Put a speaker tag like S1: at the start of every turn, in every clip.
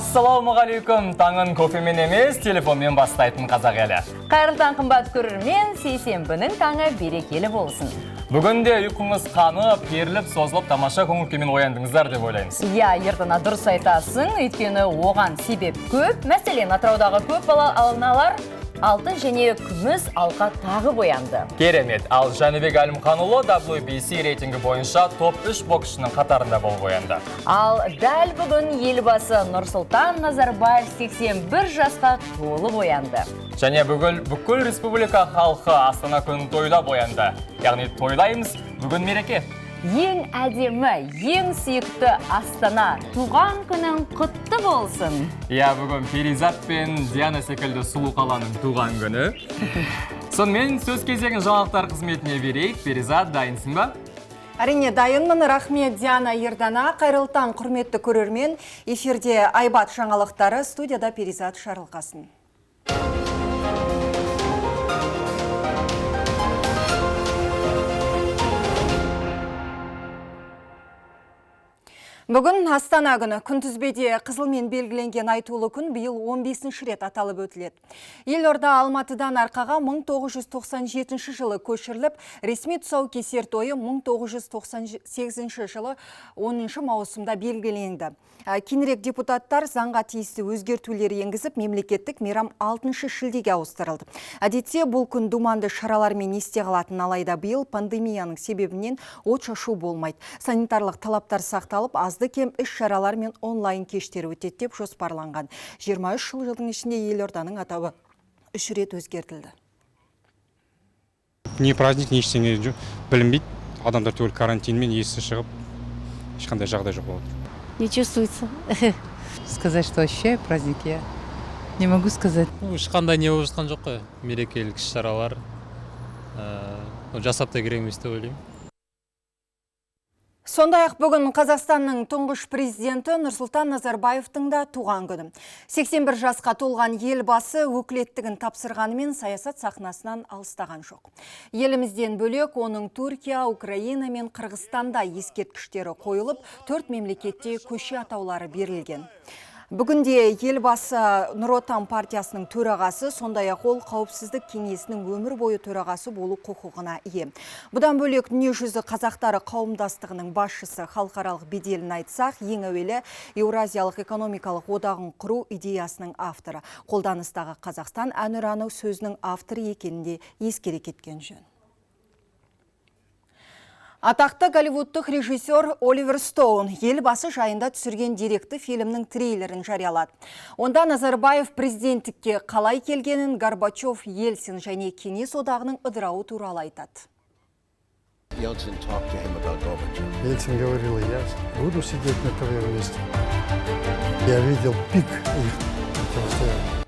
S1: Ассалаумағалейкум, таңын кофемен емес, телефонмен бастайтын қазақ елі.
S2: Қайырлы таң, қымбат көрермен, сейсенбінің таңы берекелі болсын.
S1: Бүгін де ұйқыңыз қанып, керіліп, созылып, тамаша көңіл күймен ояндыңыздар деп ойлаймыз.
S2: Иә, Ердана, дұрыс айтасың, өйткені оған себеп көп. Мәселен, Атыраудағы көп балалы аналар алтын және күміс алқа тағып оянды.
S1: Керемет. Ал Жәнібек Әлімханұлы WBC рейтингі бойынша топ 3 боксшының қатарында болып оянды.
S2: Ал дәл бүгін елбасы Нұрсұлтан Назарбаев 81 жасқа толып оянды.
S1: Және бүгін бүкіл республика халқы Астана күнін тойлап оянды. Яғни тойлаймыз, бүгін мереке.
S2: Ең әдемі, ең сүйікті Астана, туған күнің құтты болсын.
S1: Иә, бүгін Перизат пен Диана секілді сұлу қаланың туған күні. Сонымен сөз кезегін жаңалықтар қызметіне берейік. Перизат, дайынсың ба?
S3: Әрине, дайынмын. Рахмет, Диана, Ердана. Қайырлы таң, құрметті көрермен. Эфирде Айбат жаңалықтары, студияда Перизат Шарылқасын. Бүгін Астана күні. Күнтізбеде қызылмен белгіленген айтулы күн биыл 15-ші рет аталып өтіледі. Елорда Алматыдан Арқаға 1997 жылы көшіріліп, ресми тұсаукесер тойы 1998 жылы 10 маусымда белгіленді. Кейінірек депутаттар заңға тиісті өзгертулер енгізіп, мемлекеттік мейрам 6 шілдеге ауыстырылды. Әдетте бұл күн думанды шаралармен есте қалатын, алайда биыл пандемияның себебінен от шашу болмайды. Санитарлық талаптар сақталып, азды кем іс-шаралар мен онлайн кештер өтеді деп жоспарланған. 23 жылдың ішінде елорданың атауы 3 рет өзгертілді.
S4: Не праздник, не ештеңе білінбейді. Адамдар түгел карантинмен есі шығып, ешқандай жағдай жоқ болады.
S5: Не чувствуется.
S6: Сказать, что ощущаю праздник, я не могу сказать.
S7: Ешқандай не болып жатқан жоқ қой. Мерекелік іс-шаралар, жасап та керек емес деп ойлаймын.
S3: Сондай-ақ бүгін Қазақстанның тұңғыш президенті Нұрсұлтан Назарбаевтың да туған күні. 81 жасқа толған елбасы өкілеттігін тапсырғанымен саясат сахнасынан алыстаған жоқ. Елімізден бөлек оның Түркия, Украина мен Қырғызстанда ескерткіштері қойылып, 4 мемлекетте көше атаулары берілген. Бүгінде елбасы Нұр Отан партиясының төрағасы, сондай-ақ ол қауіпсіздік кеңесінің өмір бойы төрағасы болу құқығына ие. Бұдан бөлек дүниежүзі қазақтары қауымдастығының басшысы халықаралық беделін айтсақ, ең әуелі Еуразиялық экономикалық одағын құру идеясының авторы. Қолданыстағы Қазақстан әнұраны сөзінің авторы екенін де ескере кеткен жөн. Атақты голливудтық режиссер Оливер Стоун елбасы жайында түсірген деректі фильмнің трейлерін жариялады. Онда Назарбаев президенттікке қалай келгенін, Горбачев, Ельцин және Кеңес одағының ыдырауы туралы айтады.
S8: Ельцин talked to him about Gorbachev.
S9: Ельцин говорил, я буду сидеть на твоем месте. Я видел пик их противостояния.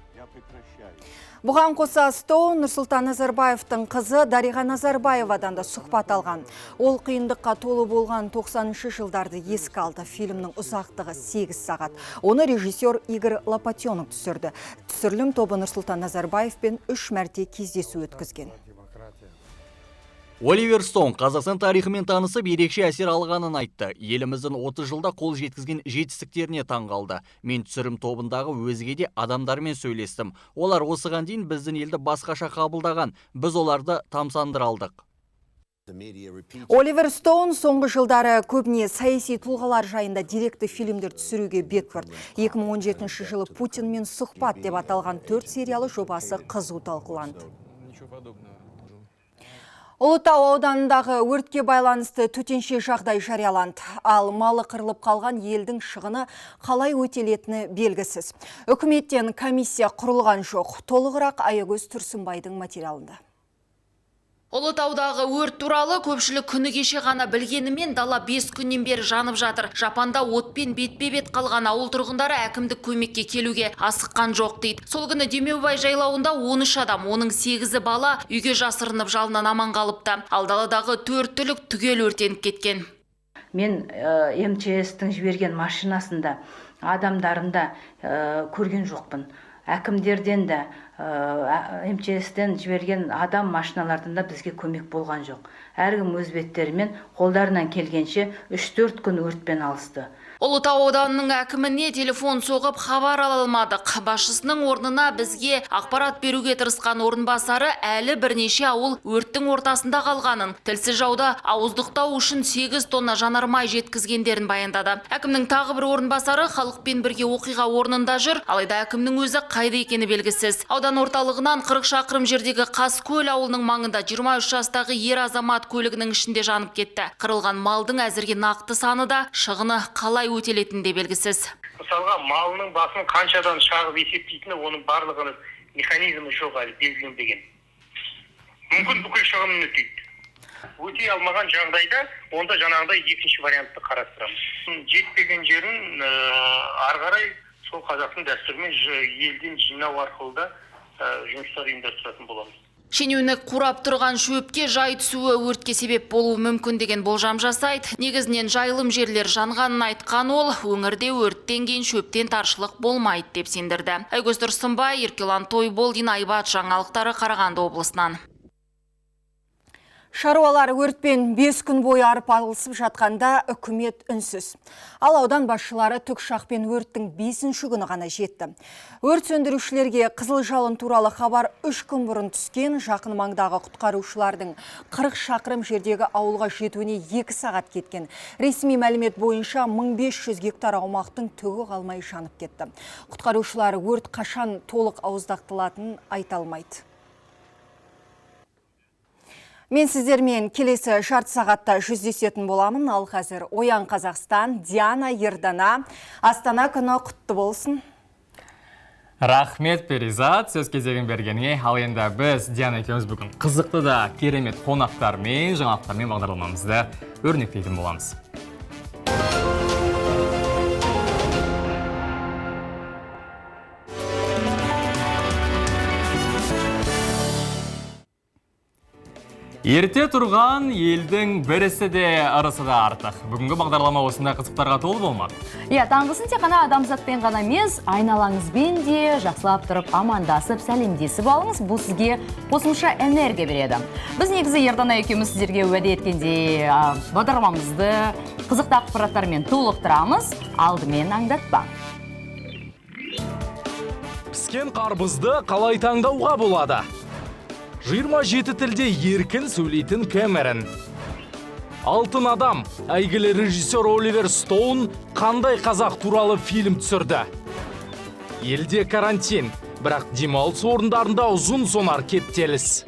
S3: Бұған қоса Стоун Нұрсұлтан Назарбаевтың қызы Дариға Назарбаевадан да сұхбат алған. Ол қиындыққа толы болған 90-шы жылдарды еске алды. Фильмнің ұзақтығы 8 сағат. Оны режиссер Игорь Лопатенок түсірді. Түсірілім тобы Нұрсұлтан Назарбаевпен 3 мәрте кездесу өткізген.
S10: Оливер Стоун Қазақстан тарихымен танысып, ерекше әсер алғанын айтты. Еліміздің 30 жылда қол жеткізген жетістіктеріне таң қалды. Мен түсірім тобындағы өзге де адамдармен сөйлестім. Олар осыған дейін біздің елді басқаша қабылдаған. Біз оларды тамсандыра алдық.
S3: Оливер Стоун соңғы жылдары көбіне саяси тұлғалар жайында деректі фильмдер түсіруге бет бұрды. 2017 жылы Путинмен сұхбат деп аталған 4 сериялы жобасы қызу талқыланды. Ұлытау ауданындағы өртке байланысты төтенше жағдай жарияланды. Ал малы қырылып қалған елдің шығыны қалай өтелетіні белгісіз. Үкіметтен комиссия құрылған жоқ. Толығырақ Аягөз Тұрсынбайдың материалында.
S11: Ұлытаудағы өрт туралы көпшілік күні кеше ғана білгенімен дала 5 күннен бері жанып жатыр. Жапанда отпен бетпе-бет қалған ауыл тұрғындары әкімдік көмекке келуге асыққан жоқ дейді. Сол күні Демеубай жайлауында 13 адам, оның 8-і бала үйге жасырынып жалыннан аман қалыпты. Ал даладағы 4 түлік түгел өртеніп кеткен.
S12: Мен МЧС-тің жіберген машинасында, адамдарында көрген жоқпын. Әкімдерден де, МЧС-тен жіберген адам машиналардан да бізге көмек болған жоқ. Әркім өз беттерімен қолдарынан келгенше 3-4 күн өртпен алысты.
S11: Ұлытау ауданының әкіміне телефон соғып хабар ала алмадық. Басшысының орнына бізге ақпарат беруге тырысқан орынбасары әлі бірнеше ауыл өрттің ортасында қалғанын, тілсіз жауды ауыздықтау үшін 8 тонна жанармай жеткізгендерін баяндады. Әкімнің тағы бір орынбасары халықпен бірге оқиға орнында жүр, алайда әкімнің өзі қайда екені белгісіз. Аудан орталығынан 40 шақырым жердегі Қаскөл ауылының маңында 23 жастағы ер азамат көлігінің ішінде жанып кетті. Қырылған малдың әзірге нақты саны да, шығыны қалай өтелетіні де белгісіз.
S5: Мысалға, малының басын қаншадан шағып есептейтіні, оның барлығының механизмі жоқ, әлі белгіленбеген. Мүмкін бүкіл шығынын өтейді. Өтей алмаған жағдайда онда жаңағыдай екінші вариантты қарастырамыз. Жетпеген жерін ары қарай сол қазақтың дәстүрімен елден жинау арқылы да жұмыстар ұйымдастыратын боламыз.
S11: Шенеунік қурап тұрған шөпке жай түсуі өртке себеп болуы мүмкін деген болжам жасайды. Негізінен жайылым жерлер жанғанын айтқан ол, өңірде өрттен кейін шөптен таршылық болмайды деп сендірді. Айгөз Тұрсынбай, Еркелан Тойболдин, Айбат жаңалықтары, Қарағанды облысынан.
S3: Шаруалар өртпен 5 күн бойы арпалысып жатқанда үкімет үнсіз. Ал аудан басшылары тікұшақпен өрттің 5-ші күні ғана жетті. Өрт сөндірушілерге қызыл жалын туралы хабар 3 күн бұрын түскен. Жақын маңдағы құтқарушылардың 40 шақырым жердегі ауылға жетуіне 2 сағат кеткен. Ресми мәлімет бойынша 1500 гектар аумақтың түгі қалмай жанып кетті. Құтқарушылар өрт қашан толық ауыздықталатынын айта алмайды. Мен сіздермен келесі жарты сағатта жүздесетін боламын. Ал қазір Оян Қазақстан, Диана Ердана, Астана күні құтты болсын.
S1: Рахмет, Перизат, сөз кезегін бергеніңе. Ал енді біз Диана екеуміз бүгін қызықты да керемет қонақтармен, жаңалықтармен бағдарламамызды өрнектейтін боламыз. Ерте тұрған елдің бірісі де ырысы да артық. Бүгінгі бағдарлама осындай қызықтарға толы болмақ.
S2: Иә, таңғысын тек қана адамзатпен ғана емес, айналаңызбен де жақсылап тұрып амандасып, сәлемдесіп алыңыз. Бұл сізге қосымша энергия береді. Біз негізі Ердана екеуміз сіздерге уәде еткендей бағдарламамызды қызықты ақпараттармен толықтырамыз. Алдымен аңдатпа.
S13: Піскен қарбызды қалай таңдауға болады? 27 тілде еркін сөйлейтін Кэмерон. Алтын адам, әйгілі режиссер Оливер Стоун қандай қазақ туралы фильм түсірді? Елде карантин, бірақ демалыс орындарында ұзын сонар кептеліс.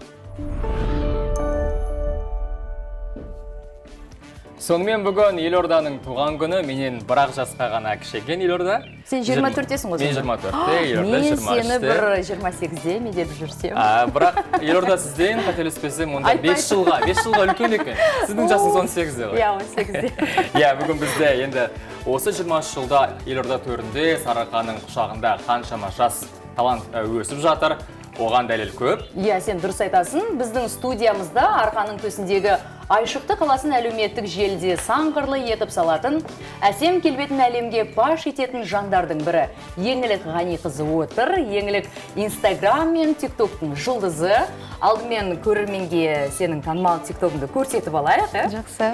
S1: Сонымен бүгін Елорданың туған күні, менен бір-ақ жасқа ғана кіші екен Елорда.
S2: Сен 24-тесің ғой?
S1: Мен 24-те, Елорда 23-те.
S2: Мен сені бір 28-де ме деп жүрсем.
S1: Бірақ Елорда сізден қателеспесем, онда 5 жылға үлкен екен. Сіздің жасыңыз 18-де ғой?
S2: Иә, 18-де.
S1: Иә, бүгін бізде енді осы 23 жылда Елорда төрінде Сарыарқаның құшағында қаншама жас талант өсіп жатыр. Оған дәлел көп.
S2: Иә, сен дұрыс айтасың. Біздің студиямызда Арқаның төсіндегі Айшықты қаласын әлеуметтік желіде сан қырлы етіп салатын, әсем келбетін әлемге паш ететін жандардың бірі. Еңлік Ғаниқызы отыр. Еңлік Инстаграм мен ТикТоктың жұлдызы. Алдымен көрерменге сенің танымал ТикТогыңды көрсетіп алайық.
S14: Жақсы.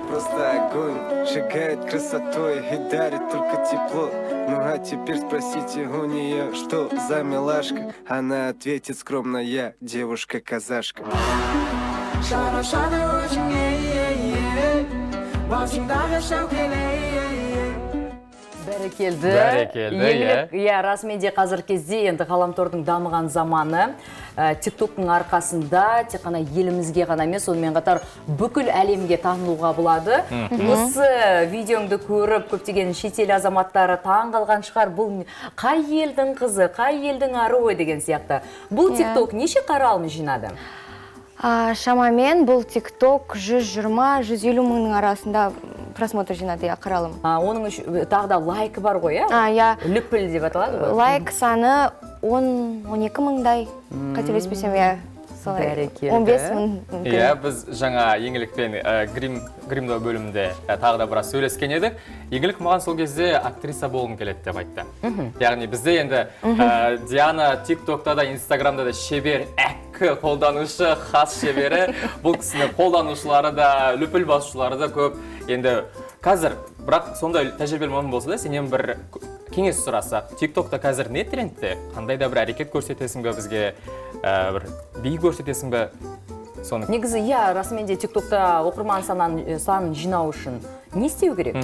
S15: Просто огонь, сжигает красотой и дарит только тепло. Ну а теперь спросите у нее, что за милашка. Она ответит скромно: я девушка-казашка.
S2: Бәрекелді.
S1: Бәрекелді, иә.
S2: Иә, расымен де қазір кезде енді ғаламтордың дамыған заманы, ТикТоктың арқасында тек қана елімізге ғана емес, сонымен қатар бүкіл әлемге танылуға болады. Осы видеоңды көріп, көптеген шетел азаматтары таң қалған шығар, бұл қай елдің қызы, қай елдің аруы деген сияқты. Бұл ТикТок неше қаралым жинады?
S14: Шамамен бұл ТикТок 120-150 мыңның арасында просмотр жинады, иә, қаралым.
S2: Оның тағы да лайк бар ғой, иә? Лүпіл деп аталады ғой.
S14: Лайк саны 10-12 мыңдай, қателеспесем, иә.
S2: Бәрекелді.
S14: 15 мың.
S1: Иә, біз жаңа Еңлікпен гримдау бөлімінде тағы да біраз сөйлескен едік. Еңлік маған сол кезде актриса болғым келеді деп айтты. Яғни бізде енді Диана ТикТокта да, Инстаграмда да шебер, әккі қолданушы, хас шебері. Бұл кісінің қолданушылары да, лүпіл басушылары да көп. Енді Қазір, бірақ сондай тәжірибелі маман болса да, сенен бір кеңес сұрасақ, TikTokта қазір не трендте? Қандай да бір әрекет көрсетесің бе бізге, бір би көрсетесің бе? Соны.
S2: Негізі, иә, расымен де TikTokта оқырман санын жинау үшін не істеу керек?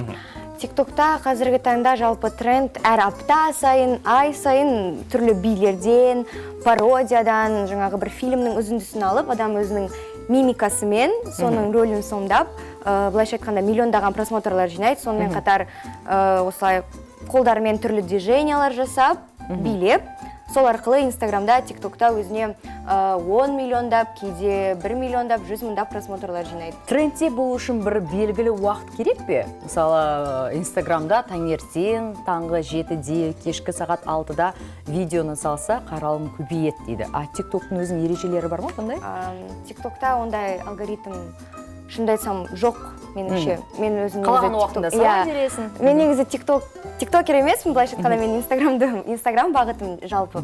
S14: TikTokта қазіргі таңда жалпы тренд әр апта сайын, ай сайын түрлі билерден, пародиядан, жаңағы бір фильмнің үзіндісін алып, адам өзінің мимикасымен соның рөлін сомдап, былайша айтқанда миллиондаған просмотрлар жинайды. Сонымен қатар осылай қолдарымен түрлі движениялар жасап, билеп, сол арқылы Инстаграмда, TikTokта өзіне 10 миллиондап, кейде 1 миллиондап, 100 мыңдап просмотрлар жинайды.
S2: Трендте болу үшін бір белгілі уақыт керек пе? Мысалы, Инстаграмда таңертең, таңғы 7-де, кешкі сағат 6-да видеоны салса, қаралым көбейеді дейді. А TikToктың өзінің ережелері бар ма бұндай?
S14: TikTokта ондай алгоритм, шынымды айтсам, жоқ меніңше. Мен өзім
S2: қалаған уақытында сала бересің.
S14: Мен негізі тиктокер емеспін, былайша айтқанда мен Инстаграм бағытым жалпы.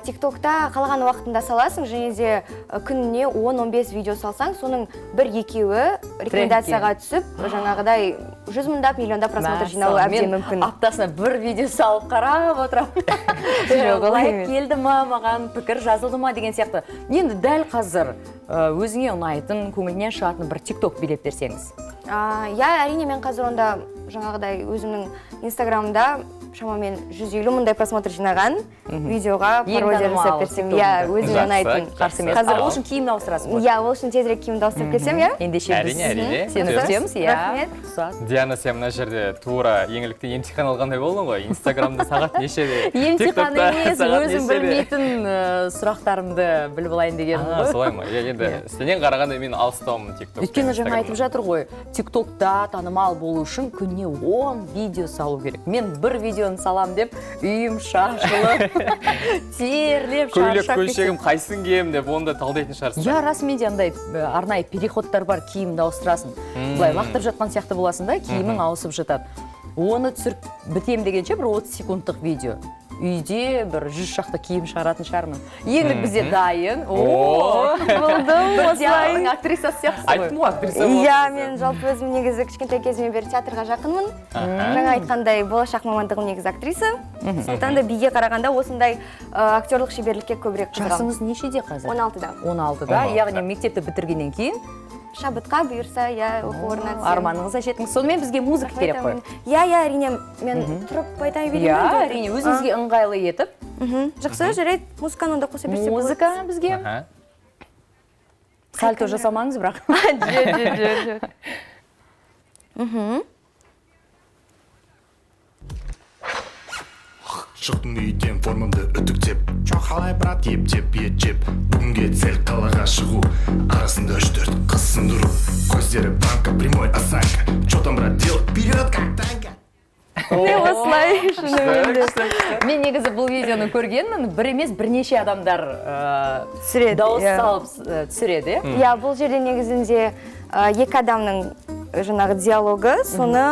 S14: TikTokта қалаған уақытында саласың, және де күніне 10-15 видео салсаң, соның бір-екеуі рекомендацияға түсіп, жаңағыдай 100 мыңдап, миллиондап просмотр жинауы әбден мүмкін.
S2: Аптасына бір видео салып қарап отырамын. Лайк келді ма, маған пікір жазылды ма деген сияқты. Енді дәл қазір өзіңе ұнайтын, көңілінен шығатын бір TikTok билеп берсеңіз.
S14: Иә, әрине, мен қазір онда жаңағыдай өзімнің Инстаграмда шамамен 150 мыңдай просмотр жинаған видеоға пародия жасап берсем, иә, өзіме ұнайтын.
S2: Қарсы емес. Ол үшін киімді ауыстырасың ғой?
S14: Иә, ол үшін тезірек киімді ауыстырып келсем, иә.
S2: Ендеше біз сені күтеміз, иә.
S14: Рахмет.
S1: Диана, сен мына жерде тура Еңлікті емтихан алғандай болдың ғой. Инстаграмда сағат нешеде?
S2: Емтихан емес, өзім білмейтін сұрақтарымды біліп алайын дегенім ғой.
S1: Солай ма? Енді сенен қарағанда мен алыстаумын TikTok.
S2: Өйткені жаңа айтып жатыр ғой, TikTokта танымал болу үшін күніне 10 видео салу керек. Мен бір видеоны салам деп үйім шашылып, терлеп,
S1: көйлек көлшегім қайсысын киемін деп оны да талдайтын шығарсың.
S2: Иә, расымен де андай арнайы переходтар бар, киімді ауыстырасың. Былай лақтырып жатқан сияқты боласың да, киімің ауысып жатады. Оны түсіріп бітем дегенше бір 30 секундтық видео. Үйде бір 100 шақты киім шығаратын шығармын. Еңлік бізде дайын.
S14: Болдым, осылай.
S2: Актрисасы сияқтысың ғой.
S1: Айттым ғой, актриса болдым.
S14: Иә, мен жалпы өзім негізі кішкентай кезімнен бері театрға жақынмын. Жаңа айтқандай, болашақ мамандығым негізі актриса. Сондықтан да биге қарағанда осындай актерлық шеберлікке көбірек қызығамын.
S2: Жасыңыз нешеде қазір?
S14: 16-да.
S2: 16-да, яғни мектепті бітіргеннен кейін
S14: Шабытқа бұйырса, иә, оқу орнына түсемін.
S2: Арманыңызға жетіңіз. Сонымен бізге музыка керек қой.
S14: Иә, иә, әрине, мен тұрып айта берейін бе?
S2: Иә, әрине, өзіңізге ыңғайлы етіп.
S14: Жақсы, жарайды, музыканы да қоса берсек болады.
S2: Музыка бізге. Сальто жасамаңыз бірақ.
S14: Жоқ, жоқ.
S16: Шықтым үйден формамды үтіктеп, чо қалай брат, ептеп ет жеп. Бүгінге цель қалаға шығу, арасында 3-4 қыз сындыру. Көздері банка, прямой осанка. Чо там, брат, делать? Вперед, как танка.
S14: Мен осылай шынымен де.
S2: Мен негізі бұл видеоны көргенмін, бір емес бірнеше адамдар дауыс салып түсіреді.
S14: Иә, бұл жерде негізінде екі адамның жаңағы диалогы, соны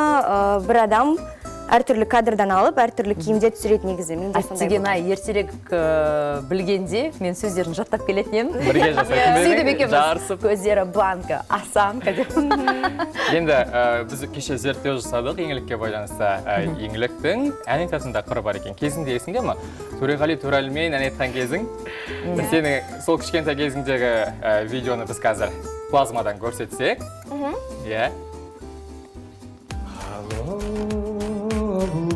S14: бір адам әртүрлі кадрдан алып, әртүрлі киімде түсіреді негізі. Менде сондай
S2: Әттеген ай, ертерек білгенде мен сөздерін жаттап келетін едім.
S1: Бірге жасайтын ба
S2: Сөйтіп
S1: едің?
S2: екеуміз
S1: Жарысып.
S2: Көздері банка, осанка деп.
S1: Енді біз кеше зерттеу жасадық Еңлікке байланысты. Еңліктің ән айтатын да қыры бар екен. Кезінде есіңде ме? Төреғали Төрәлімен ән айтқан кезің. Сенің сол кішкентай кезіңдегі видеоны біз қазір плазмадан көрсетсек. Иә.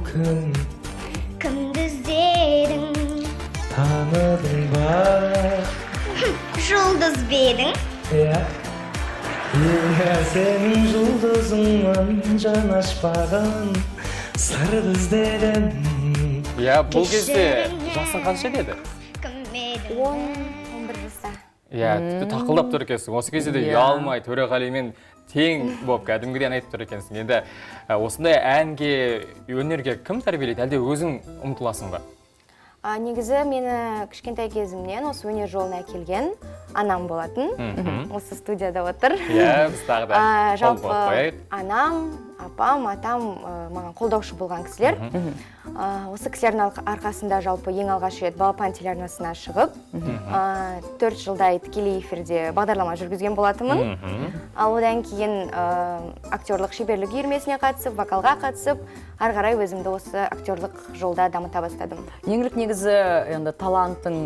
S17: Күн.
S18: Кімді іздедің?
S17: Таныдың ба?
S18: Жұлдыз бедің?
S17: Иә. Иә, сенің жұлдызыңмын, жан ашпаған сырды іздедім.
S1: Иә, бұл кезде жасың қанша деді?
S14: 10-11 жаста.
S1: Иә, тіпті тақылдап тұр екенсің. Осы кезде де ұялмай Төреғалимен тең болып кәдімгідей ән айтып тұр екенсің. Енді осындай әнге, өнерге кім тәрбиелейді? Әлде өзің ұмтыласың ба?
S14: Негізі мені кішкентай кезімнен осы өнер жолына әкелген анам болатын. Осы студияда отыр.
S1: Иә, біз тағы да
S14: Жалпы
S1: қол қойып қояйық.
S14: анам, Апам, атам маған қолдаушы болған кісілер. Осы кісілердің арқасында жалпы ең алғаш рет Балапан телеарнасына шығып, 4 жылдай тікелей эфирде бағдарлама жүргізген болатынмын. Ал одан кейін актерлық шеберлік үйірмесіне қатысып, вокалға қатысып, ары қарай өзімді осы актерлық жолда дамыта бастадым.
S2: Еңлік негізі енді таланттың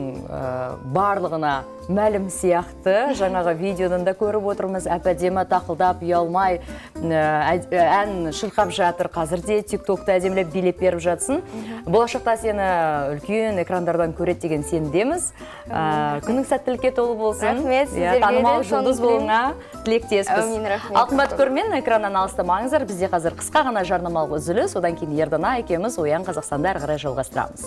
S2: барлығына мәлім сияқты. Жаңағы видеодан да көріп отырмыз, әп-әдемі тақылдап, ұялмай ән шырқап жатыр. Қазір де TikTokта әдемілеп билеп беріп жатсын. Болашақта сені үлкен экрандардан көреді деген сенімдеміз. Күнің сәттілікке толы болсын.
S14: Рахмет сіздерге.
S2: Танымал жұлдыз болуыңа тілектеспіз.
S14: Әумин, рахмет.
S2: Ал қымбатты көрермен, экраннан алыстамаңыздар. Бізде қазір қысқа ғана жарнамалық үзіліс, одан кейін Ердана екеуміз Оян Қазақстанда әрі қарай жалғастырамыз.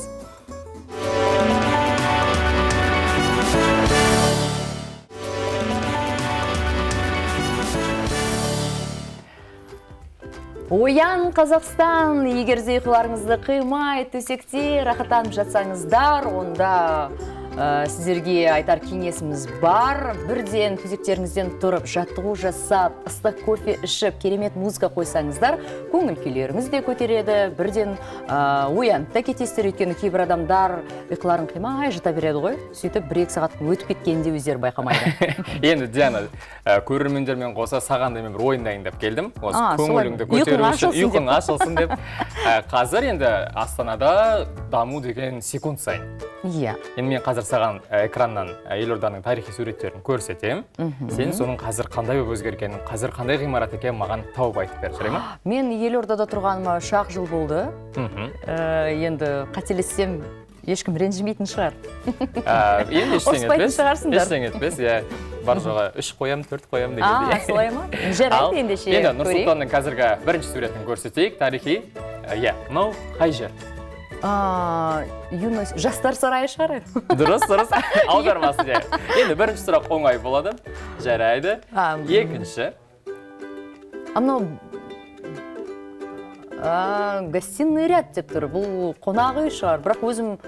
S2: Оян Қазақстан, егер де ұйқыларыңызды қимай, төсекте рахаттанып жатсаңыздар, онда сіздерге айтар кеңесіміз бар. Бірден төсектеріңізден тұрып, жаттығу жасап, ыстық кофе ішіп, керемет музыка қойсаңыздар, көңіл күйлеріңіз де көтереді. Бірден оянып та кетесіздер, өйткені кейбір адамдар ұйқыларын қимай жата береді ғой. Сөйтіп 1-2 сағат өтіп кеткенін де өздері байқамайды.
S1: Енді Диана, көрермендермен қоса саған да мен бір ойын дайындап келдім. Осы көңіліңді көтеру үшін, ұйқың ашылсын деп. Қазір енді Астанада даму деген секунд сайын.
S2: Иә.
S1: Енді мен қазір саған экраннан елорданың тарихи суреттерін көрсетемін. Сен соның қазір қандай болып өзгергенін, қазір қандай ғимарат екенін маған тауып айтып бер, жарай ма?
S2: Мен елордада тұрғаныма 3 жыл болды. Енді қателессем, ешкім ренжімейтін шығар.
S1: Енді ештеңе етпес. Ештеңе етпес, иә. Бар жоға 3 қоям, 4 қоям дегендей.
S2: Солай ма? Жарайды ендеше.
S1: Енді Нұр-Сұлтанның қазіргі бірінші суретін көрсетейік, тарихи. Иә, мынау қай жер?
S2: Юность, жастар сарайы шығар.
S1: Дұрыс, дұрыс. Аудармасы де. Енді бірінші сұрақ оңай болады. Жарайды. Екінші.
S2: Мынау гостиный ряд деп тұр. Бұл қонақ үй шығар. Бірақ өзім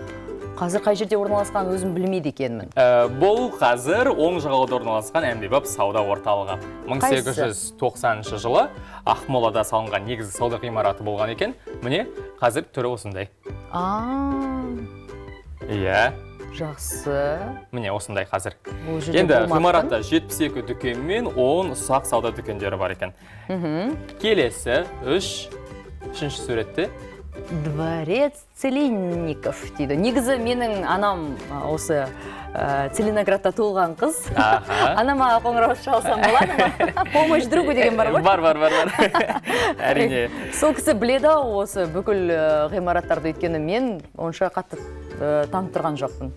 S2: қазір қай жерде орналасқанын өзім білмейді екенмін.
S1: Бұл қазір оң жағалауда орналасқан әмбебап сауда орталығы. 1890 жылы Ақмолада салынған негізгі сауда ғимараты болған екен. Міне, қазір түрі осындай. Иә.
S2: Жақсы.
S1: Міне осындай қазір. Енді ғимаратта 72 дүкен мен 10 ұсақ сауда дүкендері бар екен. Келесі үшінші суретте.
S2: Дворец Целинников дейді. Негізі менің анам осы Целиноградта туылған қыз. Анама қоңырау шалсам болады ма? Помощь другу деген бар ғой?
S1: Бар, бар, бар. Әрине.
S2: Сол кісі біледі ау осы бүкіл ғимараттарды, өйткені мен онша қатты танып тұрған жоқпын.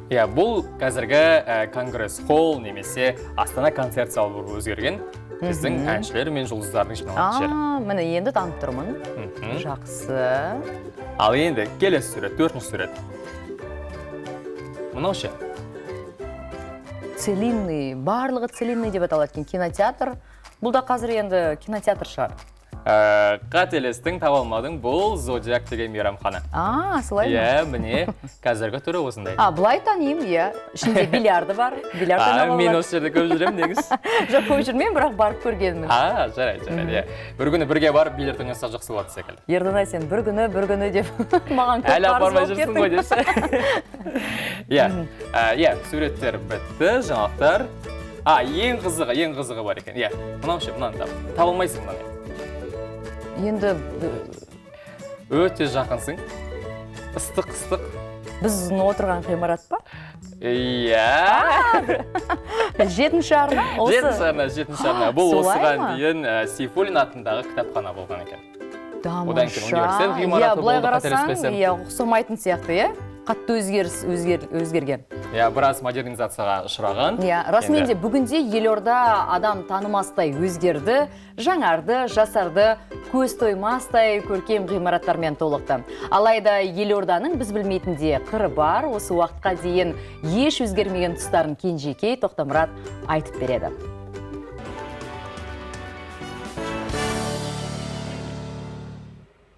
S1: Иә, бұл қазіргі конгресс холл немесе Астана концерт залы болып өзгерген. Біздің әншілер мен жұлдыздардың жиналатын жері.
S2: Міне енді танып тұрмын. Жақсы.
S1: Ал енді келесі сурет, төртінші сурет. Мынау ше?
S2: Целинный, барлығы Целинный деп аталады екен. Кинотеатр. Бұл да қазір енді кинотеатр шығар.
S1: Қателестің, таба алмадың, бұл Зодиак деген мейрамхана.
S2: Солай ма?
S1: Иә, міне, қазіргі түрі осындай.
S2: Былай танимын, иә. Ішінде бильярды бар.
S1: Мен осы жерде көп жүремін, негізі.
S2: Жоқ, көп жүрмеймін, бірақ барып көргенмін.
S1: Жарайды, жарайды, иә. Бір күні бірге барып бильярд ойнасақ жақсы болады секілді.
S2: Ердана, сен бір күні, бір күні деп маған көп
S1: әлі
S2: қарыз
S1: апармай
S2: болып
S1: жүрсің ғой
S2: кеттің.
S1: депші. Иә, иә, суреттер бітті, жаңалықтар. Ең қызығы, ең қызығы бар екен. Иә, мынау ше, мынаны тап. Таба алмайсың мынаны.
S2: Енді
S1: өте жақынсың. Ыстық, ыстық.
S2: Біз отырған ғимарат па?
S1: Иә.
S2: Жетінші арна?
S1: Жетінші арна, жетінші арна. Бұл осыған дейін Сейфуллин атындағы кітапхана болған екен. Одан кейін университет ғимараты болды, қателеспесем.
S2: Иә, ұқсамайтын сияқты, иә? Қатты өзгерген.
S1: Иә, біраз модернизацияға ұшыраған.
S2: Иә, расымен де бүгінде елорда адам танымастай өзгерді, жаңарды, жасарды, көз тоймастай көркем ғимараттармен толықты. Алайда елорданың біз білмейтін де қыры бар, осы уақытқа дейін еш өзгермеген тұстарын Кенжекей Тоқтамұрат айтып береді.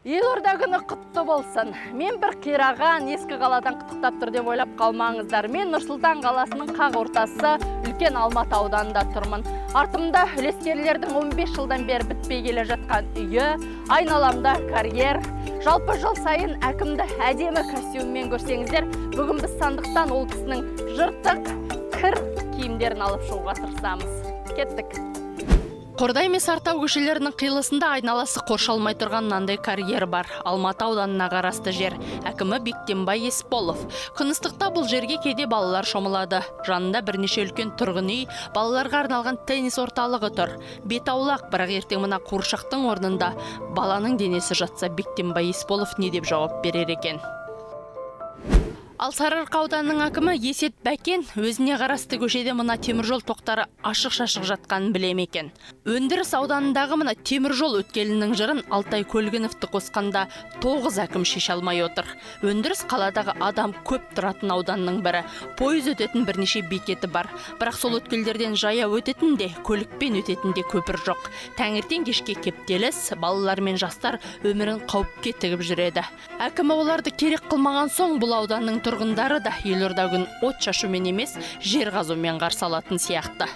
S19: Елорда күні құтты болсын. Мен бір қираған ескі қаладан құттықтап тұр деп ойлап қалмаңыздар. Мен Нұр-Сұлтан қаласының қақ ортасы үлкен Алматы ауданында тұрмын. Артымда үлескерлердің 15 жылдан бері бітпей келе жатқан үйі, айналамда карьер. Жалпы жыл сайын әкімді әдемі костюммен көрсеңіздер, бүгін біз сандықтан ол кісінің жыртық кір киімдерін алып шығуға тырысамыз. Кеттік. Қордай мен Сартау көшелерінің қиылысында айналасы қоршалмай тұрған мынандай карьер бар. Алматы ауданына қарасты жер. Әкімі Бектенбай Есполов. Күн ыстықта бұл жерге кейде балалар шомылады. Жанында бірнеше үлкен тұрғын үй, балаларға арналған теннис орталығы тұр. Бет аулақ, бірақ ертең мына қуыршақтың орнында баланың денесі жатса, Бектенбай Есполов не деп жауап берер екен? Ал Сарыарқа ауданының әкімі Есет Бәкен өзіне қарасты көшеде мына теміржол тоқтары ашық-шашық жатқанын біле ме екен? Өндіріс ауданындағы мына теміржол өткелінің жырын Алтай Көлгіновті қосқанда 9 әкім шеше алмай отыр. Өндіріс қаладағы адам көп тұратын ауданның бірі. Пойыз өтетін бірнеше бекеті бар. Бірақ сол өткелдерден жаяу өтетін де, көлікпен өтетін де көпір жоқ. Таңертең кешке кептеліс, балалар мен жастар өмірін қауіпке тігіп жүреді. Әкімі оларды керек қылмаған соң бұл ауданның тұрғындары да елорда күн от шашумен емес, жер қазумен қарсы алатын сияқты.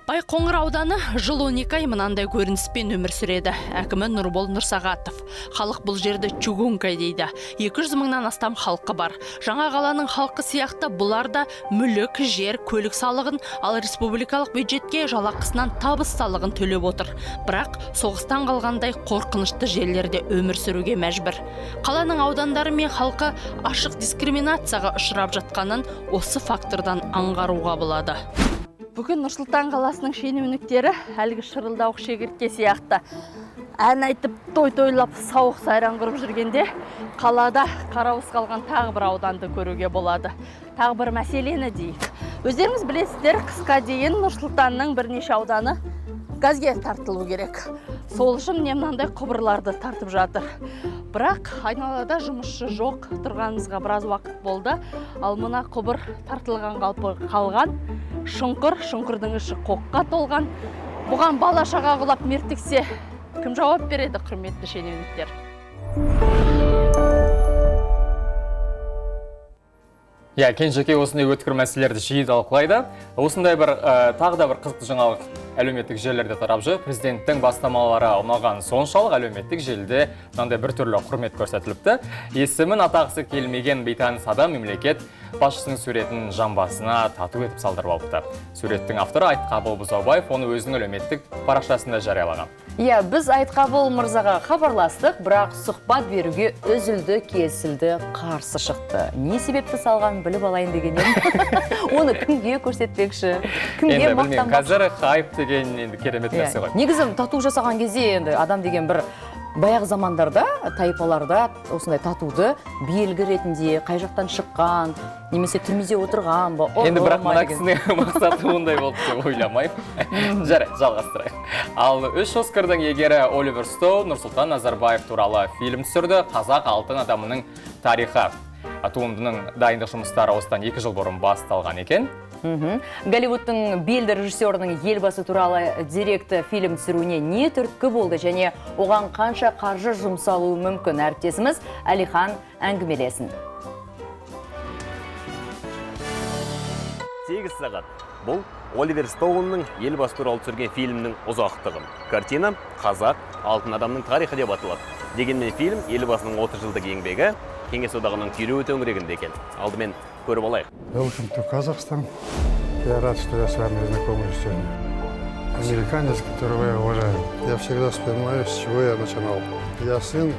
S19: Байқоңыр ауданы жыл 12 ай мынандай көрініспен өмір сүреді. Әкімі Нұрбол Нұрсағатов. Халық бұл жерді Чугунка дейді. 200 мыңнан астам халқы бар. Жаңа қаланың халқы сияқты бұлар да мүлік, жер, көлік салығын, ал республикалық бюджетке жалақысынан табыс салығын төлеп отыр. Бірақ соғыстан қалғандай қорқынышты жерлерде өмір сүруге мәжбүр. Қаланың аудандары мен халқы ашық дискриминацияға ұшырап жатқанын осы фактордан аңғаруға болады. Бүгін Нұр-Сұлтан қаласының шенеуніктері әлгі шырылдауық шегіртке сияқты ән айтып, той тойлап, сауық сайран құрып жүргенде қалада қарауыз қалған тағы бір ауданды көруге болады. Тағы бір мәселені дейік. Өздеріңіз білесіздер, қысқа дейін Нұр-Сұлтанның бірнеше ауданы газге тартылу керек. Сол үшін міне мынандай құбырларды тартып жатыр. Бірақ айналада жұмысшы жоқ, тұрғанымызға біраз уақыт болды. Ал мына құбыр тартылған қалпы қалған. Шұңқыр, шұңқырдың іші қоққа толған. Бұған бала шаға құлап мертіксе, кім жауап береді, құрметті шенеуніктер?
S1: Иә, Кенжекей осындай өткір мәселелерді жиі талқылайды. Осындай бір тағы да бір қызықты жаңалық әлеуметтік желілерде тарап жүр. Президенттің бастамалары ұнаған соншалық әлеуметтік желіде мынандай бір түрлі құрмет көрсетіліпті. Есімін атағысы келмеген бейтаныс адам мемлекет басшысының суретін жамбасына тату етіп салдырып алыпты. Суреттің авторы Айтқабыл Бұзаубаев оны өзінің әлеуметтік парақшасында жариялаған.
S2: Иә, біз Айтқабыл мырзаға хабарластық, бірақ сұхбат беруге үзілді, кесілді, қарсы шықты. Не себепті салған біліп алайын деген едім. Оны кімге көрсетпекші, кімге мақтанбақшы?
S1: Қазір хайп деген енді керемет нәрсе ғой.
S2: Негізі тату жасаған кезде енді адам деген бір баяғы замандарда, тайпаларда осындай татуды белгі ретінде қай жақтан шыққан, немесе түрмеде отырған ба?
S1: Енді бірақ мына кісінің мақсаты ондай болды деп ойламаймын. Жарайды, жалғастырайық. Ал 3 Оскардың иегері Оливер Стоун Нұрсұлтан Назарбаев туралы фильм түсірді. Қазақ алтын адамының тарихы. Туындының дайындық жұмыстары осыдан 2 жыл бұрын басталған екен.
S2: Голливудтың белді режиссерінің елбасы туралы деректі фильм түсіруіне не түрткі болды және оған қанша қаржы жұмсалуы мүмкін? Әріптесіміз Әлихан әңгімелесін.
S20: 8 сағат. Бұл Оливер Стоунның елбасы туралы түсірген фильмнің ұзақтығы. Картина «Қазақ алтын адамның тарихы» деп аталады. Дегенмен фильм елбасының 30 жылдық еңбегі Кеңес одағының күйреуі төңірегінде екен. Алдымен көріп алайық.
S9: Welcome to Kazakhstan. Я рад, что я с вами знакомлюсь сегодня. Американец, которого я уважаю. Я всегда вспоминаю, с чего я начинал. Я сын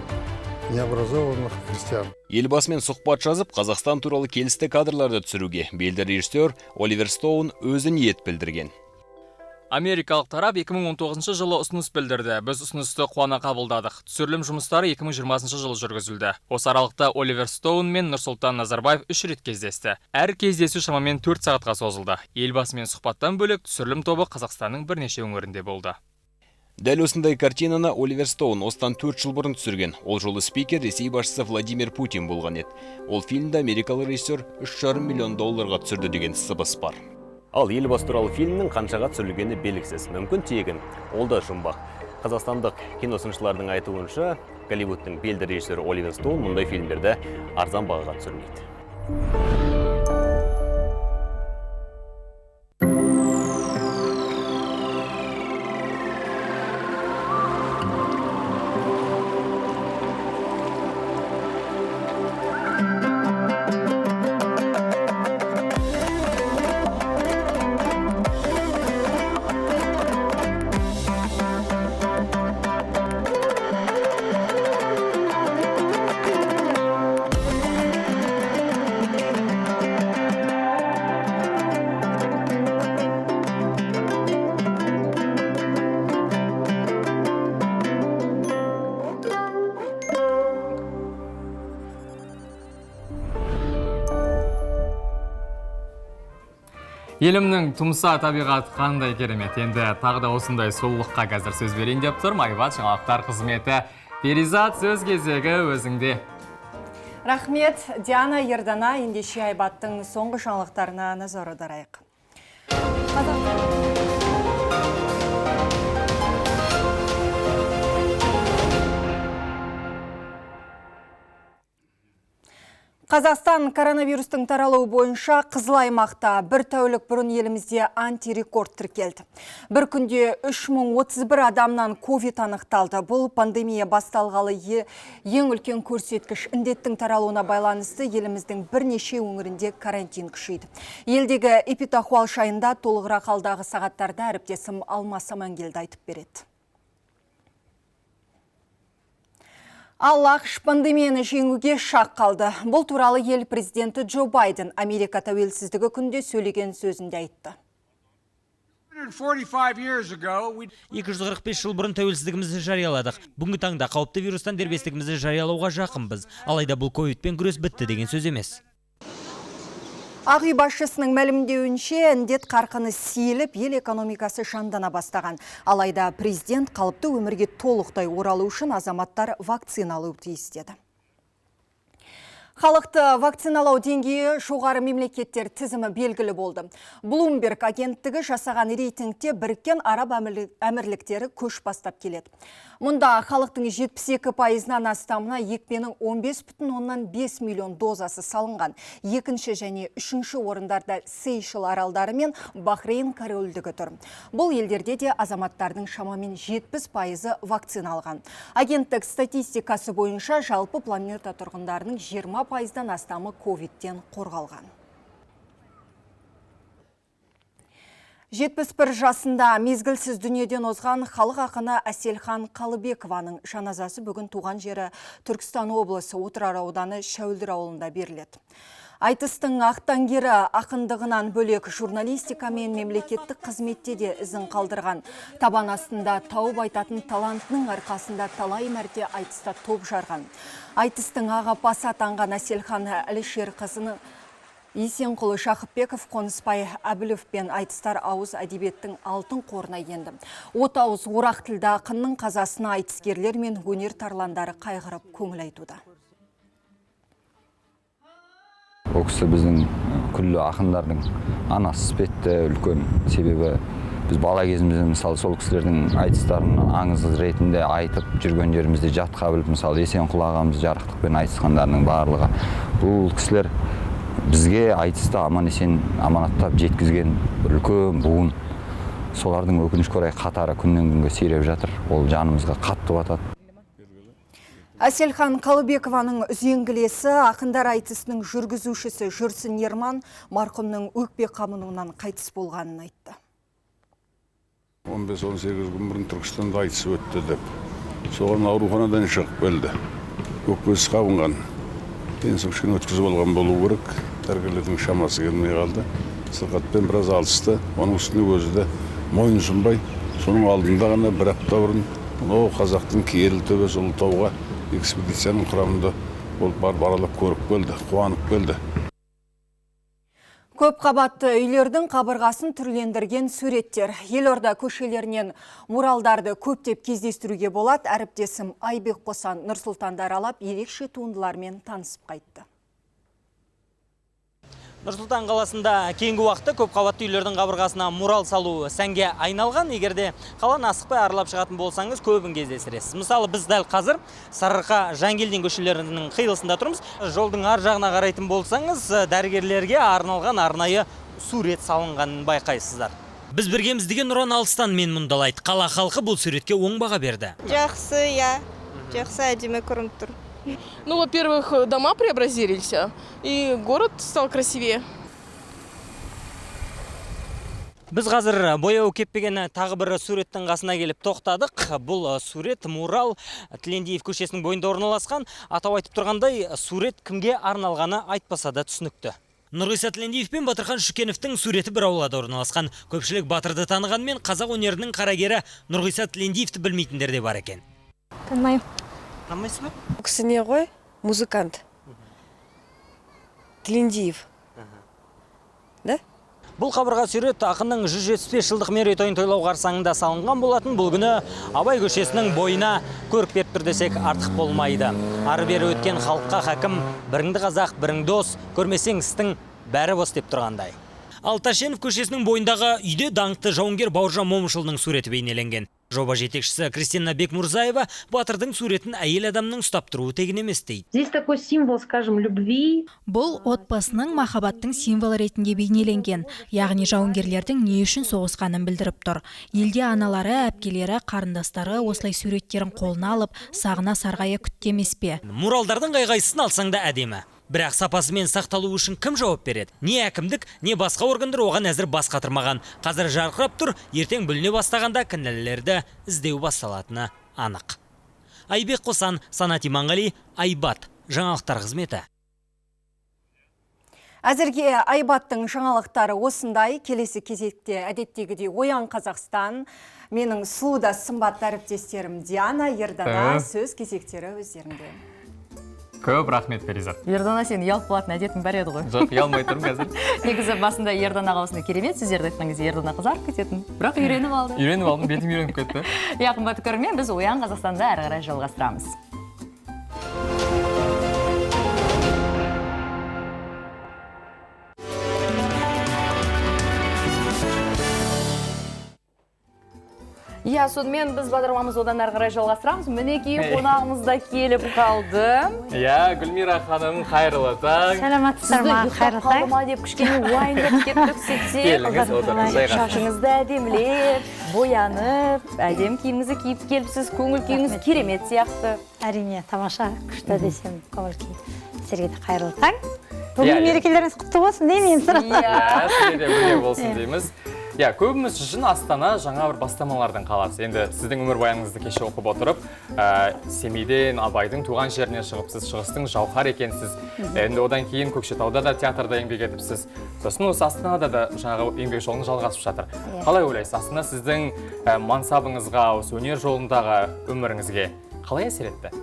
S9: необразованных крестьян.
S20: Елбасымен сұхбат жазып, Қазақстан туралы келісті кадрларды түсіруге белді режиссер Оливер Стоун өзі ниет білдірген.
S1: Америкалық тарап 2019 жылы ұсыныс білдірді. Біз ұсынысты қуана қабылдадық. Түсірілім жұмыстары 2020 жылы жүргізілді. Осы аралықта Оливер Стоун мен Нұрсұлтан Назарбаев 3 рет кездесті. Әр кездесу шамамен 4 сағатқа созылды. Елбасымен сұхбаттан бөлек түсірілім тобы Қазақстанның бірнеше өңірінде болды.
S20: Дәл осындай картинаны Оливер Стоун осыдан 4 жыл бұрын түсірген. Ол жолы спикер Ресей басшысы Владимир Путин болған еді. Ол фильмді америкалық режиссер 3,5 миллион долларға түсірді деген сыбыс бар. Ал елбасы туралы фильмнің қаншаға түсірілгені белгісіз. Мүмкін тегін. Ол да жұмбақ. Қазақстандық киносыншылардың айтуынша, Голливудтың белді режиссері Оливер Стоун мұндай фильмдерді арзан бағаға түсірмейді.
S1: Елімнің тұмса табиғат қандай керемет. Енді тағы да осындай сұлулыққа қазір сөз берейін деп тұрмын. Айбат жаңалықтар қызметі. Перизат, сөз кезегі өзіңде.
S3: Рахмет, Диана, Ердана. Ендеше Айбаттың соңғы жаңалықтарына назар аударайық. Қазақстан коронавирустың таралуы бойынша қызыл аймақта. Бір тәулік бұрын елімізде антирекорд тіркелді. Бір күнде 3031 адамнан ковид анықталды. Бұл пандемия басталғалы ең үлкен көрсеткіш. Індеттің таралуына байланысты еліміздің бірнеше өңірінде карантин күшейді. Елдегі эпидахуал жайында толығырақ алдағы сағаттарда әріптесім Алмас Амангелді айтып береді. Ал АҚШ пандемияны жеңуге шақ қалды. Бұл туралы ел президенті Джо Байден Америка тәуелсіздігі күнде сөйлеген сөзінде айтты.
S21: 245 жыл бұрын тәуелсіздігімізді жарияладық. Бүгінгі таңда қауіпті вирустан дербестігімізді жариялауға жақынбыз. Алайда бұл ковидпен күрес бітті деген сөз емес.
S3: Ақ үй басшысының мәлімдеуінше, індет қарқыны сейіліп, ел экономикасы жандана бастаған. Алайда президент қалыпты өмірге толықтай оралу үшін азаматтар вакцина алуы тиіс деді. Халықты вакциналау деңгейі жоғары мемлекеттер тізімі белгілі болды. Bloomberg агенттігі жасаған рейтингте Біріккен Араб Әмірліктері көш бастап келеді. Мұнда халықтың 72%-нан астамына екпенің 15,5 миллион дозасы салынған. Екінші және үшінші орындарда Сейшел аралдары мен Бахрейн корольдігі тұр. Бұл елдерде де азаматтардың шамамен 70%-ы вакцина алған. Агенттік статистикасы бойынша жалпы планета тұрғындарының 20%-дан астамы ковидтен қорғалған. 71 жасында мезгілсіз дүниеден озған халық ақыны Әселхан Қалыбекованың жаназасы бүгін туған жері Түркістан облысы Отырар ауданы Шәуілдір ауылында беріледі. Айтыстың ақтаңгері ақындығынан бөлек журналистика мен мемлекеттік қызметте де ізін қалдырған. Табан астында тауып айтатын талантының арқасында талай мәрте айтыста топ жарған. Айтыстың аға апасы атанған Әселхан Әлішер қызының Есенқұлы Жақыпбеков, Қонысбай Әбіловпен айтыстар ауыз әдебиеттің алтын қорына енді. От ауыз орақ тілді ақынның қазасына айтыскерлер мен өнер тарландары қайғырып көңіл айтуда.
S22: Ол кісі біздің күллі ақындардың анасы іспетті үлкен. Себебі біз бала кезімізде мысалы сол кісілердің айтыстарын аңыз ретінде айтып жүрген жерімізде жатқа біліп, мысалы Есенқұл ағамыз жарықтықпен айтысқандарының барлығы. Бұл кісілер бізге айтысты аман-есен аманаттап жеткізген үлкен буын. Солардың өкінішке орай қатары күннен күнге сиреп жатыр. Ол жанымызға қатты батады.
S3: Әселхан Қалыбекованың үзеңгілесі, ақындар айтысының жүргізушісі Жүрсін Ерман марқұмның өкпе қабынуынан қайтыс болғанын айтты.
S23: 15-18 күн бұрын Түркістанда айтыс өтті деп. Соған ауруханадан шығып келді. Өкпесі қабынған. Денсаулық кішкене өткізіп алған болу керек. Дәрігерлердің шамасы келмей қалды. Сырқатпен біраз алысты. Оның үстіне өзі де мойынсұнбай, соның алдында ғана бір апта бұрын мынау қазақтың киелі төбесі Ұлытауға экспедицияның құрамында болып барып аралап көріп келді, қуанып келді.
S3: Көп қабатты үйлердің қабырғасын түрлендірген суреттер. Елорда көшелерінен муралдарды көптеп кездестіруге болады. Әріптесім Айбек Қосан Нұрсұлтанды аралап, ерекше туындылармен танысып қайтты.
S21: Нұр-Сұлтан қаласында кейінгі уақытта көп қабатты үйлердің қабырғасына мурал салу сәнге айналған. Егер де қаланы асықпай аралап шығатын болсаңыз, көбін кездестіресіз. Мысалы, біз дәл қазір Сарыарқа, Жангелдин көшелерінің қиылысында тұрмыз. Жолдың ар жағына қарайтын болсаңыз, дәрігерлерге арналған арнайы сурет салынғанын байқайсыздар. Біз біргеміз деген ұран алыстан мен мұндалайды. Қала халқы бұл суретке оң баға берді.
S4: Жақсы, иә. Жақсы, әдемі көрініп тұр.
S6: Ну, во-первых, дома преобразились, и город стал красивее.
S21: Біз қазір бояу кеппеген тағы бір суреттің қасына келіп тоқтадық. Бұл сурет мурал Тілендиев көшесінің бойында орналасқан. Атау айтып тұрғандай, сурет кімге арналғаны айтпаса да түсінікті. Нұрғиса Тілендиев пен Батырхан Шүкеновтің суреті бір аулада орналасқан. Көпшілік батырды танығанмен қазақ өнерінің қарагері Нұрғиса Тілендиевті білмейтіндер де бар екен.
S7: Танымаймын.
S21: Танымайсыз ба?
S7: Бұл кісі не ғой? Музыкант. Тілендиев. Да?
S21: Бұл қабырға сурет ақынның 175 жылдық мерейтойын тойлау қарсаңында салынған болатын. Бұл күні Абай көшесінің бойына көрік беріп тұр десек артық болмайды. Ары бері өткен халыққа хакім біріңді қазақ, бірің дос, көрмесең істің бәрі бос деп тұрғандай. Ал Тәшенов көшесінің бойындағы үйде даңқты жауынгер Бауыржан Момышұлының суреті бейнеленген. Жоба жетекшісі Кристина Бекмурзаева батырдың суретін әйел адамның ұстап тұруы тегін емес дейді.
S24: Здесь такой символ, скажем, любви.
S25: Бұл отбасының, махаббаттың символы ретінде бейнеленген, яғни жауынгерлердің не үшін соғысқанын білдіріп тұр. Елде аналары, әпкелері, қарындастары осылай суреттерін қолына алып, сағына сарғая күтті емес пе?
S21: Муралдардың қай-қайсысын алсаң да әдемі. Бірақ сапасы мен сақталуы үшін кім жауап береді? Не әкімдік, не басқа органдар оған әзір бас қатырмаған. Қазір жарқырап тұр, ертең бүліне бастағанда кінәлілерді іздеу басталатыны анық. Айбек Қосан, Санат Иманғали, Айбат, жаңалықтар қызметі.
S3: Әзірге Айбаттың жаңалықтары осындай. Келесі кезекте әдеттегідей Оян Қазақстан. Менің сұлу да сымбатты әріптестерім Диана, Ердана, сөз кезектері өздерінде.
S1: Көп рахмет, Перизат.
S2: Ердана, сен ұялып қалатын әдетің бар еді ғой.
S1: Жоқ, ұялмай тұрмын қазір.
S2: Негізі басында Ердана осындай керемет сөздерді айтқан кезде Ердана қызарып кететін. Бірақ үйреніп алды.
S1: Үйреніп алдым, бетім үйреніп кетті.
S2: Иә, қымбатты көрермен, біз Оян Қазақстанда әрі қарай жалғастырамыз. Иә, сонымен біз бағдарламамызды одан әрі қарай жалғастырамыз. Мінекей, қонағымыз да келіп қалды.
S1: Иә, Гүлмира ханым, қайырлы таң.
S2: Саламатсыздар ма? Қайырлы таң. Ма деп кішкене уайымдап кеттік сөйтсе.
S1: Келіңіз, отырыңыз, жайғасыңыз.
S2: Шашыңызды әдемілеп, боянып, әдем киіміңізді киіп келіпсіз, көңіл күйіңіз керемет сияқты.
S26: Әрине, тамаша, күшті десем, көңіл күй. Сіздерге де қайырлы таң. Бүгінгі мерекелеріңіз құтты болсын деймін енді.
S1: Иә, сізге де бірге болсын дейміз. Иә, көбіміз үшін Астана жаңа бір бастамалардың қаласы. Енді сіздің өмірбаяныңызды кеше оқып отырып, Семейден, Абайдың туған жерінен шығыпсыз, шығыстың жауһар екенсіз. Енді одан кейін Көкшетауда да театрда еңбек етіпсіз. Сосын осы Астанада да жаңағы еңбек жолыңыз жалғасып жатыр. Қалай ойлайсыз, Астана сіздің мансабыңызға, осы өнер жолындағы өміріңізге қалай әсер етті?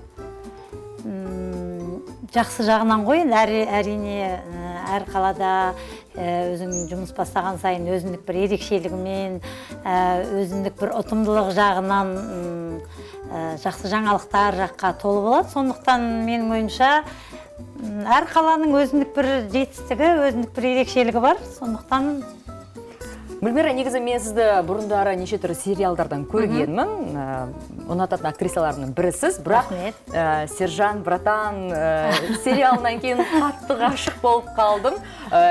S26: Жақсы жағынан ғой, әрине әр қалада өзің жұмыс бастаған сайын өзіндік бір ерекшелігімен, өзіндік бір ұтымдылық жағынан жақсы жаңалықтар жаққа толы болады. Сондықтан менің ойымша әр қаланың өзіндік бір жетістігі, өзіндік бір ерекшелігі бар. Сондықтан
S2: Гүлмира, негізі мен сізді бұрындары неше түрлі сериалдардан көргенмін. Ұнататын актрисаларымның бірісіз, бірақ Сержан Братан сериалынан кейін қатты ғашық болып қалдым.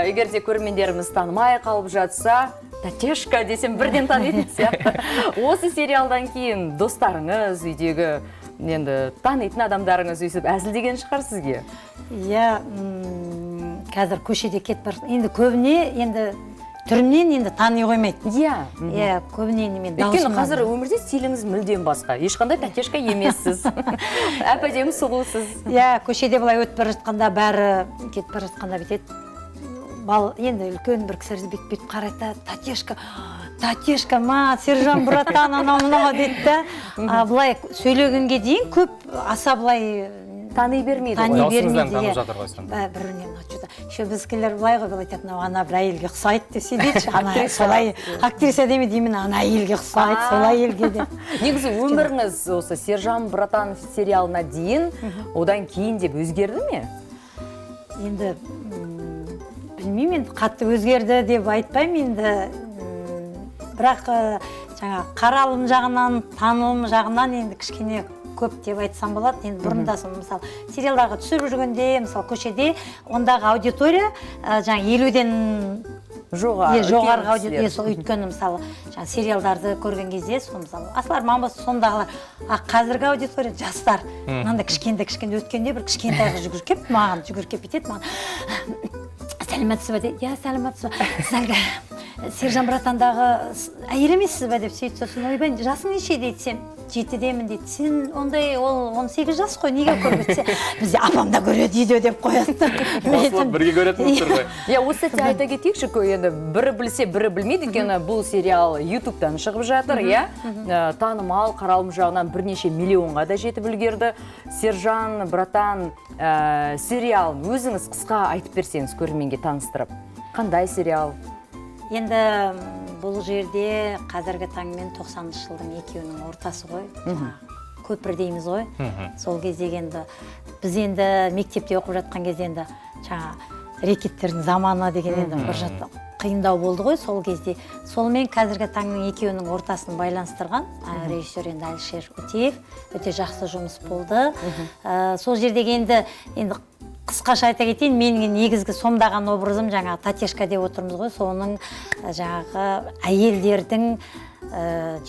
S2: Егер де көрермендеріміз танымай қалып жатса, Татешка десем бірден танитын сияқты. Осы сериалдан кейін достарыңыз, үйдегі енді танитын адамдарыңыз өйсіп әзілдеген шығар сізге?
S26: Иә, қазір көшеде кетіп бара, енді көбіне енді түрімнен енді тани қоймайды.
S2: Иә.
S26: Иә, көбіне енді мен
S2: Өйткені
S26: дауысымнан.
S2: Қазір өмірде стиліңіз мүлдем басқа. Ешқандай тәтешка емессіз. Әп-әдемі сұлусыз.
S26: Иә, көшеде былай өтіп бара жатқанда, бәрі кетіп бара жатқанда бүйтеді. Бал, енді үлкен бір кісілер бүйтіп қарайды да, Татешка, Татешка ма, Сержан братан, анау мынау дейді да. Былай сөйлегенге дейін көп аса былай
S2: тани бермейді
S26: ғой. Тани
S1: Даусыңыздан
S26: бермейді,
S1: танып
S26: иә.
S1: жатыр ғой сонда.
S26: Бір-біріне мынау что-то. Еще біздікілер былай ғой, былай айтады, мынау ана бір әйелге ұқсайды деп сөйлейді. Ана
S2: Актриса.
S26: Солай актриса демейді, именно ана әйелге ұқсайды, сол әйелге деп.
S2: Негізі өміріңіз осы Сержан Братан сериалына дейін, одан кейін деп өзгерді ме?
S26: Енді Білмеймін енді, қатты өзгерді деп айтпаймын енді. Бірақ жаңа қаралым жағынан, танылым жағынан енді кішкене көп деп айтсам болады. Енді бұрында мысалы сериалдарға түсіп жүргенде, мысалы көшеде ондағы аудитория жаңа 50-ден
S2: жоғары,
S26: жоғарғы аудитория. Сол өйткені мысалы жаңа сериалдарды көрген кезде сол мысалы Асыл арман болса сондағылар. А қазіргі аудитория жастар. Мынандай кішкентай кішкентай өткенде бір кішкентай қыз жүгіріп келіп маған, жүгіріп келіп бүйтеді маған: «Сәлеметсіз бе?» – дейді. «Иә, сәлеметсіз бе? Сіз әлгі Сержан братандағы әйел емессіз бе?» – деп сөйтіп. Сосын: «Ойбай, жасың неше?» – дейді десем, «7-демін», – дейді. «Сен ондай, ол 18 жас қой, неге көрмесе?» «Бізде апам да көреді үйде», – деп қояды.
S1: Қосылып бірге көретін болып тұр ғой.
S2: Иә, осы сәтте айта кетейікші, енді бірі білсе, бірі білмейді, өйткені бұл сериал Ютубтан шығып жатыр, иә. Танымал, қаралым жағынан бірнеше миллионға да жетіп үлгерді. Сержан братан сериалын өзіңіз қысқа айтып берсеңіз, көрерменге таныстырып. Қандай сериал?
S26: Енді бұл жерде қазіргі таңмен 90 жылдың екеуінің ортасы ғой. Көпір дейміз ғой. Сол кездегі енді біз енді мектепте оқып жатқан кезде енді жаңа рэкеттердің заманы деген енді бір жат қиындау болды ғой сол кезде. Сонымен қазіргі таңның екеуінің ортасын байланыстырған режиссер енді Әлішер Өтеев, өте жақсы жұмыс болды. Сол жердегі енді қысқаша айта кетейін, менің негізгі сомдаған образым жаңағы Татешка деп отырмыз ғой, соның жаңағы әйелдердің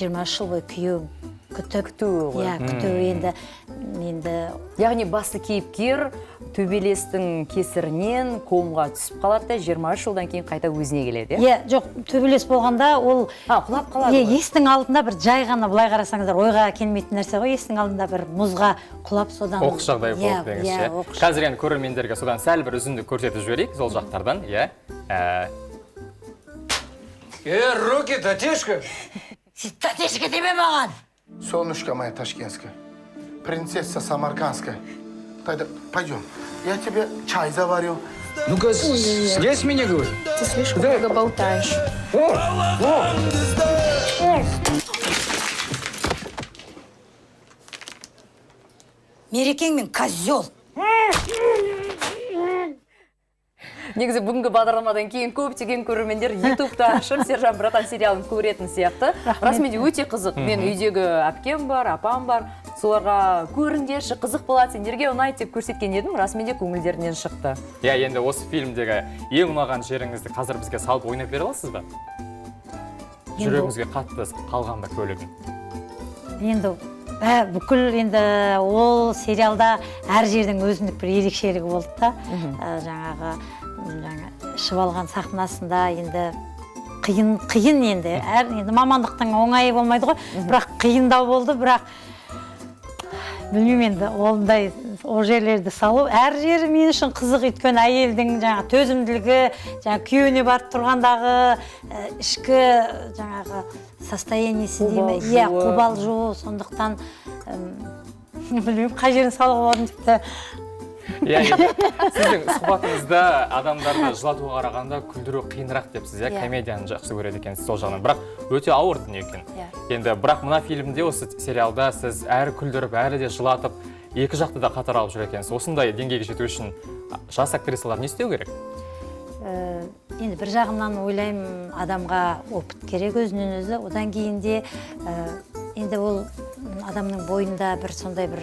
S26: 23 жыл бойы күйеуін күтіп,
S2: күтуі ғой.
S26: Иә, күтуі енді.
S2: Яғни басты кейіпкер төбелестің кесірінен комға түсіп қалады да, 23 жылдан кейін қайта өзіне келеді,
S26: иә? Жоқ, төбелес болғанда ол
S2: құлап қалады.
S26: Иә, есіктің алдында бір жай ғана, былай қарасаңыздар, ойға келмейтін нәрсе ғой, есіктің алдында бір мұзға құлап содан.
S1: Оқыс жағдай болды деңізші. Қазір енді көрермендерге содан сәл бір үзінді көрсетіп жіберейік, сол жақтардан, иә.
S5: Руки, Татешка!
S26: Татешка деме маған!
S8: Солнышко моя ташкентская, принцесса самаркандская. Тогда пойдем, я тебе чай заварю.
S5: Ну-ка, слезь меня, говорю.
S7: Ты слишком много болтаешь.
S5: О, о.
S26: Мерекең мен козел.
S2: Негізі бүгінгі бағдарламадан кейін көптеген көрермендер Ютубта ашып Сержан братан сериалын көретін сияқты. Расымен де өте қызық. Мен үйдегі әпкем бар, апам бар. Соларға көріңдерші, қызық болады, сендерге ұнайды деп көрсеткен едім. Расымен де көңілдерінен шықты.
S1: Иә, енді осы фильмдегі ең ұнаған жеріңізді қазір бізге салып ойнап бере аласыз ба? Жүрегіңізге қатты қалған бір бөлігін.
S26: Енді бүкіл енді ол сериалда әр жердің өзіндік бір ерекшелігі болды да. Жаңағы ішіп алған сахнасында енді қиын енді. Әр енді мамандықтың оңайы болмайды ғой, бірақ қиындау болды, бірақ білмеймін енді ондай ол жерлерді салу әр жері мен үшін қызық, өйткені әйелдің жаңағы төзімділігі, жаңағы күйеуіне барып тұрғандағы ішкі жаңағы состояниесі деймін, иә, қобалжуы, сондықтан білмеймін қай жерін салуға болатынын тіпті.
S1: Иә, сіздің сұхбатыңызда адамдарды жылатуға қарағанда күлдіру қиынырақ депсіз, иә, комедияны жақсы көреді екенсіз сол жағынан, бірақ өте ауыр дүние екен. Енді бірақ мына фильмде, осы сериалда сіз әрі күлдіріп, әрі де жылатып, екі жақты да қатар алып жүр екенсіз. Осындай деңгейге жету үшін жас актрисалар не істеу керек?
S26: Енді бір жағынан ойлаймын, адамға опыт керек өзінен өзі, одан кейін де енді ол адамның бойында бір сондай бір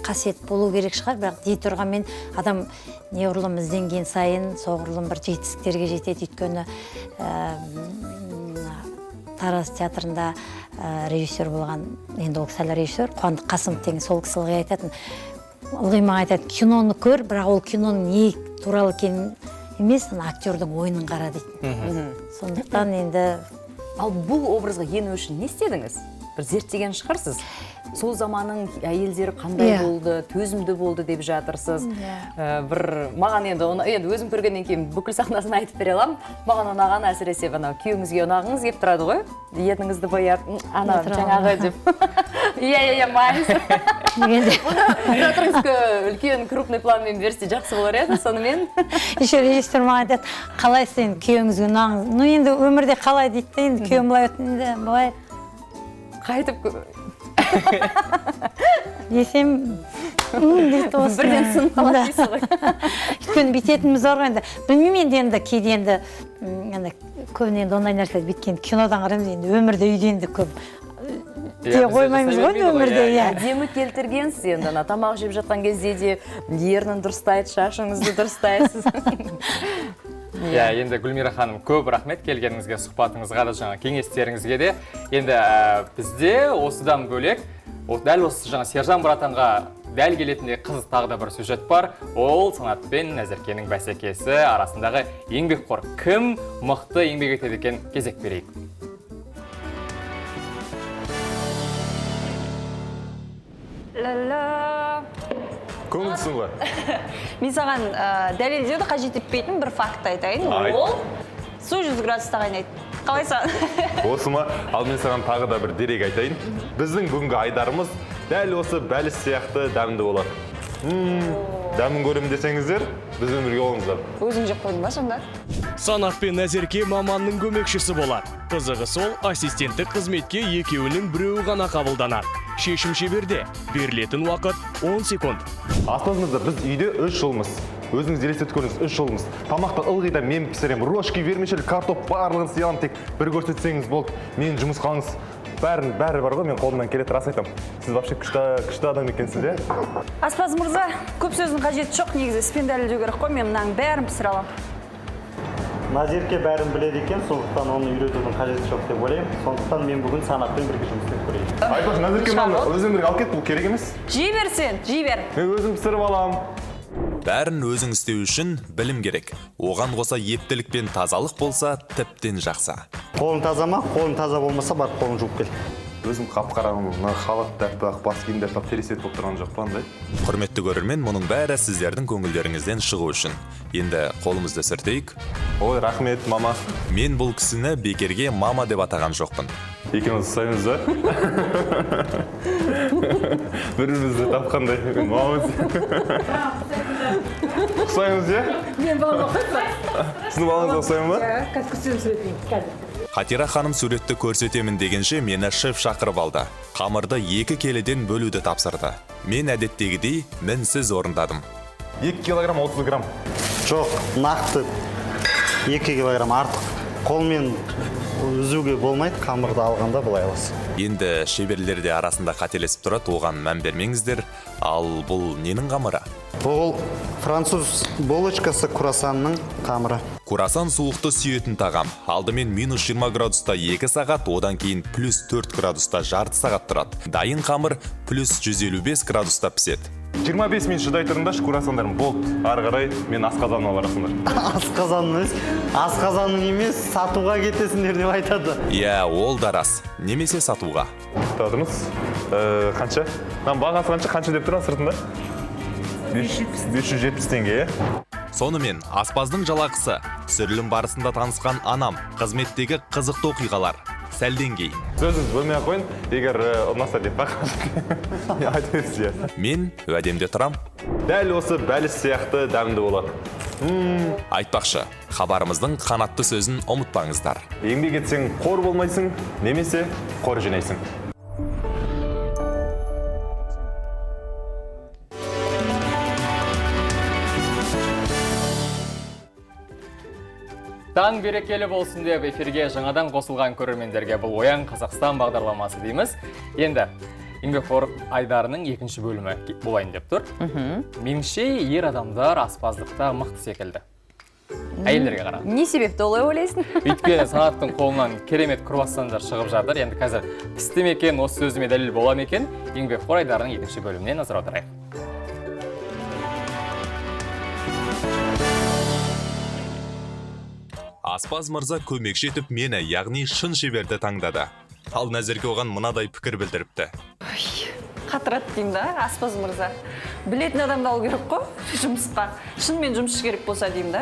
S26: қасиет болу керек шығар, бірақ дей тұрғанмен адам неғұрлым ізденген сайын соғұрлым бір жетістіктерге жетеді. Өйткені Тараз театрында режиссер болған, енді ол кісі әлі режиссер, Қуандық Қасымов деген сол кісі ылғи айтатын, ылғи маған айтады, киноны көр, бірақ ол киноның не туралы екенін емес, ана актердің ойынын қара дейтін. Сондықтан енді.
S2: Ал бұл образға ену үшін не істедіңіз? Бір зерттеген шығарсыз. Сол заманның әйелдері қандай болды, төзімді болды деп жатырсыз. Бір маған енді өзім көргеннен кейін бүкіл сахнасын айтып бере аламын. Маған ұнаған әсіресе анау күйеуіңізге ұнағыңыз келіп тұрады ғой. Ерніңізді бояп, ана жаңағы деп. Иә, майыз. Бұны үлкен крупный планмен берсе жақсы болар еді, сонымен.
S26: Еще режиссер маған айтады, қалай сен күйеуіңізге ұнағыңыз? Ну енді өмірде қалай дейді, енді күйеуім былай, енді былай.
S2: Қайтып
S26: Десем, дейді осы.
S2: Бірден сынып қалады дейсіз ғой.
S26: Өйткені бүйтетініміз бар ғой енді. Білмеймін енді, енді кейде енді, енді көбіне енді ондай нәрселерді бүйткен кинодан қараймыз, енді өмірде үйде енді көп де қоймаймыз ғой енді өмірде, иә.
S2: Әдемі келтіргенсіз енді, ана тамақ жеп жатқан кезде де ернін дұрыстайды, шашыңызды дұрыстайсыз.
S1: Иә, енді Гүлмира ханым, көп рахмет келгеніңізге, сұхбатыңызға да, жаңа кеңестеріңізге де. Енді бізде осыдан бөлек, дәл осы жаңа Сержан братанға дәл келетіндей қызық тағы да бір сюжет бар. Ол Санат пен Назеркенің бәсекесі арасындағы еңбекқор. Кім мықты еңбек етеді екен, кезек берейік.
S10: Көңілсің ғой.
S11: Мен саған дәлелдеуді қажет етпейтін бір факт айтайын.
S10: Айт.
S11: Ол су 100 градуста қайнайды. Қалай саған?
S10: Осы ма? Ал мен саған тағы да бір дерек айтайын. Біздің бүгінгі айдарымыз дәл осы бәліш сияқты дәмді болады. Дәмін көремін десеңіздер, бізбен бірге болыңыздар.
S11: Өзің жеп қойдың ба сонда?
S12: Санат пен Назерке маманның көмекшісі болады. Қызығы сол, ассистенттік қызметке екеуінің біреуі ғана қабылданады. Шешім шеберде. Берілетін уақыт 10 секунд.
S10: Аспаз мырза, біз үйде 3 жылмыз. Өзіңіз елестетіп көріңіз, 3 жылмыз. Тамақты ылғи да мен пісіремін. Рожки, вермишель, картоп барлығын істей аламын. Тек бір көрсетсеңіз болды. Мен жұмысқа алыңыз. Бәрі бар ғой, мен қолымнан келеді, рас айтамын. Сіз вообще күшті адам екенсіз, иә?
S11: Аспаз мырза, көп сөздің қажеті жоқ, негізі іспен дәлелдеу керек қой, мен мынаның бәрін пісіре аламын.
S13: Назерке бәрін біледі екен, сондықтан оны үйретудің қажеті жоқ деп ойлаймын. Сондықтан мен бүгін Санатпен бірге жұмыс істеп көрейін.
S10: Айтпақшы, Назерке, мынаны өзің бірге алып кет, бұл керек емес.
S11: Жей бер сен, жей бер.
S10: Мен өзім пісіріп аламын.
S15: Бәрін өзің істеу үшін білім керек. Оған қоса ептілік пен тазалық болса, тіптен жақсы.
S13: Қолың таза ма? Қолың таза болмаса, барып қолың жуып кел.
S10: Өзім қап-қарамын, мына халат да аппақ, бас киім де аппақ, теріс болып тұрған жоқ па андай?
S15: Құрметті көрермен, мұның бәрі сіздердің көңілдеріңізден шығу үшін. Енді қолымызды сүртейік.
S10: Ой, рахмет, мама.
S15: Мен бұл кісіні бекерге мама деп атаған жоқпын.
S10: Екеуміз ұқсаймыз да? Бір-бірімізді тапқандай. Мамамыз. Ұқсаймыз, иә?
S6: Мен балама ұқсаймын.
S10: Сіздің балаңызға ұқсаймын ба?
S6: Иә, қазір көрсетемін суретін. Қазір.
S15: Хатира ханым суретті көрсетемін дегенше мені шеф шақырып алды. Қамырды 2 келіден бөлуді тапсырды. Мен әдеттегідей мінсіз орындадым.
S10: 2 килограмм 30 грамм.
S13: Жоқ, нақты 2 килограмм артық. Қолмен үзуге болмайды, қамырды алғанда былай аласың.
S15: Енді шеберлер де арасында қателесіп тұрады, оған мән бермеңіздер. Ал бұл ненің қамыры?
S13: Бұл француз булочкасы, круассанның қамыры.
S15: Круассан суықты сүйетін тағам. Алдымен минус 20 градуста 2 сағат, одан кейін плюс 4 градуста жарты сағат тұрады. Дайын қамыр плюс 155 градуста піседі.
S10: 25 минут шыдай тұрыңдаршы, круассандарым болды. Ары қарай мен асқазанына барасыңдар.
S13: Асқазан емес, асқазаның емес, сатуға кетесіңдер деп айтады.
S15: Иә, ол да рас. Немесе сатуға.
S10: Тұра тұрыңыз. Қанша? Мынаның бағасы қанша? Қанша деп тұр сыртында? 570 теңге, иә?
S15: Сонымен, аспаздың жалақысы, түсірілім барысында танысқан анам, қызметтегі қызықты оқиғалар. Сәлден кейін.
S10: Сөзіңіз бөлмей ақ қойын, егер ұнаса деп айта беріңіз, иә.
S15: Мен уәдемде тұрам.
S10: Дәл осы бәліш сияқты дәмді болады.
S15: Айтпақшы, хабарымыздың қанатты сөзін ұмытпаңыздар.
S10: Еңбек етсең қор болмайсың, немесе қор жинайсың.
S1: Таң берекелі болсын деп эфирге жаңадан қосылған көрермендерге бұл Оян Қазақстан бағдарламасы дейміз. Енді еңбекқор айдарының екінші бөлімі болайын деп тұр. Меніңше, ер адамдар аспаздықта мықты секілді. Әйелдерге қарағанда.
S2: Не себепті олай ойлайсың?
S1: Өйткені Санаттың қолынан керемет круассандар шығып жатыр. Енді қазір пісті ме екен, осы сөзіме дәлел бола ма екен? Еңбекқор айдарының екінші бөліміне назар аударайық.
S15: Аспаз мырза көмекші етіп мені, яғни шын шеберді таңдады. Ал Назерке оған мынадай пікір білдіріпті.
S11: Ой, қатырады деймін да, аспаз мырза. Білетін адамды алу керек қой жұмысқа. Шынымен жұмысшы керек болса деймін да.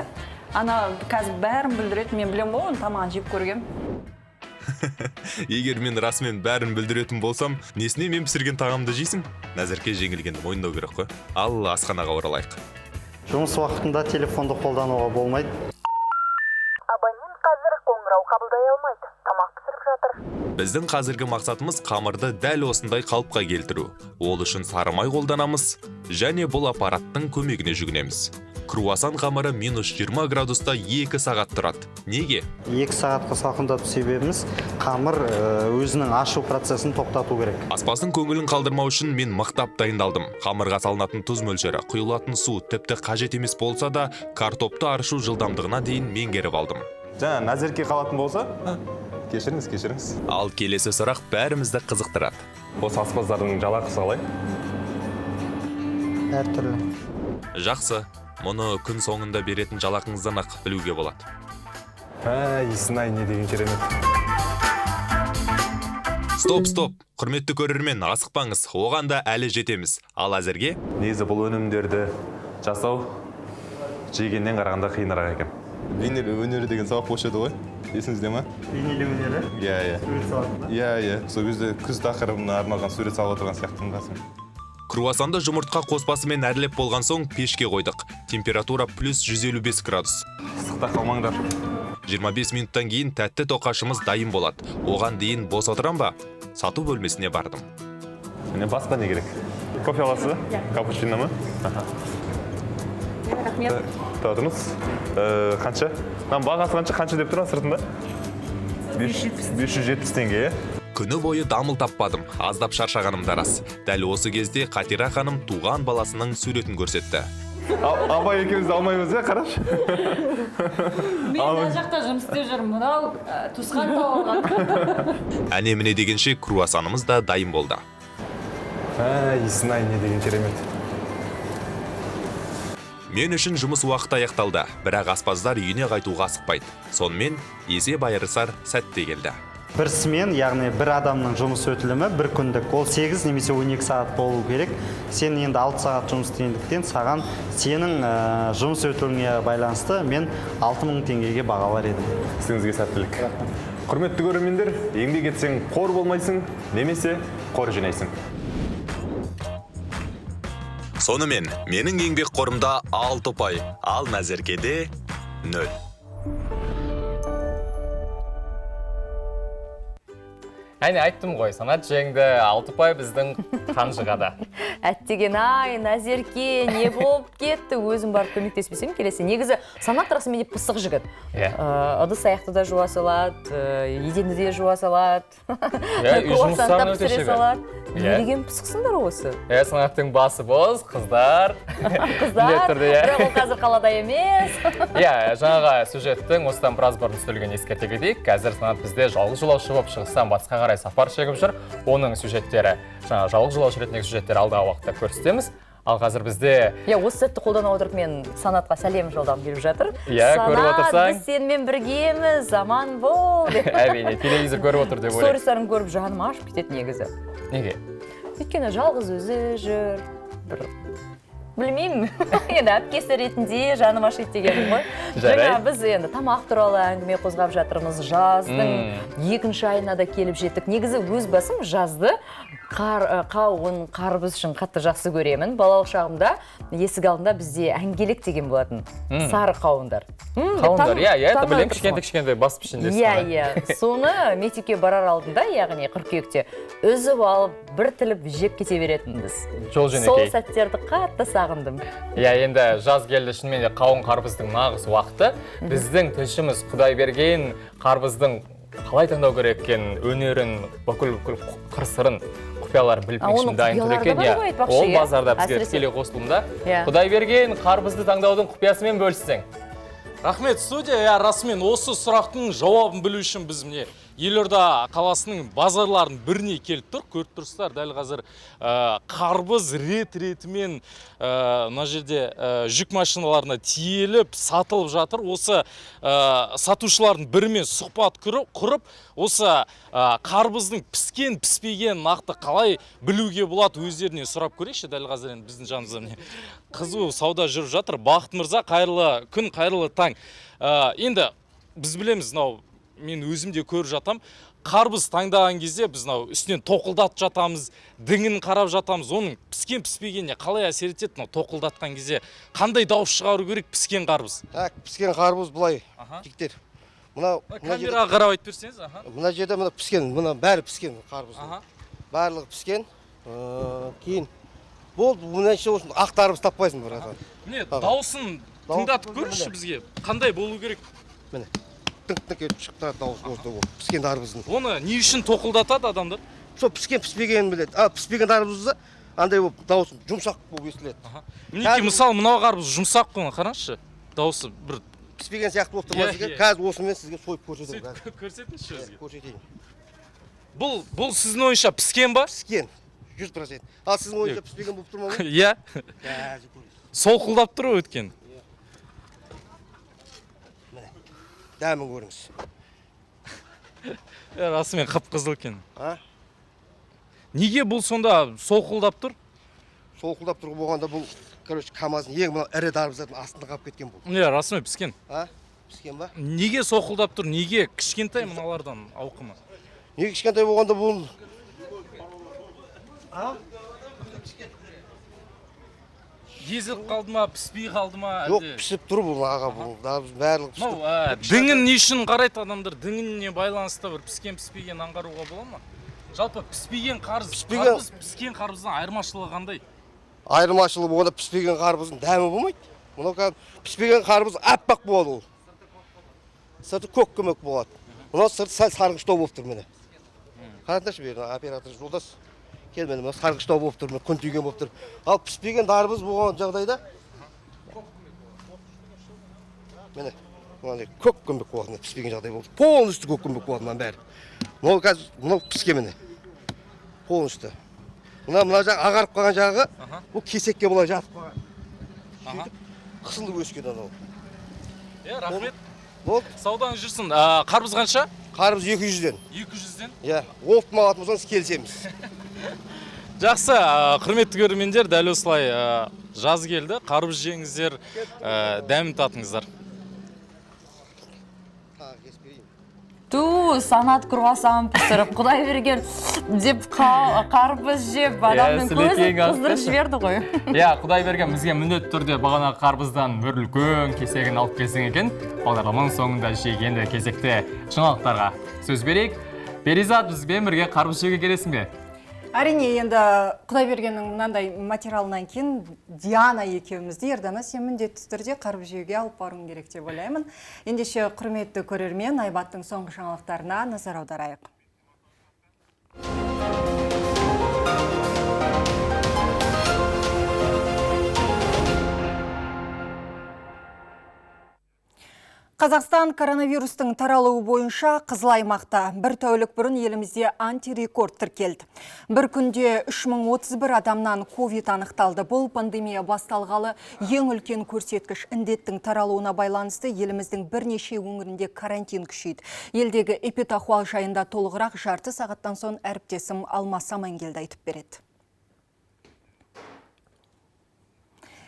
S11: Ана қазір бәрін бүлдіреді, мен білемін ғой, оның тамағын жеп көргем.
S15: Егер мен расымен бәрін бүлдіретін болсам, несіне мен пісірген тағамды жейсің? Назерке жеңілгенді мойындау керек қой. Ал асханаға оралайық.
S13: Жұмыс уақытында телефонды қолдануға болмайды.
S16: Абонент қазір қоңырау қабылдай алмайды. Тамақ пісіріп жатыр.
S15: Біздің қазіргі мақсатымыз қамырды дәл осындай қалыпқа келтіру. Ол үшін сары май қолданамыз және бұл аппараттың көмегіне жүгінеміз. Круассан қамыры минус 20 градуста 2 сағат тұрады. Неге?
S13: 2 сағатқа салқындату себебіміз қамыр өзінің ашу процесін тоқтату керек.
S15: Аспаздың көңілін қалдырмау үшін мен мықтап дайындалдым. Қамырға салынатын тұз мөлшері, құйылатын су тіпті қажет емес болса да, картопты аршу жылдамдығына дейін меңгеріп алдым.
S10: Жаңа Назерке қалатын болса, кешіріңіз, кешіріңіз.
S15: Ал келесі сұрақ бәрімізді қызықтырады.
S10: Осы аспаздардың жалақысы қалай?
S13: Әртүрлі.
S15: Жақсы. Мұны күн соңында беретін жалақыңыздан ақ білуге болады.
S10: Иісін-ай, не деген керемет.
S15: Стоп, стоп. Құрметті көрермен, асықпаңыз. Оған да әлі жетеміз. Ал әзірге
S10: негізі бұл өнімдерді жасау жегеннен қарағанда қиынырақ екен. Бейнелеу өнері деген сабақ болушы еді ғой. Есіңізде ма?
S13: Бейнелеу өнері?
S10: Иә, иә.
S13: Сурет салатын ба?
S10: Иә, иә. Сол кезде күз тақырыбына арналған сурет салып отырған сияқтымын қасым.
S15: Круассанды жұмыртқа қоспасымен әрлеп болған соң пешке қойдық. Температура плюс 155 градус.
S10: Ыстықта қалмаңдар.
S15: 25 минуттан кейін тәтті тоқашымыз дайын болады. Оған дейін бос отырам ба? Сату бөлмесіне бардым.
S10: Міне басқа не керек? Кофе аласыз ба? Капучино ма?
S11: Рахмет.
S10: Татыңыз. Қанша? Мынаның бағасы қанша? Қанша деп тұр сыртында? 570 теңге, иә?
S15: Күні бойы дамыл таппадым, аздап шаршағаным да рас. Дәл осы кезде Қатира ханым туған баласының суретін көрсетті.
S10: Абай екеуміз алмаймыз, иә, қарашы.
S11: Мен мына жақта жұмыс істеп жүрмін, мынау туысқан тауып алған.
S15: Әне-міне дегенше круассанымыз да дайын болды.
S10: Иісін-ай, не деген керемет.
S15: Мен үшін жұмыс уақыты аяқталды, бірақ аспаздар үйіне қайтуға асықпайды. Сонымен есеп айырысар сәт те келді.
S13: Бір смен, яғни бір адамның жұмыс өтілімі бір күндік. Ол 8 немесе 12 сағат болу керек. Сен енді 6 сағат жұмыс істегендіктен саған сенің жұмыс өтіліңе байланысты мен 6000 теңгеге бағалар едім.
S10: Ісіңізге сәттілік. Құрметті көрермендер, еңбек етсең қор болмайсың, немесе қор жинайсың.
S15: Сонымен, менің еңбек қорымда 6 ұпай, ал Назеркеде 0.
S1: Әне айттым ғой, Санат жеңді, 6 ұпай біздің қанжығада.
S2: Әттеген ай, Назерке, не болып кетті? Өзім барып көмектеспесем келесі. Негізі Санат расымен де пысық жігіт. Ыдыс аяқты да жуа салады, еденді де жуа салады.
S1: Үй жұмыстарын өте шебер.
S2: Не деген пысықсыңдар осы?
S1: Санаттың басы бос, қыздар.
S2: Қыздар, бірақ ол қазір қалада емес.
S1: Иә, жаңағы сюжеттің осыдан біраз бұрын түсірілгенін ескерте кетейік. Қазір Санат бізде жалғыз жолаушы болып шығыстан батысқа қарай сапар шегіп жүр. Оның сюжеттері, жаңа жалғыз жолаушы ретіндегі сюжеттері алдағы уақытта көрсетеміз. Ал қазір бізде...
S2: Иә, осы сәтті қолдана отырып мен Санатқа сәлем жолдағым келіп жатыр.
S1: Иә, көріп отырсаң.
S2: Санат, біз сенімен біргеміз, аман бол деп.
S1: Әрине, телевизор көріп отыр деп ойлаймын.
S2: Стористарын көріп жаным ашып кетеді негізі.
S1: Неге?
S2: Өйткені жалғыз өзі жүр, бір білмеймін. Енді әпкесі ретінде жаным ашиды дегенім ғой. Жаңа біз енді тамақ туралы әңгіме қозғап жатырмыз. Жаздың екінші айына да келіп жеттік. Негізі өз басым жазды қауын, қарбыз үшін қатты жақсы көремін. Балалық шағымда есік алдында бізде әңгелек деген болатын. Сары қауындар.
S1: Қауындар, иә, иә, білемін, кішкентай-кішкентай бас пішіндесі.
S2: Иә, иә. Соны мектепке барар алдында, яғни қыркүйекте үзіп алып, бір тіліп жеп кете беретінбіз.
S1: Жол жөнекей.
S2: Сол сәттерді қатты сағындым.
S1: Иә, енді жаз келді, шынымен де қауын қарбыздың нағыз уақыты. Біздің тілшіміз Құдайберген қарбыздың қалай таңдау керек екенін, өнерін, бүкіл қыр-сырын, құпияларын біліп үшін дайын тұр екен. Ол базарда бізге тікелей қосылымда. Құдайберген, қарбызды таңдаудың құпиясымен бөліссең.
S9: Рахмет, студия. Расымен осы сұрақтың жауабын білу үшін біз міне Елорда қаласының базарларының біріне келіп тұр. Көріп тұрсыздар, дәл қазір қарбыз рет-ретімен мына жерде жүк машиналарына тиеліп, сатылып жатыр. Осы сатушылардың бірімен сұхбат құрып, осы қарбыздың піскен, піспеген нақты қалай білуге болады өздерінен сұрап көрейікші. Дәл қазір енді біздің жанымызда міне қызу сауда жүріп жатыр. Бақыт мырза, қайырлы күн, қайырлы таң. Енді біз білеміз, мынау мен өзім де көріп жатам, қарбыз таңдаған кезде біз мынау үстінен тоқылдатып жатамыз, діңін қарап жатамыз. Оның піскен піспегеніне қалай әсер етеді? Мынау тоқылдатқан кезде қандай дауыс шығару керек піскен қарбыз?
S14: Так, піскен қарбыз былай, жігіттер. Мынау
S9: Камераға қарап айтып берсеңіз, аха.
S14: Мына жерде мына піскен, мына бәрі піскен қарбыздың. Барлығы піскен. Кейін болды, мына ішінде осыны ақ дарбыз таппайсың, братан.
S9: Міне, дауысын тыңдатып көріңізші бізге. Қандай болу керек?
S14: Міне, тыңқ тыңқ етіп шығып тұрады дауыс осы болып, піскен дарбыздың.
S9: Оны не үшін тоқылдатады адамдар?
S14: Сол піскен піспегенін біледі. А піспеген дарбызды андай болып дауысы жұмсақ болып естіледі.
S9: Мінекей, мысалы, мынау қарбыз жұмсақ қой, қараңызшы. Дауысы бір
S14: піспеген сияқты болып тұр ма
S9: Иә,
S14: сізге?
S9: иә.
S14: Қазір осымен сізге сойып көрсетемін.
S9: Сөйтіп көрсетіңізші бізге.
S14: Көрсетейін.
S9: Бұл сіздің ойынша піскен ба?
S14: Піскен. 100%. Ал сіздің ойынша піспеген болып тұр ма бұл?
S9: Иә.
S14: Қазір көресіз.
S9: Солқылдап тұр ғой өткен.
S14: Міне. Дәмін көріңіз.
S9: Расымен қып-қызыл екен.
S14: А?
S9: Неге бұл сонда солқылдап тұр?
S14: Солқылдап тұр болғанда бұл, короче, КАМАЗдың ең мына ірі дарбыздардың астында қалып кеткен бұл.
S9: Иә, расымен піскен.
S14: А? Піскен ба?
S9: Неге солқылдап тұр? Неге кішкентай мыналардан ауқымы?
S14: Неге кішкентай болғанда бұл А?
S9: Езіліп қалды ма, піспей қалды ма?
S14: Жоқ,
S9: әлде?
S14: пісіп тұр бұл аға, бұл дарбыз барлығы пісіп
S9: Мынау
S14: тұр.
S9: діңін не үшін қарайды адамдар? Діңіне байланысты бір піскен піспеген аңғаруға бола ма? Жалпы піспеген қарыз, қарбыз піскен қарбыздан айырмашылығы қандай?
S14: Айырмашылығы болғанда піспеген қарбыздың дәмі болмайды. Мынау кәдімгі піспеген қарбыз аппақ болады ол. Сырты көк көмек болады. Мынау сырты сәл сарғыштау болып тұр міне. Қараңдаршы бері, оператор жолдас. Кел міне, мына сарғыштау болып тұр, міне күн тиген болып тұр. Ал піспеген дарбыз болған жағдайда міне мынандай көк көмек болады, міне піспеген жағдай болды. Полностью көк көмек болады мынаның бәрі. Мынау қазір мынау піскен міне. Полностью. Мына жақ ағарып қалған жағы, бұл кесекке былай жатып қалған. Сөйтіп қысылып өскен анау.
S9: Иә, рахмет.
S14: Болды.
S9: Саудаңыз жүрсін. Қарбыз қанша?
S14: Қарбыз 200-ден.
S9: 200-ден?
S14: Иә, оптом алатын болсаңыз келісеміз.
S9: Жақсы, құрметті көрермендер, дәл осылай жаз келді. Қарбыз жеңіздер, дәмін татыңыздар.
S2: Ту, Санат круассан пісіріп, Құдай берген деп қарбыз жеп, адамның көзін қыздырып жіберді ғой.
S1: Иә, Құдай берген бізге міндетті түрде бағана қарбыздан бір үлкен кесегін алып келсең екен. Бағдарламаның соңында жейік. Енді кезекте жаңалықтарға сөз берейік. Перизат, бізбен бірге қарбыз жеуге келесің бе?
S3: Әрине, енді Құдайбергеннің мынандай материалынан кейін Диана екеумізді, Ердана, сен міндетті түрде қарбыз жеуге алып баруың керек деп ойлаймын. Ендеше, құрметті көрермен, Айбаттың соңғы жаңалықтарына назар аударайық. Қазақстан коронавирустың таралуы бойынша қызыл аймақта. Бір тәулік бұрын елімізде антирекорд тіркелді. Бір күнде 3031 адамнан ковид анықталды. Бұл пандемия басталғалы ең үлкен көрсеткіш. Індеттің таралуына байланысты еліміздің бірнеше өңірінде карантин күшейді. Елдегі эпидахуал жайында толығырақ жарты сағаттан соң әріптесім Алмас Амангелді айтып береді.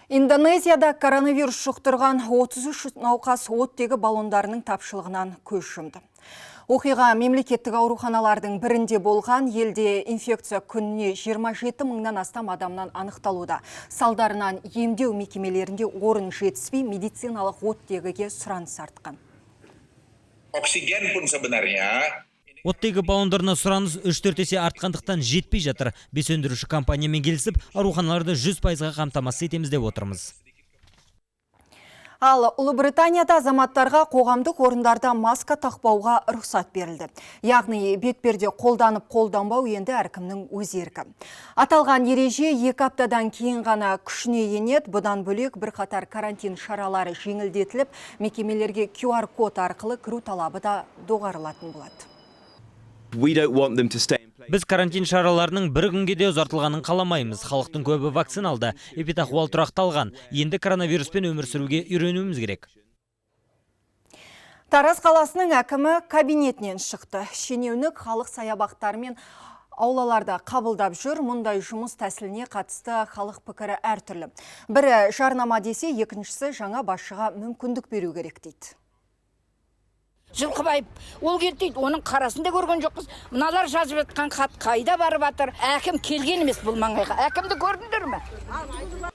S3: Индонезияда коронавирус жұқтырған 33 науқас оттегі баллондарының тапшылығынан көз жұмды. Оқиға мемлекеттік ауруханалардың бірінде болған. Елде инфекция күніне 27 мыңнан астам адамнан анықталуда. Салдарынан емдеу мекемелерінде орын жетіспей, медициналық оттегіге сұраныс артқан.
S16: Oksigen pun sebenarnya
S21: Оттегі баллондарына сұраныс 3-4 есе артқандықтан жетпей жатыр. Бес өндіруші компаниямен келісіп, ауруханаларды 100%-ға қамтамасыз етеміз деп отырмыз.
S3: Ал Ұлыбританияда азаматтарға қоғамдық орындарда маска тақпауға рұқсат берілді. Яғни бетперде қолданып қолданбау енді әркімнің өз еркі. Аталған ереже 2 аптадан кейін ғана күшіне енеді. Бұдан бөлек бірқатар карантин шаралары жеңілдетіліп, мекемелерге QR-код арқылы кіру талабы да доғарылатын болады.
S21: Біз карантин шараларының бір күнге де ұзартылғанын қаламаймыз. Халықтың көбі вакцина алды, эпидахуал тұрақталған. Енді коронавируспен өмір сүруге үйренуіміз керек.
S3: Тараз қаласының әкімі кабинетінен шықты. Шенеунік халық саябақтар мен аулаларда қабылдап жүр. Мұндай жұмыс тәсіліне қатысты халық пікірі әртүрлі. Бірі жарнама десе, екіншісі жаңа басшыға мүмкіндік беру керек дейді.
S17: Жылқыбаев ол келді дейді, оның қарасын да көрген жоқпыз. Мыналар жазып жатқан хат қайда барып жатыр? Әкім келген емес бұл маңайға. Әкімді көрдіңдер ме?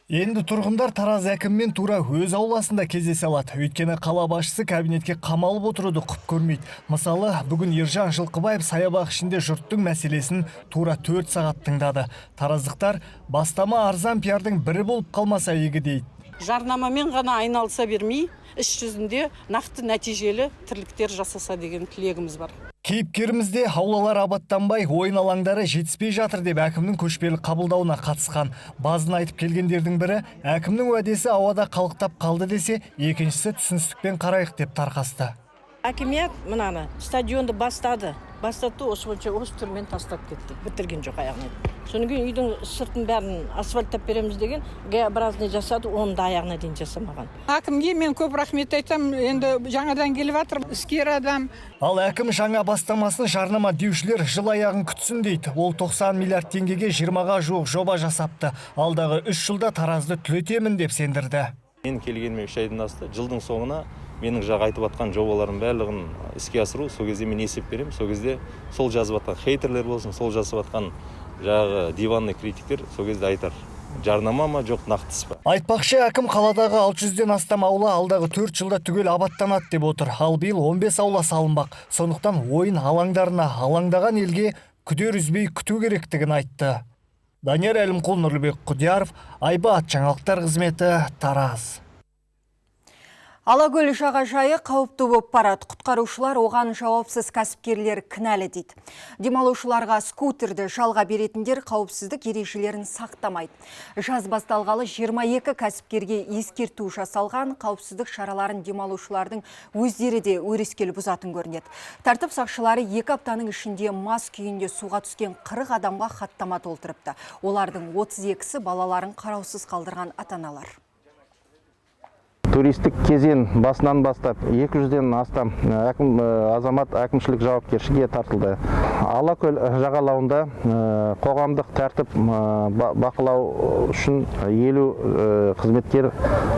S18: Енді тұрғындар Тараз әкімімен тура өз ауласында кездесе алады. Өйткені қала басшысы кабинетке қамалып отыруды құп көрмейді. Мысалы, бүгін Ержан Жылқыбаев саябақ ішінде жұрттың мәселесін тура 4 сағат тыңдады. Тараздықтар бастама арзан пиардың бірі болып қалмаса игі дейді.
S19: Жарнамамен ғана айналыса бермей, іс жүзінде нақты нәтижелі тірліктер жасаса деген тілегіміз бар.
S18: Кейіпкерімізде аулалар абаттанбай, ойын алаңдары жетіспей жатыр деп әкімнің көшпелі қабылдауына қатысқан. Базын айтып келгендердің бірі әкімнің уәдесі ауада қалықтап қалды десе, екіншісі түсіністікпен қарайық деп тарқасты.
S19: Әкімият мынаны стадионды бастады. Бастады, осы бойынша осы түрмен тастап кетті. Бітірген жоқ аяғына. Содан кейін үйдің сыртын бәрін асфальттап береміз деген Г-образный жасады, оны да аяғына дейін жасамаған.
S20: Әкімге мен көп рахмет айтамын. Енді жаңадан келіп жатыр, іскер адам.
S18: Ал әкім жаңа бастамасын жарнама деушілер жыл аяғын күтсін дейді. Ол 90 миллиард теңгеге 20-ға жуық жоба жасапты. Алдағы 3 жылда Таразды түлетемін деп сендірді.
S22: Мен келгеніме 3 айдан асты. Жылдың соңына менің жаңа айтып атқан жобаларым барлығын іске асыру, сол кезде мен есеп беремін, сол кезде сол жазып атқан хейтерлер болсын, сол жазып атқан жаңағы диванный критиктер сол кезде айтар. Жарнама ма, жоқ нақты іс па?
S18: Айтпақшы, әкім қаладағы 600-ден астам аула алдағы 4 жылда түгел абаттанады деп отыр. Ал биыл 15 аула салынбақ. Сондықтан ойын алаңдарына алаңдаған елге күдер үзбей күту керектігін айтты. Данияр Әлімқұл, Нұрлыбек Құдияров, Айбат жаңалықтар қызметі, Тараз.
S3: Алакөл жағажайы қауіпті болып барады. Құтқарушылар оған жауапсыз кәсіпкерлер кінәлі дейді. Демалушыларға скутерді жалға беретіндер қауіпсіздік ережелерін сақтамайды. Жаз басталғалы 22 кәсіпкерге ескерту жасалған, қауіпсіздік шараларын демалушылардың өздері де өрескел бұзатын көрінеді. Тәртіп сақшылары 2 аптаның ішінде мас күйінде суға түскен 40 адамға хаттама толтырыпты. Олардың 32-сі балаларын қараусыз қалдырған ата-аналар.
S24: Туристік кезең басынан бастап 200-ден астам азамат әкімшілік жауапкершілікке тартылды. Алакөл жағалауында қоғамдық тәртіп бақылау үшін 50 қызметкер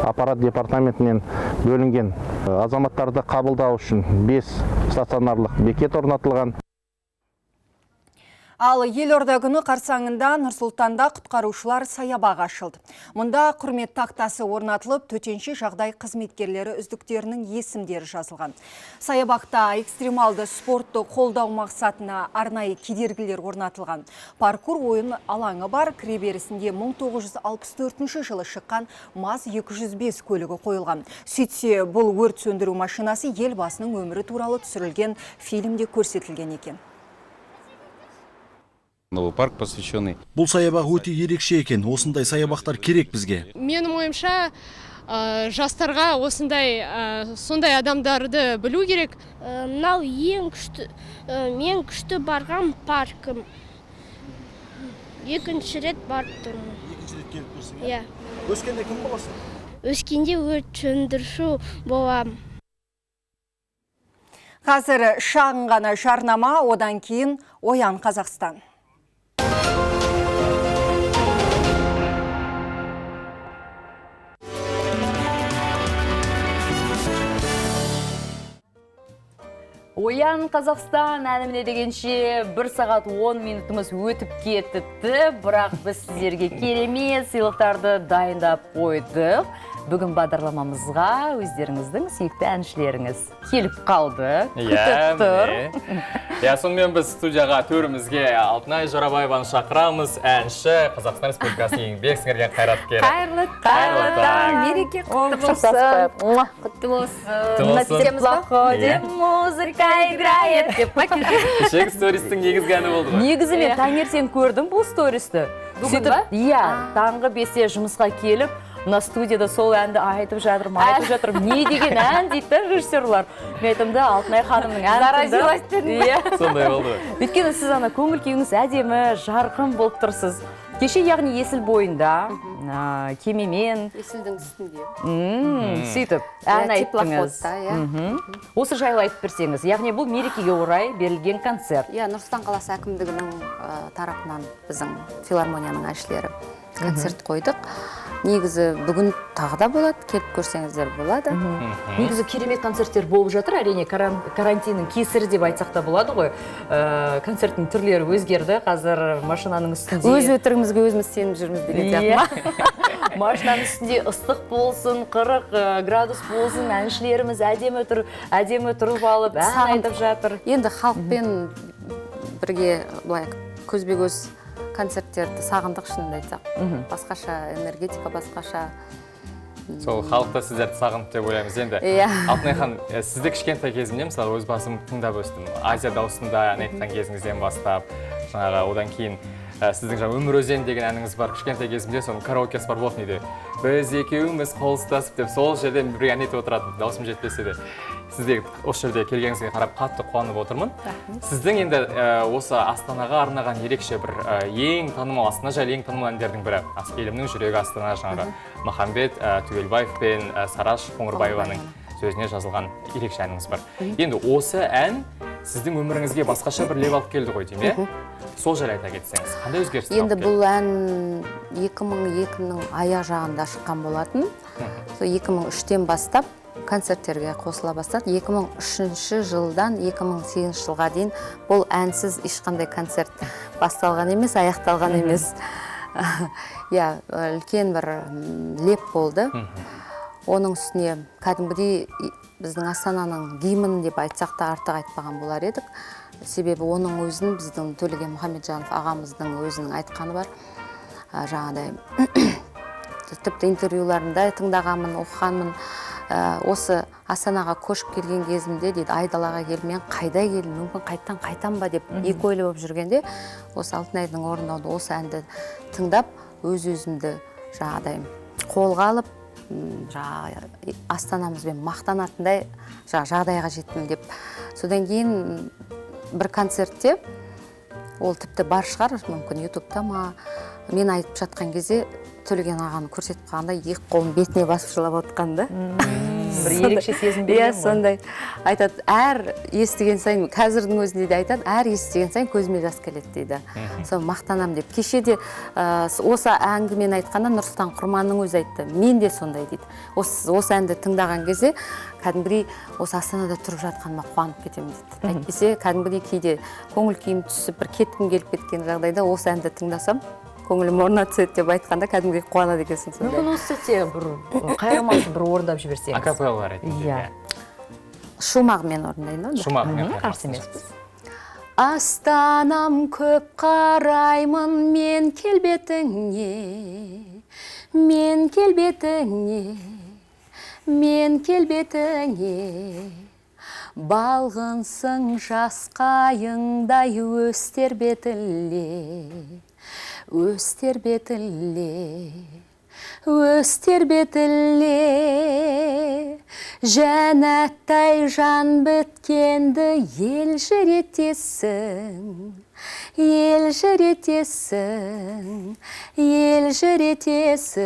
S24: аппарат департаментінен бөлінген. Азаматтарды қабылдау үшін 5 стационарлық бекет орнатылған.
S3: Ал елорда күні қарсаңында Нұр-Сұлтанда құтқарушылар саябағы ашылды. Мұнда құрмет тақтасы орнатылып, төтенше жағдай қызметкерлері үздіктерінің есімдері жазылған. Саябақта экстремалды спортты қолдау мақсатына арнайы кедергілер орнатылған. Паркур ойын алаңы бар, кіреберісінде 1964 жылы шыққан МАЗ 205 көлігі қойылған. Сөйтсе, бұл өрт сөндіру машинасы елбасының өмірі туралы түсірілген фильмде көрсетілген екен.
S25: Новый парк посвященный.
S26: Бұл саябақ өте ерекше екен. Осындай саябақтар керек бізге.
S7: Менің ойымша, жастарға осындай сондай адамдарды білу керек.
S23: Мынау ең күшті, мен күшті барған паркім. Екінші рет барып тұрмын.
S26: Екінші рет келіп тұрсың,
S23: иә?
S26: Өскенде кім боласың?
S23: Өскенде өрт сөндіруші боламын.
S3: Қазір шағын ғана жарнама, одан кейін Оян Қазақстан.
S2: Оян Қазақстан әніміне дегенше 1 сағат 10 минутымыз өтіп кетіпті, бірақ біз сіздерге керемет сыйлықтарды дайындап қойдық. Бүгін бағдарламамызға өздеріңіздің сүйікті әншілеріңіз келіп қалды, күтіп тұр.
S1: Иә, сонымен біз студияға төрімізге Алтынай Жорабаеваны шақырамыз, әнші, Қазақстан Республикасының еңбек сіңірген қайраткері.
S2: Қайырлы таң,
S27: мереке құтты болсын. Құтты болсын.
S2: Музыка играет деп.
S1: Кешегі стористің негізгі әні болды ғой.
S2: Негізі мен таңертең көрдім бұл стористі.
S27: Бүгін ба?
S2: Иә, таңғы 5-те жұмысқа келіп, мына студияда сол әнді айтып жатырмын, айтып жатырмын. Не деген ән дейді да режиссерлар. Мен айтамын да, Алтынай ханымның әнін.
S27: Заразилась дедім.
S2: Иә.
S1: Сондай болды.
S2: Өйткені сіз ана көңіл күйіңіз әдемі, жарқын болып тұрсыз. Кеше, яғни Есіл бойында, кемемен.
S27: Есілдің үстінде.
S2: Сөйтіп, ән айттыңыз. Осы жайлы айтып берсеңіз, яғни бұл мерекеге орай берілген концерт.
S27: Иә, Нұр-Сұлтан қаласы әкімдігінің тарапынан біздің филармонияның әншілері
S4: Концерт қойдық. Негізі бүгін тағы да болады, келіп көрсеңіздер болады.
S2: Негізі керемет концерттер болып жатыр, әрине карантиннің кесірі деп айтсақ та болады ғой. Концерттің түрлері өзгерді, қазір машинаның үстінде.
S4: Өз өтірігімізге өзіміз сеніп жүрміз деген сияқты ма?
S2: Машинаның үстінде ыстық болсын, 40 градус болсын, әншілеріміз әдемі тұрып алып, ән айтып жатыр.
S4: Енді халықпен бірге былай көзбе-көз концерттерді сағындық, шынымды айтсақ. Басқаша энергетика, басқаша.
S1: Сол халықта сіздерді сағынып деп ойлаймыз енді. Алтынай ханым, сізді кішкентай кезімнен, мысалы, өз басым тыңдап өстім. Азия дауысында ән айтқан кезіңізден бастап, жаңағы одан кейін сіздің жаңа Өмір өзен деген әніңіз бар. Кішкентай кезімде соның караокесі бар болатын үйде. Біз екеуміз қол ұстасып деп сол жерден бірге ән айтып отыратын, дауысым жетпесе де. Сізде осы жерде келгеніңізге қарап қатты қуанып отырмын. Сіздің енді осы Астанаға арнаған ерекше бір ең танымал, Астана жайлы ең танымал әндердің бірі. Елімнің жүрегі Астана, жаңағы Махамбет Түгелбаев пен Сараш Қоңырбаеваның сөзіне жазылған ерекше әніңіз бар. Енді осы ән сіздің өміріңізге басқаша бір леп алып келді ғой деймін, иә? Сол жайлы айта кетсеңіз, қандай өзгерістер
S4: Енді
S1: алып келді?
S4: бұл ән 2002-нің аяқ жағында шыққан болатын. Сол 2003-тен бастап концерттерге қосыла бастады. 2003 жылдан 2008 жылға дейін бұл әнсіз ешқандай концерт басталған емес, аяқталған емес. Иә, үлкен бір леп болды. Оның үстіне кәдімгідей біздің Астананың гимні деп айтсақ та артық айтпаған болар едік. Себебі оның өзін біздің Төлеген Мұхамеджанов ағамыздың өзінің айтқаны бар. Жаңағыдай тіпті интервьюларында тыңдағанмын, оқығанмын. Осы Астанаға көшіп келген кезімде дейді, айдалаға келіп, мен қайда келдім, мүмкін қайттан қайтам ба деп екі ойлы болып жүргенде, осы Алтынайдың орындауында осы әнді тыңдап, өз-өзімді жаңағыдай қолға алып, жаңағы Астанамызбен мақтанатындай жағдайға жеттім деп. Содан кейін бір концертте, ол тіпті бар шығар, мүмкін ютубта ма, мен айтып жатқан кезде Төлеген ағаны көрсетіп қалғанда екі қолын бетіне басып жылап отқан да.
S2: Бір ерекше сезім берген
S4: Иә,
S2: ғой.
S4: сондай. Айтады, әр естіген сайын, қазірдің өзінде де айтады, әр естіген сайын көзіме жас келеді дейді. Сол мақтанам деп. Кеше де осы әңгімені айтқанда Нұрсұлтан Құрманның өзі айтты, мен де сондай дейді. Осы әнді тыңдаған кезде кәдімгідей осы Астанада тұрып жатқаныма қуанып кетемін дейді. Әйтпесе кәдімгідей кейде көңіл күйім түсіп, бір кеткім келіп кеткен жағдайда осы әнді тыңдасам, көңілім орнына түседі деп айтқанда кәдімгідей қуанады екенсің сондай.
S2: Мүмкін осы сәтте бір қайырмасын бір орындап жіберсеңіз.
S1: Акапелла ретінде.
S2: Иә.
S4: Шумағымен орындайын, онда.
S1: Шумағымен
S2: Қарсы емеспіз.
S4: Астанам көп қараймын мен келбетіңе, мен келбетіңе, мен келбетіңе. Балғынсың жас қайыңдай өстер бетіле, өстер бетіле, өстер бетіле. Жәннаттай жан біткенді елжіретесің, елжіретесің, елжіретесің.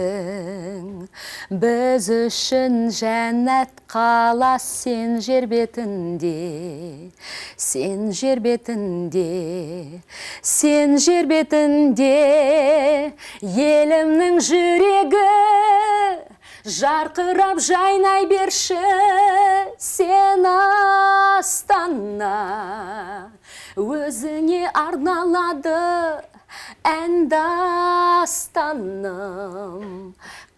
S4: Біз үшін жәннат қала сен жер бетінде, сен жер бетінде, сен жер бетінде. Елімнің жүрегі жарқырап жайнай берші, сен Астана. Өзіңе арналады ән дастаным,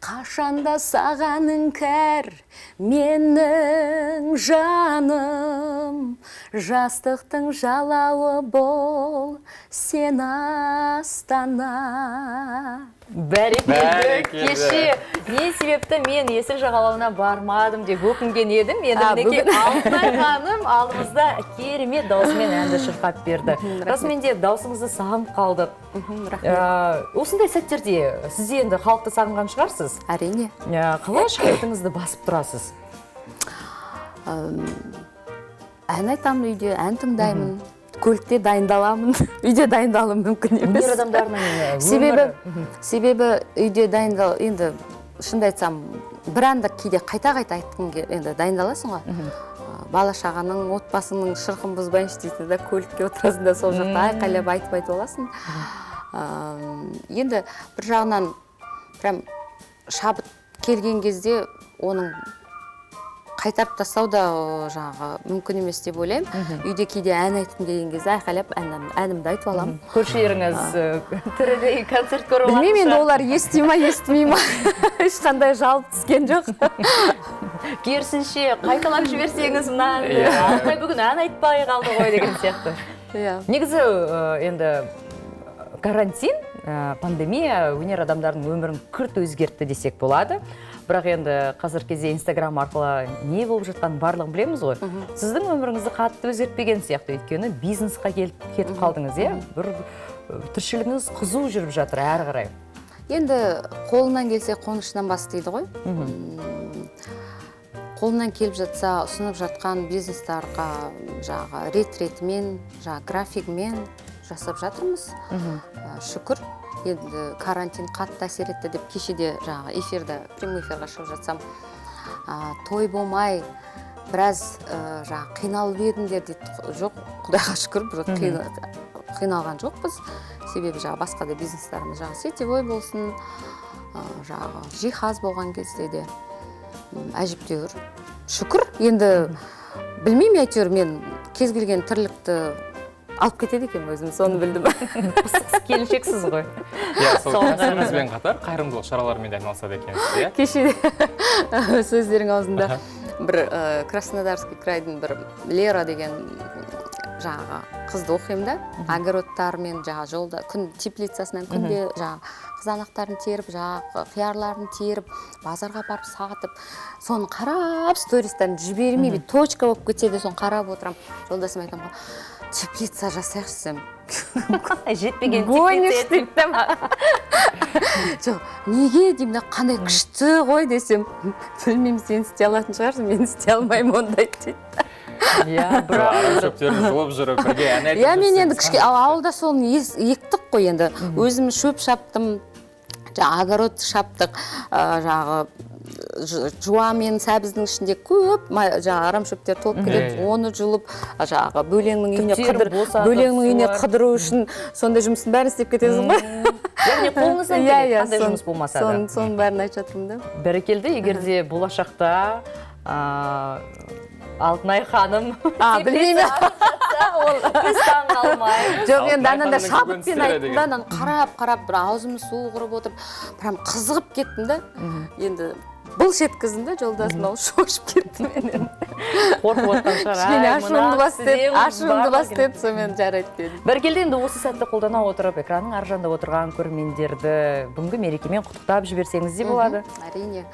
S4: қашанда саған іңкәр менің жаным. Жастықтың жалауы бол сен Астана.
S2: Бәрекелді.
S1: Бәрекелді.
S2: Кеше не себепті мен Есіл жағалауына бармадым деп өкінген едім. Енді мінекей Алтынай ханым алдымызда керемет даусымен әнді шырқап берді. Расымен де даусыңызды сағынып қалдық.
S4: Рахмет.
S2: Осындай сәттерде сіз енді халықты сағынған шығарсыз?
S4: Әрине.
S2: Қалай шабытыңызды басып тұрасыз?
S4: Ән айтамын үйде, ән тыңдаймын. Көлікте дайындаламын. Үйде дайындалуым мүмкін емес.
S2: Өнер адамдарының өмірі.
S4: Себебі үйде дайындал, енді шынымды айтсам, бір әнді кейде қайта-қайта айтқым енді дайындаласың ғой. Бала шағаның, отбасының шырқын бұзбайыншы дейсің да, көлікке отырасың да, сол жақта айқайлап айтып-айтып аласың. Енді бір жағынан Прям шабыт келген кезде оның қайтарып тастау да жаңағы мүмкін емес деп ойлаймын. Үйде кейде ән айтқым келген кезде айқайлап әнімді айтып аламын.
S2: Көршілеріңіз тірідей концерт көріп алатын.
S4: Білмеймін енді, олар ести ма, естімей ма, ешқандай жалып түскен жоқ.
S2: Керісінше, қайталап жіберсеңіз мына әнді, бүгін ән айтпай қалды ғой деген сияқты. Негізі енді карантин, пандемия өнер адамдарының өмірін күрт өзгертті десек болады. Бірақ енді қазіргі кезде Инстаграм арқылы не болып жатқанын барлығын білеміз ғой. Сіздің өміріңізді қатты өзгертпеген сияқты, өйткені бизнесқа келіп кетіп қалдыңыз, иә? Бір тіршілігіңіз қызу жүріп жатыр әрі қарай.
S4: Енді қолынан келсе қонышынан бас дейді ғой. Қолынан келіп жатса, ұсынып жатқан бизнестарға жаңағы рет-ретімен, жаңағы графигімен жасап жатырмыз. Шүкір. Енді карантин қатты әсер етті деп кешеде жаңағы эфирді, прямой эфирға шығып жатсам, той болмай біраз жаңағы қиналып едіңдер дейді. Жоқ, Құдайға шүкір, бір қиналған жоқпыз. Себебі жаңағы басқа да бизнестарымыз, жаңағы сетевой болсын, жаңағы жиһаз болған кезде де әжептәуір. Шүкір, енді білмеймін, әйтеуір мен кез келген тірлікті алып кетеді екен өзім, соны білдім.
S2: Пысық келіншексіз ғой.
S1: Иә, сол кәсібіңізбен қатар қайырымдылық шараларымен де айналысады екенсіз, иә?
S4: Кеше сөздерің аузында бір Краснодарский крайдың бір Лера деген жаңағы қызды оқимын да, огородтармен жаңағы жолда күн теплицасынан күнде жаңағы қызанақтарын теріп, жаңағы қиярларын теріп, базарға барып сатып, соны қарап стористарын жібермей, бір точка болып кетсе де соны қарап отырамын. Жолдасыма айтамын ғой, теплица жасайықшы десем.
S2: Жетпеген
S4: теплица дейді да. Жоқ, неге деймін да, қандай күшті ғой десем, білмеймін, сен істей алатын шығарсың, мен істей алмаймын ондай дейді.
S2: Иә,
S1: бірақ шөптерін жұлып жүріп, бірге ән айтып
S4: Иә, мен енді кішкене ауылда соны ектік қой енді. Өзім шөп шаптым, жаңағы огород шаптық, жаңағы жуа мен сәбіздің ішінде көп жаңағы арам шөптер толып келеді, оны жұлып, жаңағы бөлеңнің үйіне бөлеңнің үйіне қыдыру үшін сондай жұмыстың бәрін істеп кетесің ғой.
S2: Яғни қолыңыздан келеді, қандай жұмыс болмаса да.
S4: Соның бәрін айтып жатырмын да.
S2: Бәрекелді, егер де болашақта Алтынай ханым
S4: білмеймін.
S2: Біз таң қалмаймыз.
S4: Жоқ, енді ананда шабытпен айттым да, ананы қарап-қарап бір аузым су құрып отырып, прям қызығып кеттім да. Енді былш еткіздім да, жолдасым ол шошып кетті менен.
S2: Қорқып отқан шығар.
S4: Кішкене ашуымды бас деді, ашуымды бас деді, сонымен жарайды дедім.
S2: Бәрекелді, енді осы сәтті қолдана отырып, экранның ар жағында отырған көрермендерді бүгінгі мерекемен құттықтап жіберсеңіз де болады.
S4: Әрине,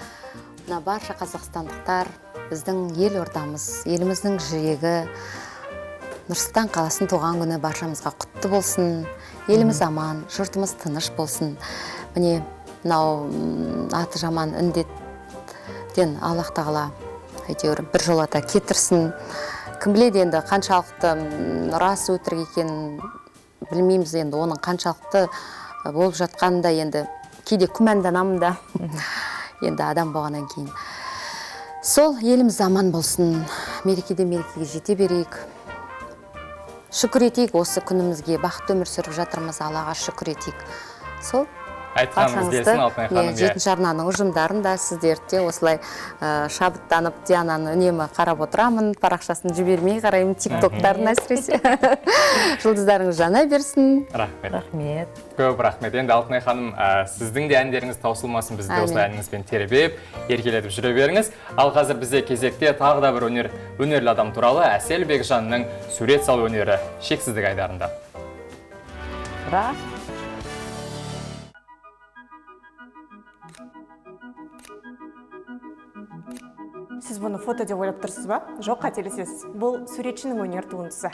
S4: мына барша қазақстандықтар, біздің ел ордамыз, еліміздің жүрегі, Нұр-Сұлтан қаласының туған күні баршамызға құтты болсын. Еліміз аман, жұртымыз тыныш болсын. Міне, мынау аты жаман індеттен Аллах тағала әйтеуір бір жолата кетірсін. Кім біледі енді қаншалықты рас өтірік екенін білмейміз енді, оның қаншалықты болып жатқанын да енді кейде күмәнданамын да. Енді адам болғаннан кейін. Сол еліміз аман болсын, мерекеде мерекеге жете берейік. Шүкір етейік осы күнімізге, бақытты өмір сүріп жатырмыз, Аллаға шүкір етейік. Сол
S1: айтқаныңыз келсін, Алтынай ханым.
S4: Жетінші арнаның ұжымдарын да, сіздерді де осылай шабыттанып, Диананы үнемі қарап отырамын, парақшасын жібермей қараймын, тиктоктарын әсіресе. Жұлдыздарыңыз жана берсін.
S1: Рахмет.
S2: Рахмет.
S1: Көп рахмет. Енді Алтынай ханым, сіздің де әндеріңіз таусылмасын, бізді осылай әніңізбен тербеп, еркелетіп жүре беріңіз. Ал қазір бізде кезекте тағы да бір өнерлі адам туралы, Әсел Бекжанның сурет салу өнері шексіздік айдарында.
S5: Сіз бұны фото деп ойлап тұрсыз ба? Жоқ, қателесесіз. Бұл суретшінің өнер туындысы.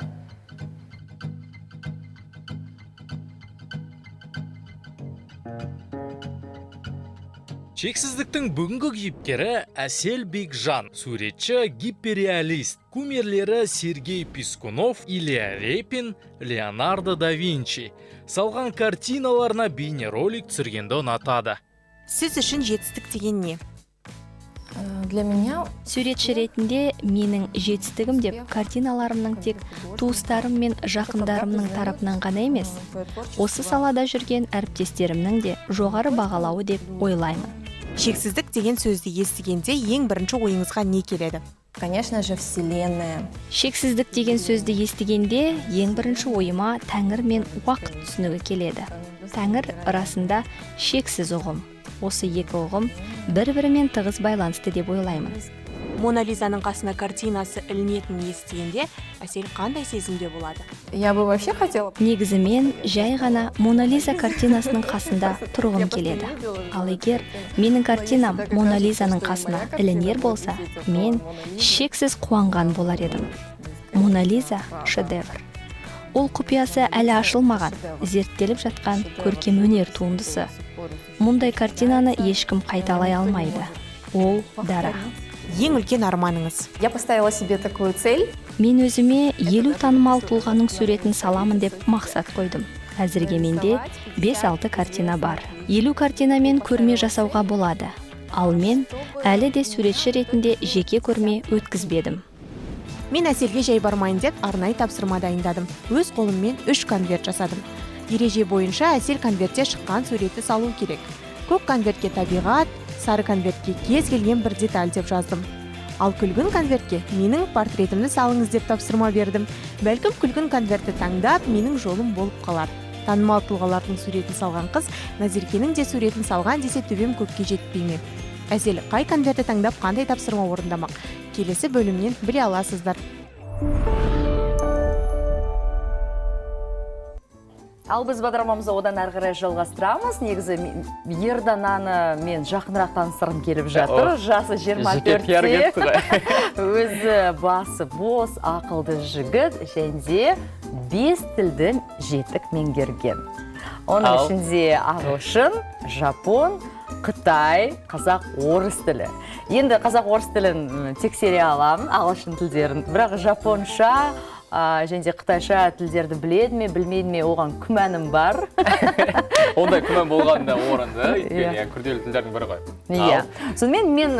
S9: Шексіздіктің бүгінгі кейіпкері Әсел Бекжан, суретші, гиперреалист. Кумирлері Сергей Пискунов, Илья Репин, Леонардо да Винчи. Салған картиналарына бейнеролик түсіргенді ұнатады.
S6: Сіз үшін жетістік деген не? Для меня
S8: Суретші ретінде менің жетістігім деп картиналарымның тек туыстарым мен жақындарымның тарапынан ғана емес, осы салада жүрген әріптестерімнің де жоғары бағалауы деп ойлаймын.
S5: Шексіздік деген сөзді естігенде ең бірінші ойыңызға не келеді?
S6: Конечно же, Вселенная.
S8: Шексіздік деген сөзді естігенде ең бірінші ойыма тәңір мен уақыт түсінігі келеді. Тәңір расында шексіз ұғым. Осы екі ұғым бір-бірімен тығыз байланысты деп ойлаймын.
S5: Мона Лизаның қасына картинасы ілінетінін естігенде Әсел қандай сезімде болады?
S6: Я бы вообще хотела.
S8: Негізі мен жай ғана Мона Лиза картинасының қасында тұрғым келеді. Ал егер менің картинам Мона Лизаның қасына ілінер болса, мен шексіз қуанған болар едім. Мона Лиза шедевр. Ол құпиясы әлі ашылмаған, зерттеліп жатқан көркем өнер туындысы. Мұндай картинаны ешкім қайталай алмайды. Ол дара.
S5: Ең үлкен арманыңыз?
S6: Я поставила себе такую цель.
S8: Мен өзіме 50 танымал тұлғаның суретін саламын деп мақсат қойдым. Әзірге менде 5-6 картина бар. 50 картинамен көрме жасауға болады. Ал мен әлі де суретші ретінде жеке көрме өткізбедім.
S5: Мен Әселге жай бармайын деп арнайы тапсырма дайындадым. Өз қолыммен 3 конверт жасадым. Ереже бойынша Әсел конвертте шыққан суретті салу керек. Көк конвертке табиғат, сары конвертке кез келген бір деталь деп жаздым. Ал күлгін конвертке менің портретімді салыңыз деп тапсырма бердім. Бәлкім күлгін конвертті таңдап, менің жолым болып қалар. Танымал тұлғалардың суретін салған қыз Назеркенің де суретін салған десе төбем көкке жетпей ме? Әсел қай конвертті таңдап қандай тапсырма орындамақ? Келесі бөлімнен біле аласыздар.
S2: Ал біз бағдарламамызды одан әрі қарай жалғастырамыз. Негізі Ердананы мен жақынырақ таныстырғым келіп жатыр. Жасы 24-те. Өзі басы бос, ақылды жігіт және де 5 тілді жетік меңгерген. Оның ішінде ағылшын, жапон, қытай, қазақ, орыс тілі. Енді қазақ, орыс тілін тексере аламын, ағылшын тілдерін. Бірақ жапонша және де қытайша тілдерді біледі ме, білмейді ме, оған күмәнім бар.
S1: Ондай күмән болғанда орынды, өйткені күрделі тілдердің бірі ғой.
S2: Иә. Сонымен мен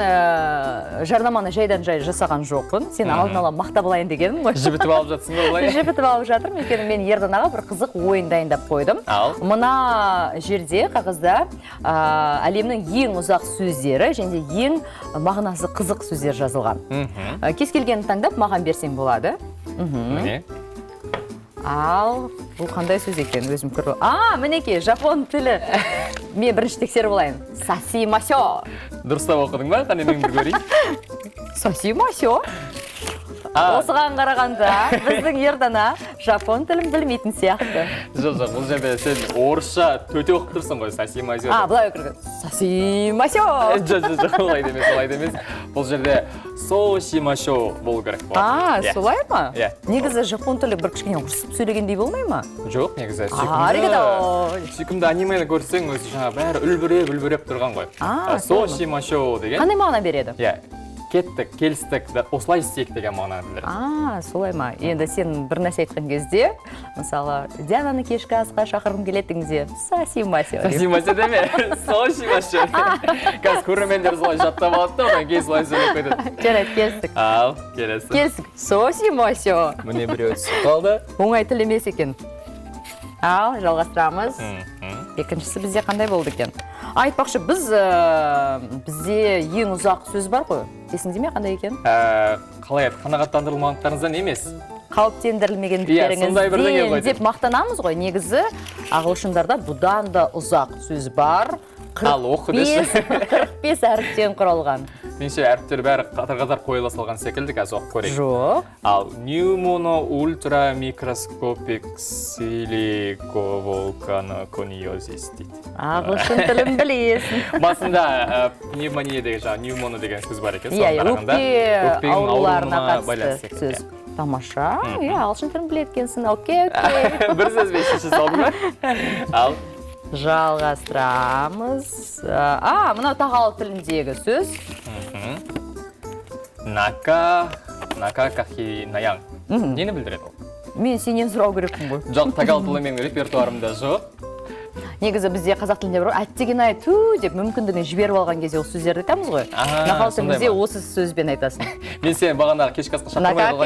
S2: жарнаманы жайдан жай жасаған жоқпын. Сен алдын ала мақтап алайын дегенім ғой.
S1: Жібітіп алып жатсың ба олай?
S2: Жібітіп алып жатырмын, өйткені мен Ерданаға бір қызық ойын дайындап қойдым. Мына жерде қағазда әлемнің ең ұзақ сөздері және де ең мағынасы қызық сөздер жазылған. Кез келгенін таңдап маған берсең болады.
S1: Міне.
S2: Ал, бұл қандай сөз екен, өзім көріп. А, мінекей, жапон тілі. Мен бірінші тексеріп алайын. Сасимасё.
S1: Дұрыстап оқыдың ба? Қане мен бір көрейін.
S2: Сасимасё. Осыған қарағанда біздің Ердана жапон тілін білмейтін сияқты.
S1: Жоқ, жоқ, бұл жерде сен орысша төте оқып тұрсың ғой, сасимасё.
S2: А, былай оқып. Сасимасё.
S1: Жоқ, жоқ, жоқ, олай емес, олай емес. Бұл жерде сосимасё болу керек болады.
S2: А, солай ма?
S1: Иә.
S2: Негізі жапон тілі бір кішкене ұрысып сөйлегендей болмай ма?
S1: Жоқ, негізі сүйкімді анимені көрсең, өзі жаңа бәрі үлбіреп-үлбіреп тұрған ғой. Сосимасё деген.
S2: Қандай мағына береді?
S1: Иә. Кеттік, келістік, осылай істейік деген мағынаны білдіреді.
S2: А, солай ма? Енді сен бір нәрсе айтқан кезде, мысалы, Диананы кешкі асқа шақырғым келеді дегенде, сасимасё.
S1: Сасимасё деме, сосимасё. Қазір көрермендер солай жаттап алады да, одан кейін солай сөйлеп кетеді.
S2: Жарайды, келістік.
S1: Ал, келесі.
S2: Келістік. Сосимасё.
S1: Міне біреу түсіп қалды.
S2: Оңай тіл емес екен. Ал, жалғастырамыз. Екіншісі бізде қандай болды екен? Айтпақшы, бізде ең ұзақ сөз бар ғой. Есіңде ме қандай екен?
S1: Қалай еді? Қанағаттандырылмағандықтарыңыздан емес.
S2: Қауіптендірілмегендіктеріңізден деп мақтанамыз ғой. Негізі ағылшындарда бұдан да ұзақ сөз бар.
S1: Ал, оқы деші.
S2: 45 әріптен құралған.
S1: Меніңше әріптер бәрі қатар-қатар қойыла салған секілді, қазір оқып көрейік.
S2: Жоқ.
S1: Ал, пневмоно ультра микроскопик силиковолканокониозис дейді.
S2: Ағылшын тілін білесің.
S1: Басында пневмония деген, жаңа пневмоно деген сөз бар екен.
S2: Иә, өкпе ауруларына қатысты сөз. Тамаша, иә, ағылшын тілін біледі екенсің. Окей, окей.
S1: Бір сөзбен шеше салдың ба? Ал.
S2: Жалғастырамыз. А, мынау тағалық тіліндегі сөз.
S1: Нака, нака кахи наян. Нені білдіреді ол?
S2: Мен сенен сұрау керекпін ғой.
S1: Жоқ, тагал тілі менің репертуарымда жоқ.
S2: Негізі бізде қазақ тілінде бар ғой, әттеген ай ту деп мүмкіндігін жіберіп алған кезде осы сөздерді айтамыз ғой.
S1: А,
S2: Нахал
S1: сондай
S2: тілімізде
S1: ма?
S2: осы сөзбен айтасың.
S1: Мен сені бағанағы кешкі асқа шақырмай қалған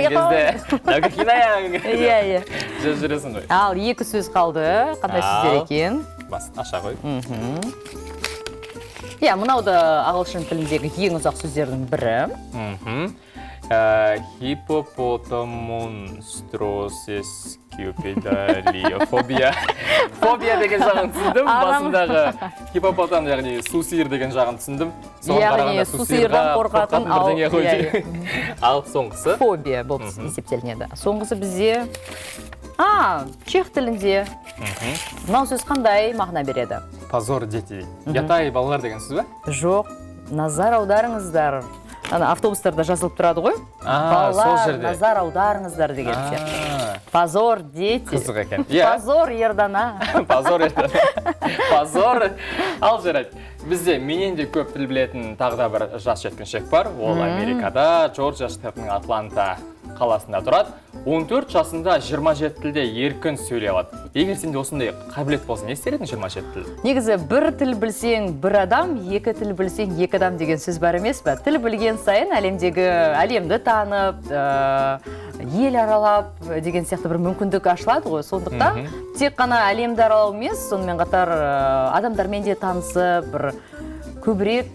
S1: кезде
S2: Иә, иә.
S1: жазып жүресің ғой.
S2: Ал екі сөз қалды. Қандай сөздер
S1: Ал.
S2: екен?
S1: Бас, аша ғой.
S2: Иә, мынау да ағылшын тіліндегі ең ұзақ сөздердің бірі.
S1: Хиппопотамонстросескиопедалиофобия. Фобия деген жағын түсіндім,
S2: Арам.
S1: басындағы хиппопотам, яғни су сиыр деген жағын түсіндім. Соған
S2: Яғни
S1: қарағанда
S2: су сиырдан қорқатын,
S1: бірдеңе ғой.
S2: Иә,
S1: Ал соңғысы?
S2: Фобия болып есептелінеді. Соңғысы бізде чех тілінде. Мынау сөз қандай мағына береді?
S1: Позор дети. Ұят-ай балалар деген сөз бе?
S2: Жоқ, назар аударыңыздар. Ана автобустарда жазылып тұрады ғой.
S1: А, сол
S2: Балалар,
S1: жерде.
S2: назар аударыңыздар деген сияқты. Позор дети.
S1: Қызық екен. Иә.
S2: Позор Ердана.
S1: Позор Ердана. Позор. Ал жарайды. Бізде менен де көп тіл білетін тағы да бір жас жеткіншек бар. Ол Америкада, Джорджия штатының Атланта қаласында тұрады. 14 жасында 27 тілде еркін сөйлей алады. Егер сенде осындай қабілет болса, не істер едің 27 тіл?
S2: Негізі бір тіл білсең бір адам, екі тіл білсең екі адам деген сөз бар емес пе? Тіл білген сайын әлемдегі әлемді танып, ел аралап деген сияқты бір мүмкіндік ашылады ғой. Сондықтан тек қана әлемді аралау емес, сонымен қатар адамдармен де танысып, бір көбірек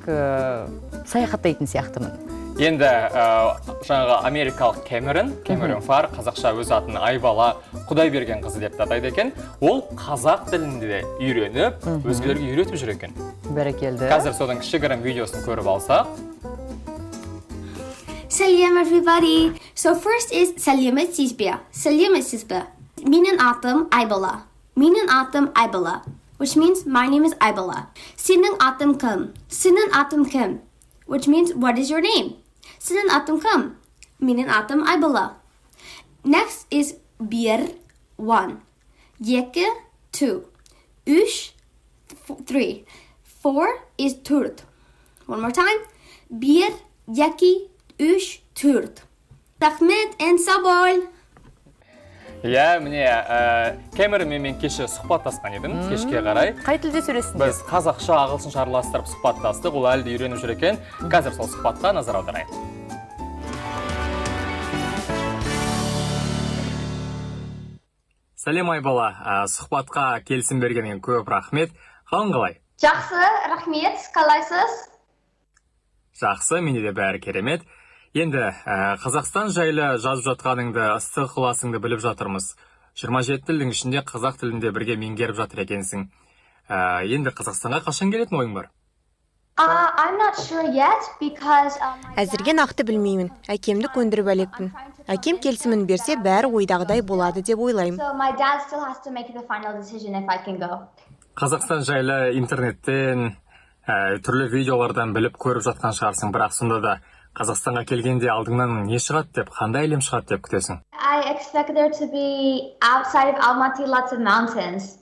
S2: саяхаттайтын сияқтымын.
S1: Енді жаңағы америкалық Кэмерон, Кэмерон Фар, қазақша өз атын Айбала Құдайберген қызы деп те атайды екен. Ол қазақ тілінде де үйреніп, өзгелерге үйретіп жүр екен.
S2: Бәрекелді.
S1: Қазір соның кішігірім видеосын көріп алсақ.
S10: Сәлем, everybody. So first is сәлеметсіз бе. Сәлеметсіз бе. Менің атым Айбала. Менің атым Айбала, which means my name is Айбала. Сенің атың кім? Сенің атың кім? Which means what is your name? Сенің атың кім? Менің атым Айбала. Next is бір, one. Екі, two. Үш, three. Four is төрт. One more time. Бір, екі, үш, төрт. Рахмет and сау бол.
S1: Иә, міне, Кэмеронмен мен кеше сұхбаттасқан едім, кешке қарай.
S2: Қай тілде сөйлестіңдер?
S1: Біз қазақша, ағылшынша араластырып сұхбаттастық, ол әлі де үйреніп жүр екен. Қазір сол сұхбатқа назар аударайық. Сәлем, Айбала, сұхбатқа келісім бергеніңе көп рахмет. Қалың қалай?
S10: Жақсы, рахмет, қалайсыз?
S1: Жақсы, менде де бәрі керемет. Енді Қазақстан жайлы жазып жатқаныңды, ыстық ықыласыңды біліп жатырмыз. 27 тілдің ішінде қазақ тілінде бірге меңгеріп жатыр екенсің. Енді Қазақстанға қашан келетін ойың бар?
S10: I'm not sure yet because
S5: Әзірге нақты білмеймін. Әкемді көндіріп әлекпін. Әкем келісімін берсе, бәрі ойдағыдай болады деп ойлаймын.
S10: So my dad still has to make the final decision if I can go.
S1: Қазақстан жайлы интернеттен, түрлі видеолардан біліп көріп жатқан шығарсың, бірақ сонда да Қазақстанға келгенде алдыңнан не шығады деп, қандай әлем шығады деп күтесің?
S10: I expect there to be outside of Almaty lots of mountains.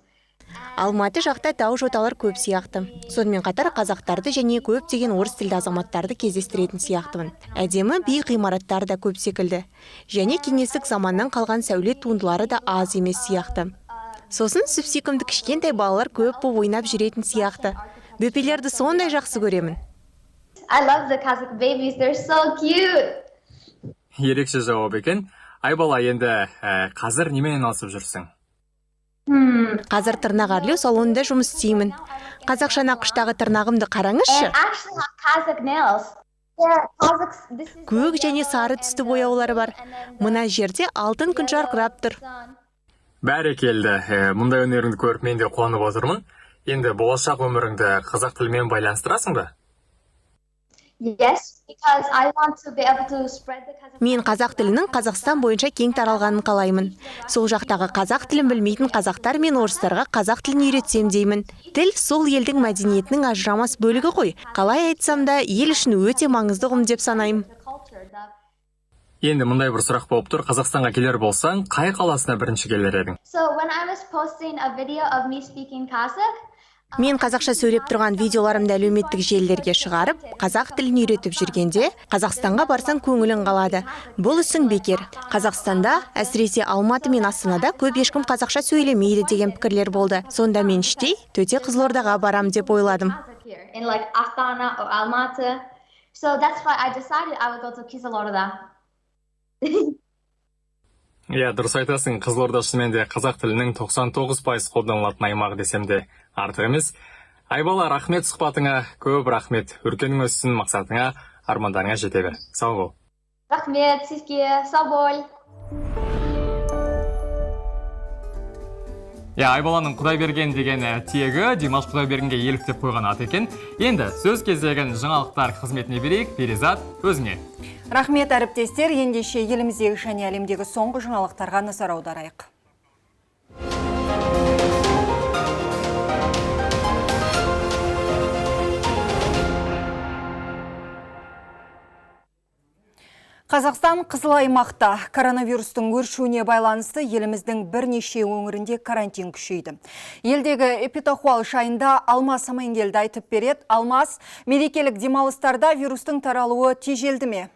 S5: Алматы жақта тау жоталар көп сияқты. Сонымен қатар қазақтарды және көптеген орыс тілді азаматтарды кездестіретін сияқтымын. Әдемі биік ғимараттар да көп секілді. Және кеңестік заманнан қалған сәулет туындылары да аз емес сияқты. Сосын сүп-сүйкімді кішкентай балалар көп болып ойнап жүретін сияқты. Бөпелерді сондай жақсы көремін.
S10: I love the Kazakh babies. They're so cute.
S1: Ерекше жауап екен. Айбала, енді қазір немен айналысып жүрсің?
S5: Қазір тырнақ әрлеу салонында жұмыс істеймін. Қазақша нақыштағы тырнағымды қараңызшы.
S10: And actually have Kazakh nails. They're Kazakhs. This is
S5: Көк және сары түсті бояулары бар. Мына жерде алтын күн жарқырап тұр.
S1: Бәрекелді. Мұндай өнеріңді көріп мен де қуанып отырмын. Енді болашақ өміріңді қазақ тілімен байланыстырасың ба?
S10: Yes, because I want to be able to spread the Kazakh.
S5: Мен қазақ тілінің Қазақстан бойынша кең таралғанын қалаймын. Сол жақтағы қазақ тілін білмейтін қазақтар мен орыстарға қазақ тілін үйретсем деймін. Тіл сол елдің мәдениетінің ажырамас бөлігі ғой. Қалай айтсам да, ел үшін өте маңызды ұғым деп санаймын.
S1: Енді мындай бір сұрақ болып тұр. Қазақстанға келер болсаң, қай қаласына бірінші келер едің?
S10: So when I was posting a video of me speaking Kazakh,
S5: Мен қазақша сөйлеп тұрған видеоларымды әлеуметтік желілерге шығарып, қазақ тілін үйретіп жүргенде, Қазақстанға барсаң көңілің қалады. Бұл ісің бекер. Қазақстанда, әсіресе Алматы мен Астанада көп ешкім қазақша сөйлемейді деген пікірлер болды. Сонда мен іштей төте Қызылордаға барам деп ойладым.
S10: In like Astana or Almaty. So that's why I decided I would go to Kyzylorda.
S1: Иә, дұрыс айтасың, Қызылорда шынымен де қазақ тілінің 99% қолданылатын аймағы десем де артық емес. Айбала, рахмет сұхбатыңа, көп рахмет. Өркенің өссін, мақсатыңа, армандарыңа жете бер. Сау бол.
S10: Рахмет сізге, сау бол.
S1: Иә, Айбаланың Құдайберген деген тегі Димаш Құдайбергенге еліктеп қойған ат екен. Енді сөз кезегін жаңалықтар қызметіне берейік. Перизат, өзіңе.
S3: Рахмет, әріптестер. Ендеше еліміздегі және әлемдегі соңғы жаңалықтарға назар аударайық. Қазақстан қызыл аймақта. Коронавирустың өршуіне байланысты еліміздің бірнеше өңірінде карантин күшейді. Елдегі эпидахуал жайында Алмас Амангелді айтып береді. Алмас, мерекелік демалыстарда вирустың таралуы тежелді ме?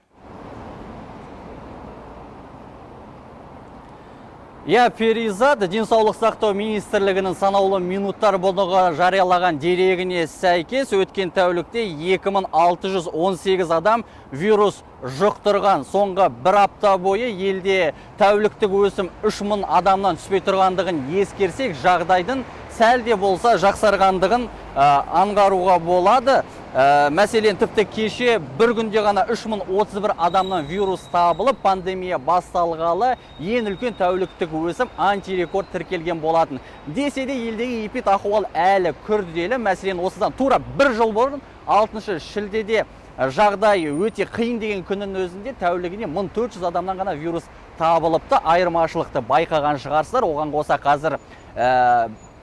S11: Иә, Перизат, Денсаулық сақтау министрлігінің санаулы минуттар бұрынғы жариялаған дерегіне сәйкес өткен тәулікте 2618 адам вирус жұқтырған. Соңғы бір апта бойы елде тәуліктік өсім 3000 адамнан түспей тұрғандығын ескерсек, жағдайдың сәл де болса жақсарғандығын аңғаруға болады. Мәселен, тіпті кеше бір күнде ғана 3031 адамнан вирус табылып, пандемия басталғалы ең үлкен тәуліктік өсім антирекорд тіркелген болатын. Десе де елдегі эпидахуал әлі күрделі. Мәселен, осыдан тура бір жыл бұрын 6 шілдеде жағдай өте қиын деген күннің өзінде тәулігіне 1400 адамнан ғана вирус табылыпты. Айырмашылықты байқаған шығарсыздар. Оған қоса қазір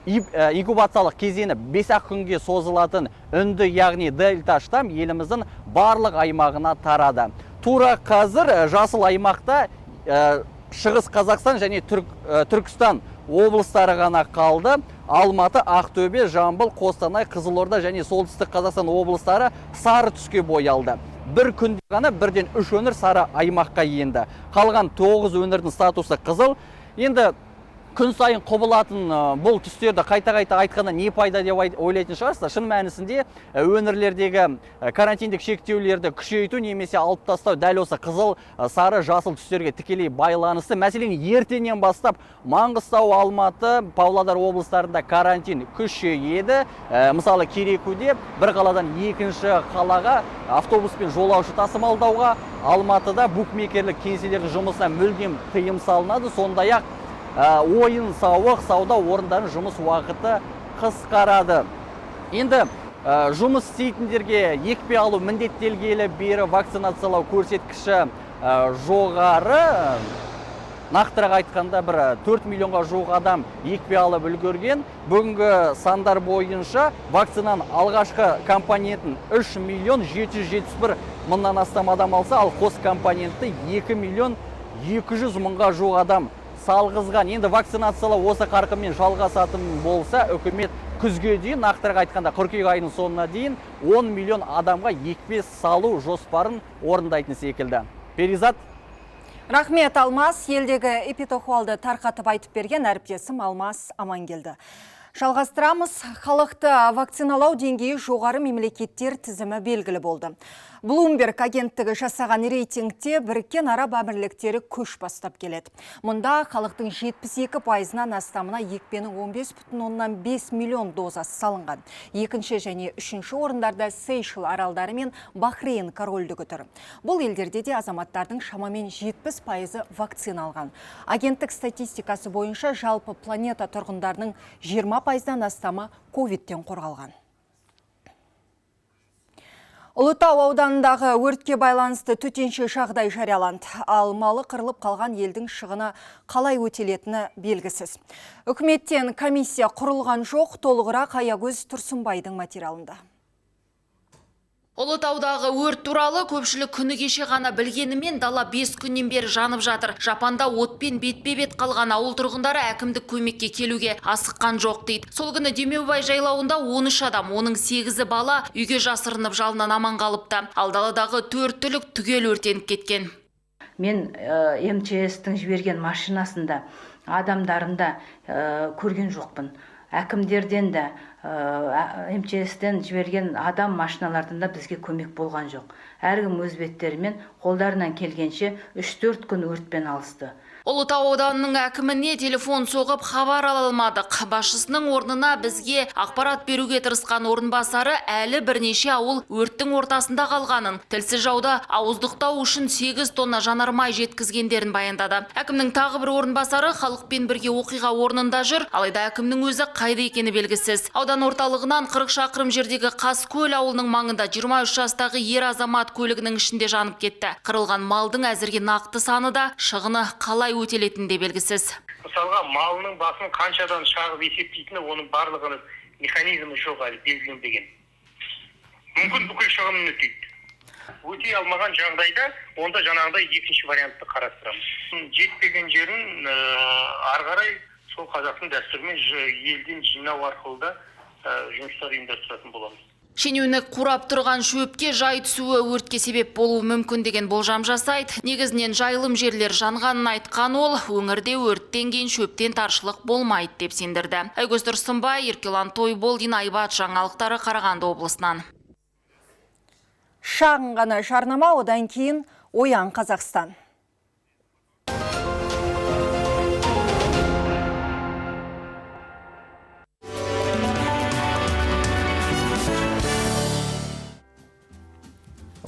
S11: инкубациялық кезеңі 5-ақ күнге созылатын үнді, яғни дельта штамм еліміздің барлық аймағына тарады. Тура қазір жасыл аймақта Шығыс Қазақстан және Түркістан облыстары ғана қалды. Алматы, Ақтөбе, Жамбыл, Қостанай, Қызылорда және Солтүстік Қазақстан облыстары сары түске боялды. Бір күнде ғана бірден 3 өңір сары аймаққа енді. Қалған 9 өңірдің статусы қызыл. Енді күн сайын құбылатын бұл түстерді қайта-қайта айтқанда не пайда деп ойлайтын шығарсыздар. Шын мәнісінде өңірлердегі карантиндік шектеулерді күшейту немесе алып тастау дәл осы қызыл, сары, жасыл түстерге тікелей байланысты. Мәселен, ертеңнен бастап Маңғыстау, Алматы, Павлодар облыстарында карантин күшейеді. Мысалы, Керекуде бір қаладан екінші қалаға автобуспен жолаушы тасымалдауға, Алматыда букмекерлік кеңселердің жұмысына мүлдем тыйым салынады. Сондай-ақ ойын сауық сауда орындарының жұмыс уақыты қысқарады. Енді жұмыс істейтіндерге екпе алу міндеттелгелі бері вакцинациялау көрсеткіші жоғары. Нақтырақ айтқанда, бір 4 миллионға жуық адам екпе алып үлгерген. Бүгінгі сандар бойынша вакцинаның алғашқы компонентін 3 миллион 771 мыңнан астам адам алса, ал қос компонентті 2 миллион 200 мыңға жуық адам салғызған. Енді вакцинациялау осы қарқынмен жалғасатын болса, үкімет күзге дейін, нақтырақ айтқанда қыркүйек айының соңына дейін 10 миллион адамға екпе салу жоспарын орындайтын секілді. Перизат.
S3: Рахмет, Алмас. Елдегі эпидахуалды тарқатып айтып берген әріптесім Алмас Амангелді. Жалғастырамыз. Халықты вакциналау деңгейі жоғары мемлекеттер тізімі белгілі болды. Bloomberg агенттігі жасаған рейтингте Біріккен Араб Әмірліктері көш бастап келеді. Мұнда халықтың 72%-нан астамына екпенің 15,5 миллион дозасы салынған. Екінші және үшінші орындарда Сейшел аралдары мен Бахрейн корольдігі тұр. Бұл елдерде де азаматтардың шамамен 70% вакцина алған. Агенттік статистикасы бойынша жалпы планета тұрғындарының 20%-дан астамы ковидтен қорғалған. Ұлытау ауданындағы өртке байланысты төтенше жағдай жарияланды. Ал малы қырылып қалған елдің шығыны қалай өтелетіні белгісіз. Үкіметтен комиссия құрылған жоқ, толығырақ Аягөз Тұрсынбайдың материалында.
S12: Ұлытаудағы өрт туралы көпшілік күні кеше ғана білгенімен дала 5 күннен бері жанып жатыр. Жапанда отпен бетпе-бет қалған ауыл тұрғындары әкімдік көмекке келуге асыққан жоқ дейді. Сол күні Демеубай жайлауында 13 адам, оның 8-і бала үйге жасырынып жалыннан аман қалыпты. Ал даладағы 4 түлік түгел өртеніп кеткен.
S13: Мен МЧС-тің жіберген машинасында, адамдарында көрген жоқпын. Әкімдерден де, МЧС-тен жіберген адам машиналардан да бізге көмек болған жоқ. Әркім өз беттерімен қолдарынан келгенше 3-4 күн өртпен алысты.
S12: Ұлытау ауданының әкіміне телефон соғып хабар ала алмадық. Басшысының орнына бізге ақпарат беруге тырысқан орынбасары әлі бірнеше ауыл өрттің ортасында қалғанын, тілсіз жауда ауыздықтау үшін 8 тонна жанармай жеткізгендерін баяндады. Әкімнің тағы бір орынбасары халықпен бірге оқиға орнында жүр, алайда әкімнің өзі қайда екені белгісіз. Аудан орталығынан 40 шақырым жердегі Қаскөл ауылының маңында 23 жастағы ер азамат көлігінің ішінде жанып кетті. Қырылған малдың әзірге нақты саны да, шығыны қалай өтелетіні де белгісіз.
S14: Мысалға, малының басын қаншадан шағып есептейтіні, оның барлығының механизмі жоқ әлі белгіленбеген. Мүмкін бүкіл шығынын өтейді. Өтей алмаған жағдайда онда жаңағыдай екінші вариантты қарастырамыз. Жетпеген жерін ары қарай сол қазақтың дәстүрімен елден жинау арқылы да жұмыстар ұйымдастыратын боламыз.
S12: Шенеунік қурап тұрған шөпке жай түсуі өртке себеп болуы мүмкін деген болжам жасайды. Негізінен жайылым жерлер жанғанын айтқан ол, өңірде өрттен кейін шөптен таршылық болмайды деп сендірді. Айгөз Тұрсынбай, Еркелан Тойболдин, Айбат жаңалықтары, Қарағанды облысынан.
S3: Шағын ғана жарнама, одан кейін Оян Қазақстан.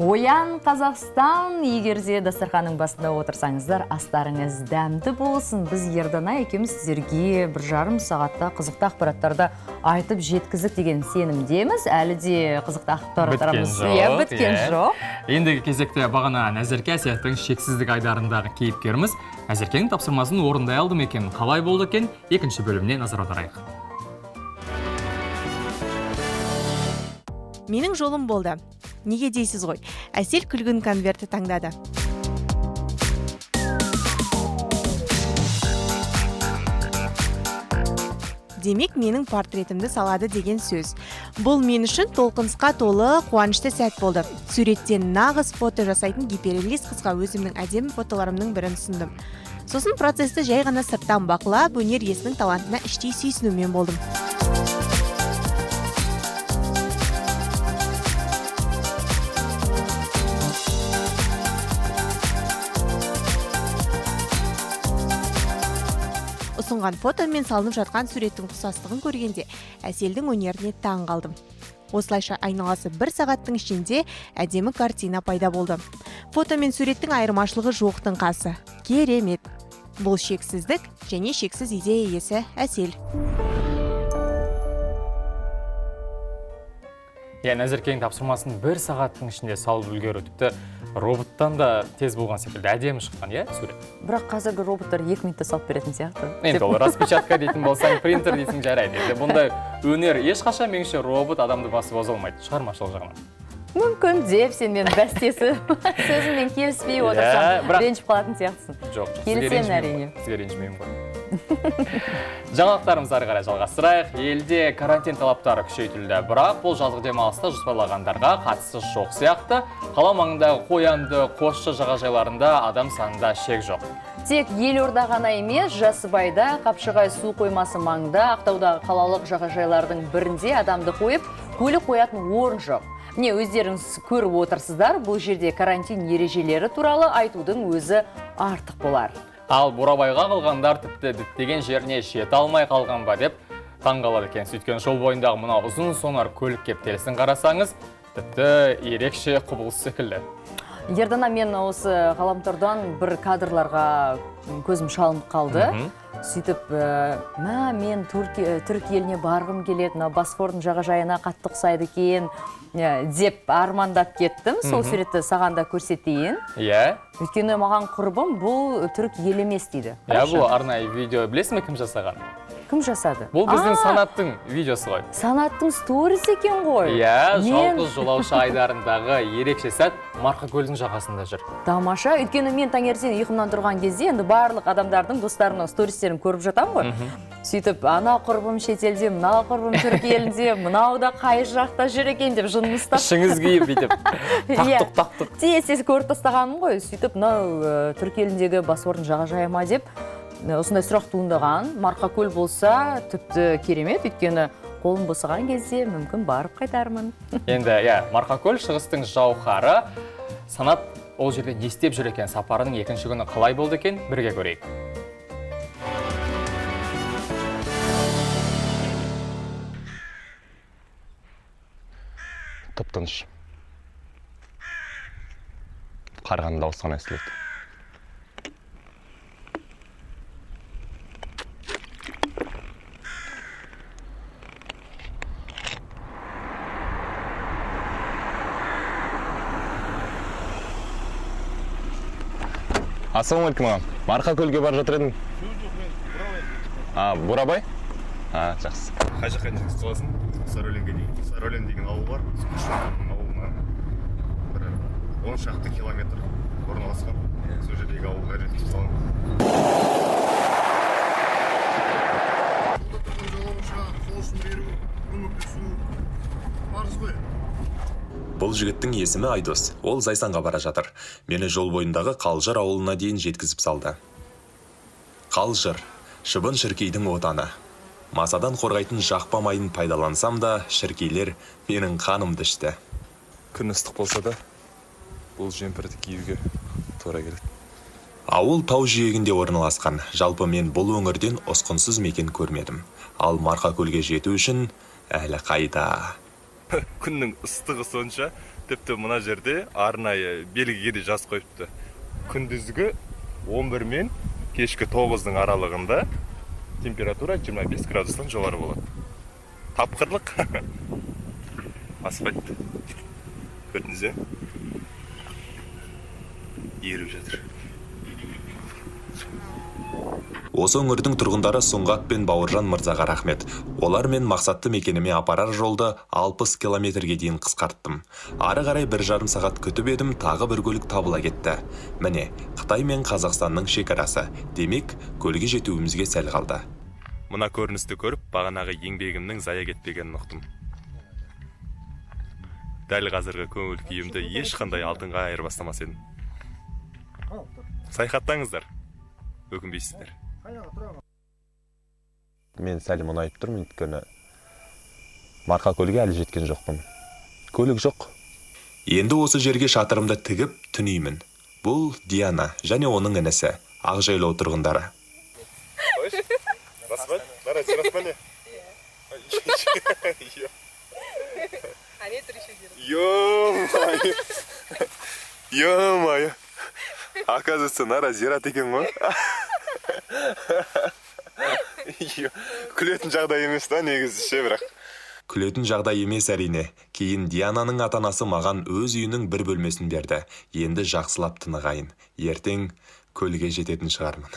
S2: Оян Қазақстан, егер де дастарханның басында отырсаңыздар, астарыңыз дәмді болсын. Біз Ердана екеуміз сіздерге 1,5 сағатта қызықты ақпараттарды айтып жеткіздік деген сенімдеміз. Әлі де қызықты ақпараттарымыз біткен жоқ.
S1: Ендігі кезекте бағана Назерке Әсияттың шексіздік айдарындағы кейіпкеріміз Назеркенің тапсырмасын орындай алды ма екен, қалай болды екен, екінші бөліміне назар аударайық.
S5: Менің жолым болды. Неге дейсіз ғой? Әсел күлгін конверті таңдады. Демек, менің портретімді салады деген сөз. Бұл мен үшін толқынысқа толы қуанышты сәт болды. Суреттен нағыз фото жасайтын гиперреалист қызға өзімнің әдемі фотоларымның бірін ұсындым. Сосын процесті жай ғана сырттан бақылап, өнер иесінің талантына іштей сүйсінумен болдым. Ұсынған фото мен салынып жатқан суреттің ұқсастығын көргенде Әселдің өнеріне таң қалдым. Осылайша айналасы 1 сағаттың ішінде әдемі картина пайда болды. Фото мен суреттің айырмашылығы жоқтың қасы. Керемет! Бұл шексіздік және шексіз идея иесі Әсел.
S1: Назеркенің тапсырмасын 1 сағаттың ішінде салып үлгеру тіпті роботтан да тез болған секілді әдемі шыққан, сурет.
S2: Бірақ қазіргі роботтар 2 минутта салып беретін сияқты.
S1: Енді ол распечатка дейтін болсаң, принтер дейтін жарайды. Енді бұндай өнер ешқашан меніңше робот адамды басып оза алмайды, шығармашылық жағынан.
S2: Мүмкін деп сен мен бәстесіп, сөзіммен келіспей отырсам, ренжіп қалатын сияқтысың.
S1: Жоқ,
S2: келісемін әрине.
S1: Сізге ренжімеймін ғой. Жаңалықтарымызды ары қарай жалғастырайық. Елде карантин талаптары күшейтілді, бірақ бұл жазғы демалысты жоспарлағандарға қатысы жоқ сияқты. Қала маңындағы Қоянды, Қосшы жағажайларында адам санында шек жоқ.
S2: Тек елорда ғана емес, Жасыбайда, Қапшағай су қоймасы маңында, Ақтаудағы қалалық жағажайлардың бірінде адамды қойып, көлік қоятын орын жоқ. Міне, өздеріңіз көріп отырсыздар, бұл жерде карантин ережелері туралы айтудың өзі артық болар.
S1: Ал Бурабайға қалғандар тіпті діттеген жеріне жете алмай қалған ба деп таңғалады екен. Сөйткен жол бойындағы мына ұзын сонар көлік кептелісін қарасаңыз, тіпті ерекше құбылыс секілді.
S2: Ердана, мен осы ғаламтордан бір кадрларға көзім шалынып қалды. Сөйтіп, мен түрік еліне барғым келеді, мына Босфордың жағажайына қатты ұқсайды екен деп армандап кеттім. Сол суретті саған да көрсетейін.
S1: Иә.
S2: Өйткені маған құрбым бұл түрік елі емес дейді.
S1: Иә, бұл арнайы видео. Білесің бе кім жасаған?
S2: Кім жасады?
S1: Бұл біздің Санаттың видеосы ғой.
S2: Санаттың сторис екен ғой.
S1: Иә, жалғыз жолаушы айдарындағы ерекше сәт Марқакөлдің жағасында жүр.
S2: Тамаша, өйткені мен таңертең ұйқымнан тұрған кезде енді барлық адамдардың, достарымның стористерін көріп жатамын ғой. Сөйтіп, ана құрбым шетелде, мына құрбым түрік елінде, мынау да қай жақта жүр екен деп жыным ұстап.
S1: Ішіңіз күйіп бүйтіп. Тақтық, тақтық.
S2: Тез-тез көріп тастағаным ғой. Сөйтіп, мынау түрік еліндегі Босфордың жағажайы ма деп осындай сұрақ туындаған. Марқакөл болса тіпті керемет, өйткені қолым босаған кезде мүмкін барып қайтармын.
S1: Енді, иә, Марқакөл шығыстың жауһары. Санат ол жерде не істеп жүр екен, сапарының екінші күні қалай болды екен, бірге көрейік.
S15: Тып-тыныш. Қарғаның дауысы ғана естіледі. Ассалаумағалейкум ағам. Марқакөлге барып жатыр едім.
S16: Жоқ, мен Бурабай.
S15: А, Бурабай? А, жақсы.
S16: Қай жаққа жеткізіп қаласың? Сарыөленге дейін. Сарыөлен деген ауыл бар. Құшақтың ауылына бір 10 шақты километр орналасқан. Сол жердегі ауылға жеткізіп саламын. Жолаушыға қол ұшын беру, көмектесу парыз ғой.
S17: Бұл жігіттің есімі Айдос. Ол Зайсанға бара жатыр. Мені жол бойындағы Қалжыр ауылына дейін жеткізіп салды. Қалжыр, шыбын шіркейдің отаны. Масадан қорғайтын жақпа майын пайдалансам да, шіркейлер менің қанымды ішті.
S16: Күн ыстық болса да, бұл жемпірді киюге тура келеді.
S17: Ауыл тау жиегінде орналасқан. Жалпы мен бұл өңірден ұсқынсыз мекен көрмедім. Ал Марқакөлге жету үшін әлі қайда?
S16: Күннің ыстығы сонша, тіпті мына жерде арнайы белгіге де жазып қойыпты. Күндізгі 11 мен кешкі 9-дың аралығында температура 25 градустан жоғары болады. Тапқырлық. Асфальт. Көрдіңіз бе? Еріп жатыр.
S17: Осы өңірдің тұрғындары Сұңғат пен Бауыржан мырзаға рахмет. Олар мен мақсатты мекеніме апарар жолды 60 километрге дейін қысқарттым. Ары қарай 1,5 сағат күтіп едім, тағы бір көлік табыла кетті. Міне, Қытай мен Қазақстанның шекарасы. Демек, көлге жетуімізге сәл қалды.
S16: Мына көріністі көріп, бағанағы еңбегімнің зая кетпегенін ұқтым. Дәл қазіргі көңіл күйімді ешқандай алтынға айырбастамас едім. Саяхаттаңыздар, өкінбейсіздер.
S17: Мен сәл мұңайып тұрмын, өйткені Марқакөлге әлі жеткен жоқпын. Көлік жоқ. Енді осы жерге шатырымды тігіп түнеймін. Бұл Диана және оның інісі, Ақжайлау тұрғындары.
S16: Ё-моё! Оказывается, Нара зират екен ғой. Күлетін жағдай емес та негізі ше, бірақ.
S17: Күлетін жағдай емес әрине. Кейін Диананың ата-анасы маған өз үйінің бір бөлмесін берді. Енді жақсылап тынығайын. Ертең көлге жететін шығармын.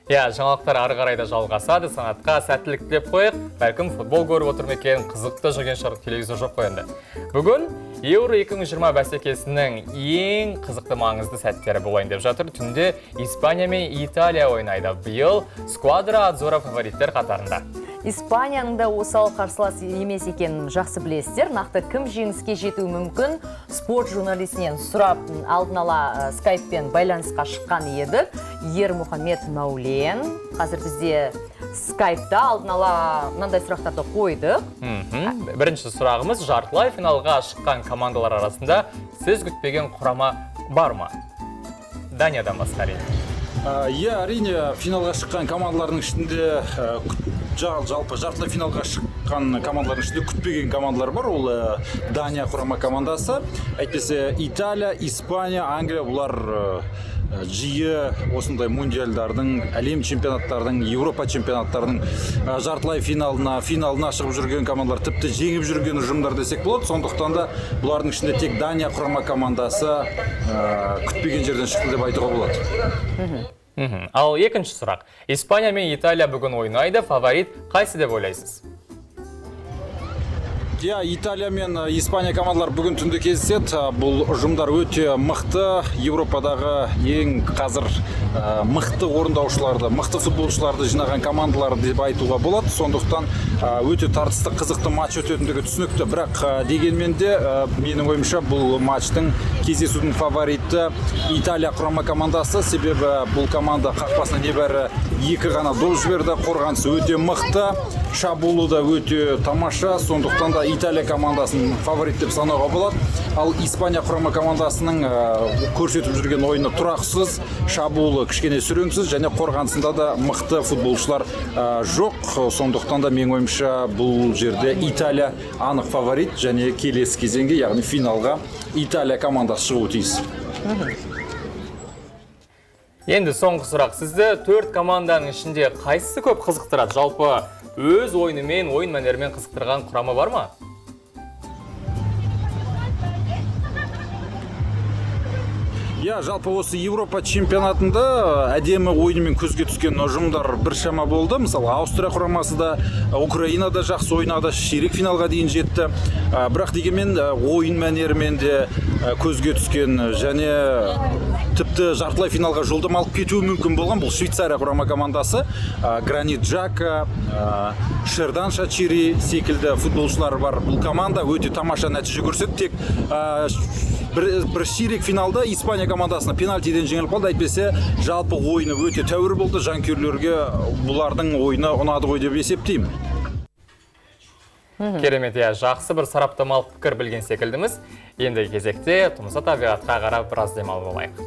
S1: Иә, жаңалықтар ары қарай да жалғасады. Санатқа сәттілік тілеп қойық. Бәлкім футбол көріп отыр ма екен, қызықты жүрген шығар, телевизор жоқ қой енді. Бүгін Еуро 2020 бәсекесінің ең қызықты маңызды сәттері болайын деп жатыр. Түнде Испания мен Италия ойнайды. Биыл Сквадра Адзура фавориттер қатарында.
S2: Испанияның да осал қарсылас емес екенін жақсы білесіздер. Нақты кім жеңіске жетуі мүмкін? Спорт журналистінен сұрап алдын ала скайппен байланысқа шыққан едік. Ермұхамед Мәулен. Қазір бізде скайпта алдын ала мынандай сұрақтарды қойдық.
S1: Бірінші сұрағымыз, жартылай финалға шыққан командалар арасында сіз күтпеген құрама бар ма? Даниядан басқа әрине.
S19: Иә, әрине, финалға шыққан командалардың ішінде, жалпы жартылай финалға шыққан командалардың ішінде күтпеген командалар бар. Ол Дания құрама командасы, әйтпесе Италия, Испания, Англия, бұлар жиі осындай мундиальдардың, әлем чемпионаттарының, Еуропа чемпионаттарының жартылай финалына, финалына шығып жүрген командалар, тіпті жеңіп жүрген ұжымдар десек болады. Сондықтан да бұлардың ішінде тек Дания құрама командасы күтпеген жерден шықты деп айтуға болады.
S1: Ал екінші сұрақ. Испания мен Италия бүгін ойнайды. Фаворит қайсы деп ойлайсыз?
S19: Иә, Италия мен Испания командалары бүгін түнде кездеседі. Бұл ұжымдар өте мықты. Еуропадағы ең қазір мықты орындаушыларды, мықты футболшыларды жинаған командалар деп айтуға болады. Сондықтан өте тартысты, қызықты матч өтетіндігі түсінікті. Бірақ дегенмен де менің ойымша бұл матчтың, кездесудің фавориті Италия құрама командасы. Себебі бұл команда қақпасына небәрі 2 ғана доп жіберді. Қорғанысы өте мықты, шабуылы да өте тамаша. Сондықтан да Италия командасын фаворит деп санауға болады. Ал Испания құрама командасының көрсетіп жүрген ойыны тұрақсыз, шабуылы кішкене сүреңсіз және қорғанысында да мықты футболшылар жоқ. Сондықтан да менің ойымша бұл жерде Италия анық фаворит және келесі кезеңге, яғни финалға Италия командасы шығуы тиіс.
S1: Енді соңғы сұрақ. Сізді 4 команданың ішінде қайсысы көп қызықтырады? Жалпы өз ойынымен, ойын мәнерімен қызықтырған құрама бар ма?
S19: Иә, жалпы осы Еуропа чемпионатында әдемі ойынымен көзге түскен ұжымдар біршама болды. Мысалы, Аустрия құрамасы да, Украина да жақсы ойнады, ширек финалға дейін жетті. Бірақ дегенмен ойын мәнерімен де көзге түскен және тіпті жартылай финалға жолдама алып кетуі мүмкін болған бұл Швейцария құрама командасы. Гранит Джака, Шердан Шачири секілді футболшылар бар. Бұл команда өте тамаша нәтиже көрсетті. Тек бір ширек финалда Испания командасына пенальтиден жеңіліп қалды. Әйтпесе жалпы ойыны өте тәуір болды. Жанкүйерлерге бұлардың ойыны ұнады ғой деп есептеймін.
S1: Керемет, иә, жақсы бір сараптамалық пікір білген секілдіміз. Енді кезекте тұмса табиғатқа қарап біраз демалып алайық.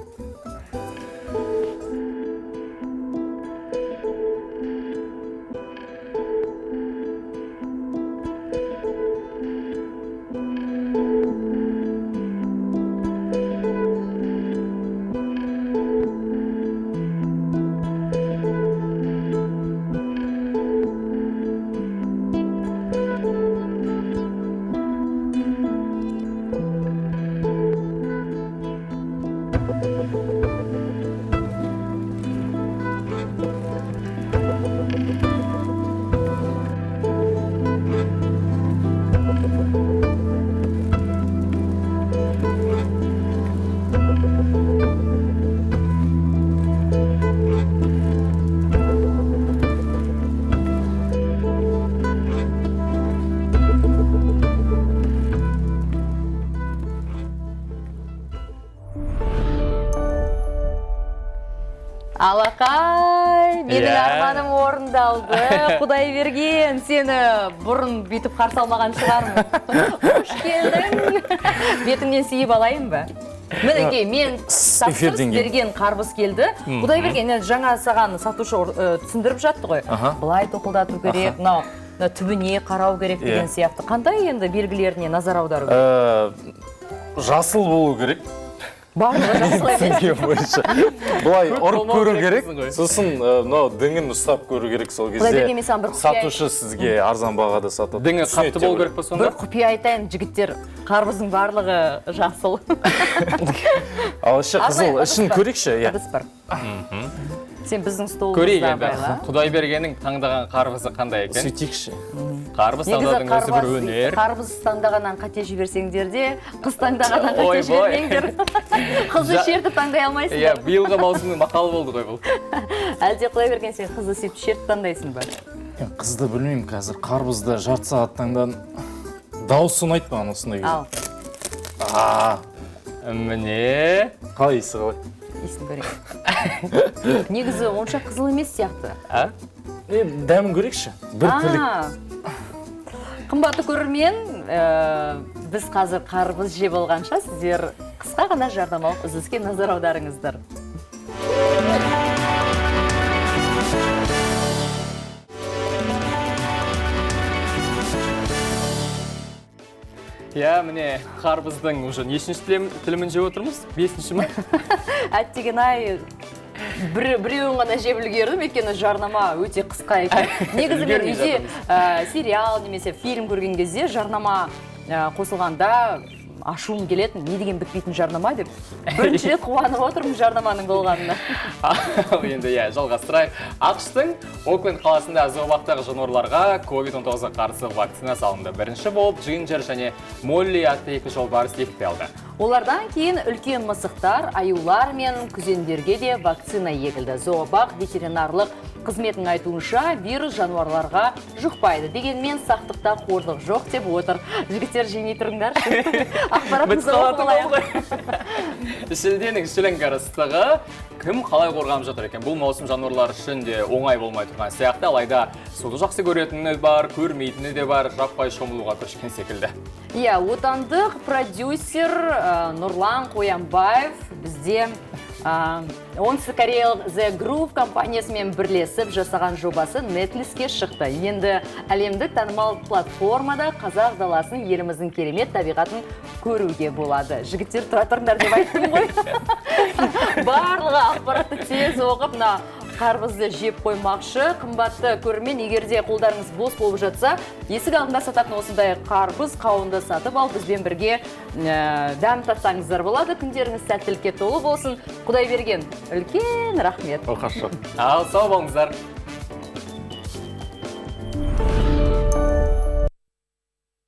S2: Алақай, менің арманым орындалды. Құдай берген, сені бұрын бүйтіп қарсы алмаған шығармын. Қош келдің. Бетіңнен сүйіп алайын ба? Мінекей, мен тапсырыс берген қарбыз келді. Құдай берген, жаңа саған сатушы түсіндіріп жатты ғой. Былай тоқылдату керек, мынау түбіне қарау керек деген сияқты. Қандай енді белгілеріне назар аудару керек?
S9: Жасыл болу керек.
S2: Барлығы жасыл емес.
S9: Былай ұрып көру керек, сосын мынау діңін ұстап көру керек. Сол кезде сатушы сізге арзан бағада сатады.
S1: Діңі қатты болу керек па сонда?
S2: Бір құпия айтайын, жігіттер, қарбыздың барлығы жасыл.
S9: Ал іші қызыл, ішін көрейікші.
S2: Ыдыс бар. Сен біздің столымызда
S1: көрейік енді. Құдай бергеннің таңдаған қарбызы қандай екен?
S9: Сөйтейікші.
S1: Қарбыз таңдаудың өзі бір өнер.
S2: Қарбыз таңдағаннан қате жіберсеңдер де, қыз таңдағаннан қате жібермеңдер. Қызды шертіп таңдай алмайсыңдар.
S1: Иә, биылғы маусымның мақалы болды ғой бұл.
S2: Әлде Құдай берген сен қызды сөйтіп шертіп таңдайсың ба?
S9: Қызды білмеймін қазір, қарбызды жарты сағат таңдадым. Дауысы ұнайды маған осындай кезде.
S2: Ал.
S1: Міне.
S9: Қалай иісі қалай?
S2: Иісін көрейік. Негізі онша қызыл емес сияқты.
S9: Дәмін көрейікші. Бір тілік.
S2: Қымбатты көрермен, біз қазір қарбыз жеп алғанша сіздер қысқа ғана жарнамалық үзіліске назар аударыңыздар.
S1: Иә, міне қарбыздың уже нешінші тілімін жеп отырмыз? 5-ші ма?
S2: Әттеген ай, біреуін ғана жеп үлгердім, өйткені жарнама өте қысқа екен. Негізі мен үйде сериал немесе фильм көрген кезде жарнама қосылғанда Ашуым келетін, не деген бітпейтін жарнама деп. Бірінші рет қуанып отырмын жарнаманың болғанына.
S1: Ал енді, иә, жалғастырайық. АҚШ-тың Окленд қаласында зообақтағы жануарларға COVID-19-ға қарсы вакцина салынды. Бірінші болып Джинджер және Молли атты екі жолбарыс екпе алды.
S2: Олардан кейін үлкен мысықтар, аюлар мен күзендерге де вакцина егілді. Зообақ ветеринарлық қызметінің айтуынша, вирус жануарларға жұқпайды. Дегенмен сақтықта қорлық жоқ деп отыр. Жігіттер, жемей тұрыңдаршы. Ақпаратымызды
S1: Бітіп қалатын
S2: оқып алайық.
S1: Шілденің шіліңгір ыстығы, кім қалай қорғанып жатыр екен? Бұл маусым жануарлар үшін де оңай болмай тұрған сияқты. Алайда суды жақсы көретіні бар, көрмейтіні де бар, жаппай шомылуға көшкен секілді.
S2: Иә, отандық продюсер Нұрлан Қоянбаев бізде оңтүстік кореялық The Groove компаниясымен бірлесіп жасаған жобасы Netflixке шықты. Енді әлемдік танымал платформада қазақ даласын, еліміздің керемет табиғатын көруге болады. Жігіттер, тұра тұрыңдар деп айттым ғой. Барлығы ақпаратты тез оқып, мына қарбызды жеп қоймақшы. Қымбатты көрермен, егер де қолдарыңыз бос болып жатса, есік алдында сататын осындай қарбыз, қауынды сатып алып, бізбен бірге дәм татсаңыздар болады. Күндеріңіз сәттілікке толы болсын. Құдай берген, үлкен рахмет.
S1: Ал сау болыңыздар.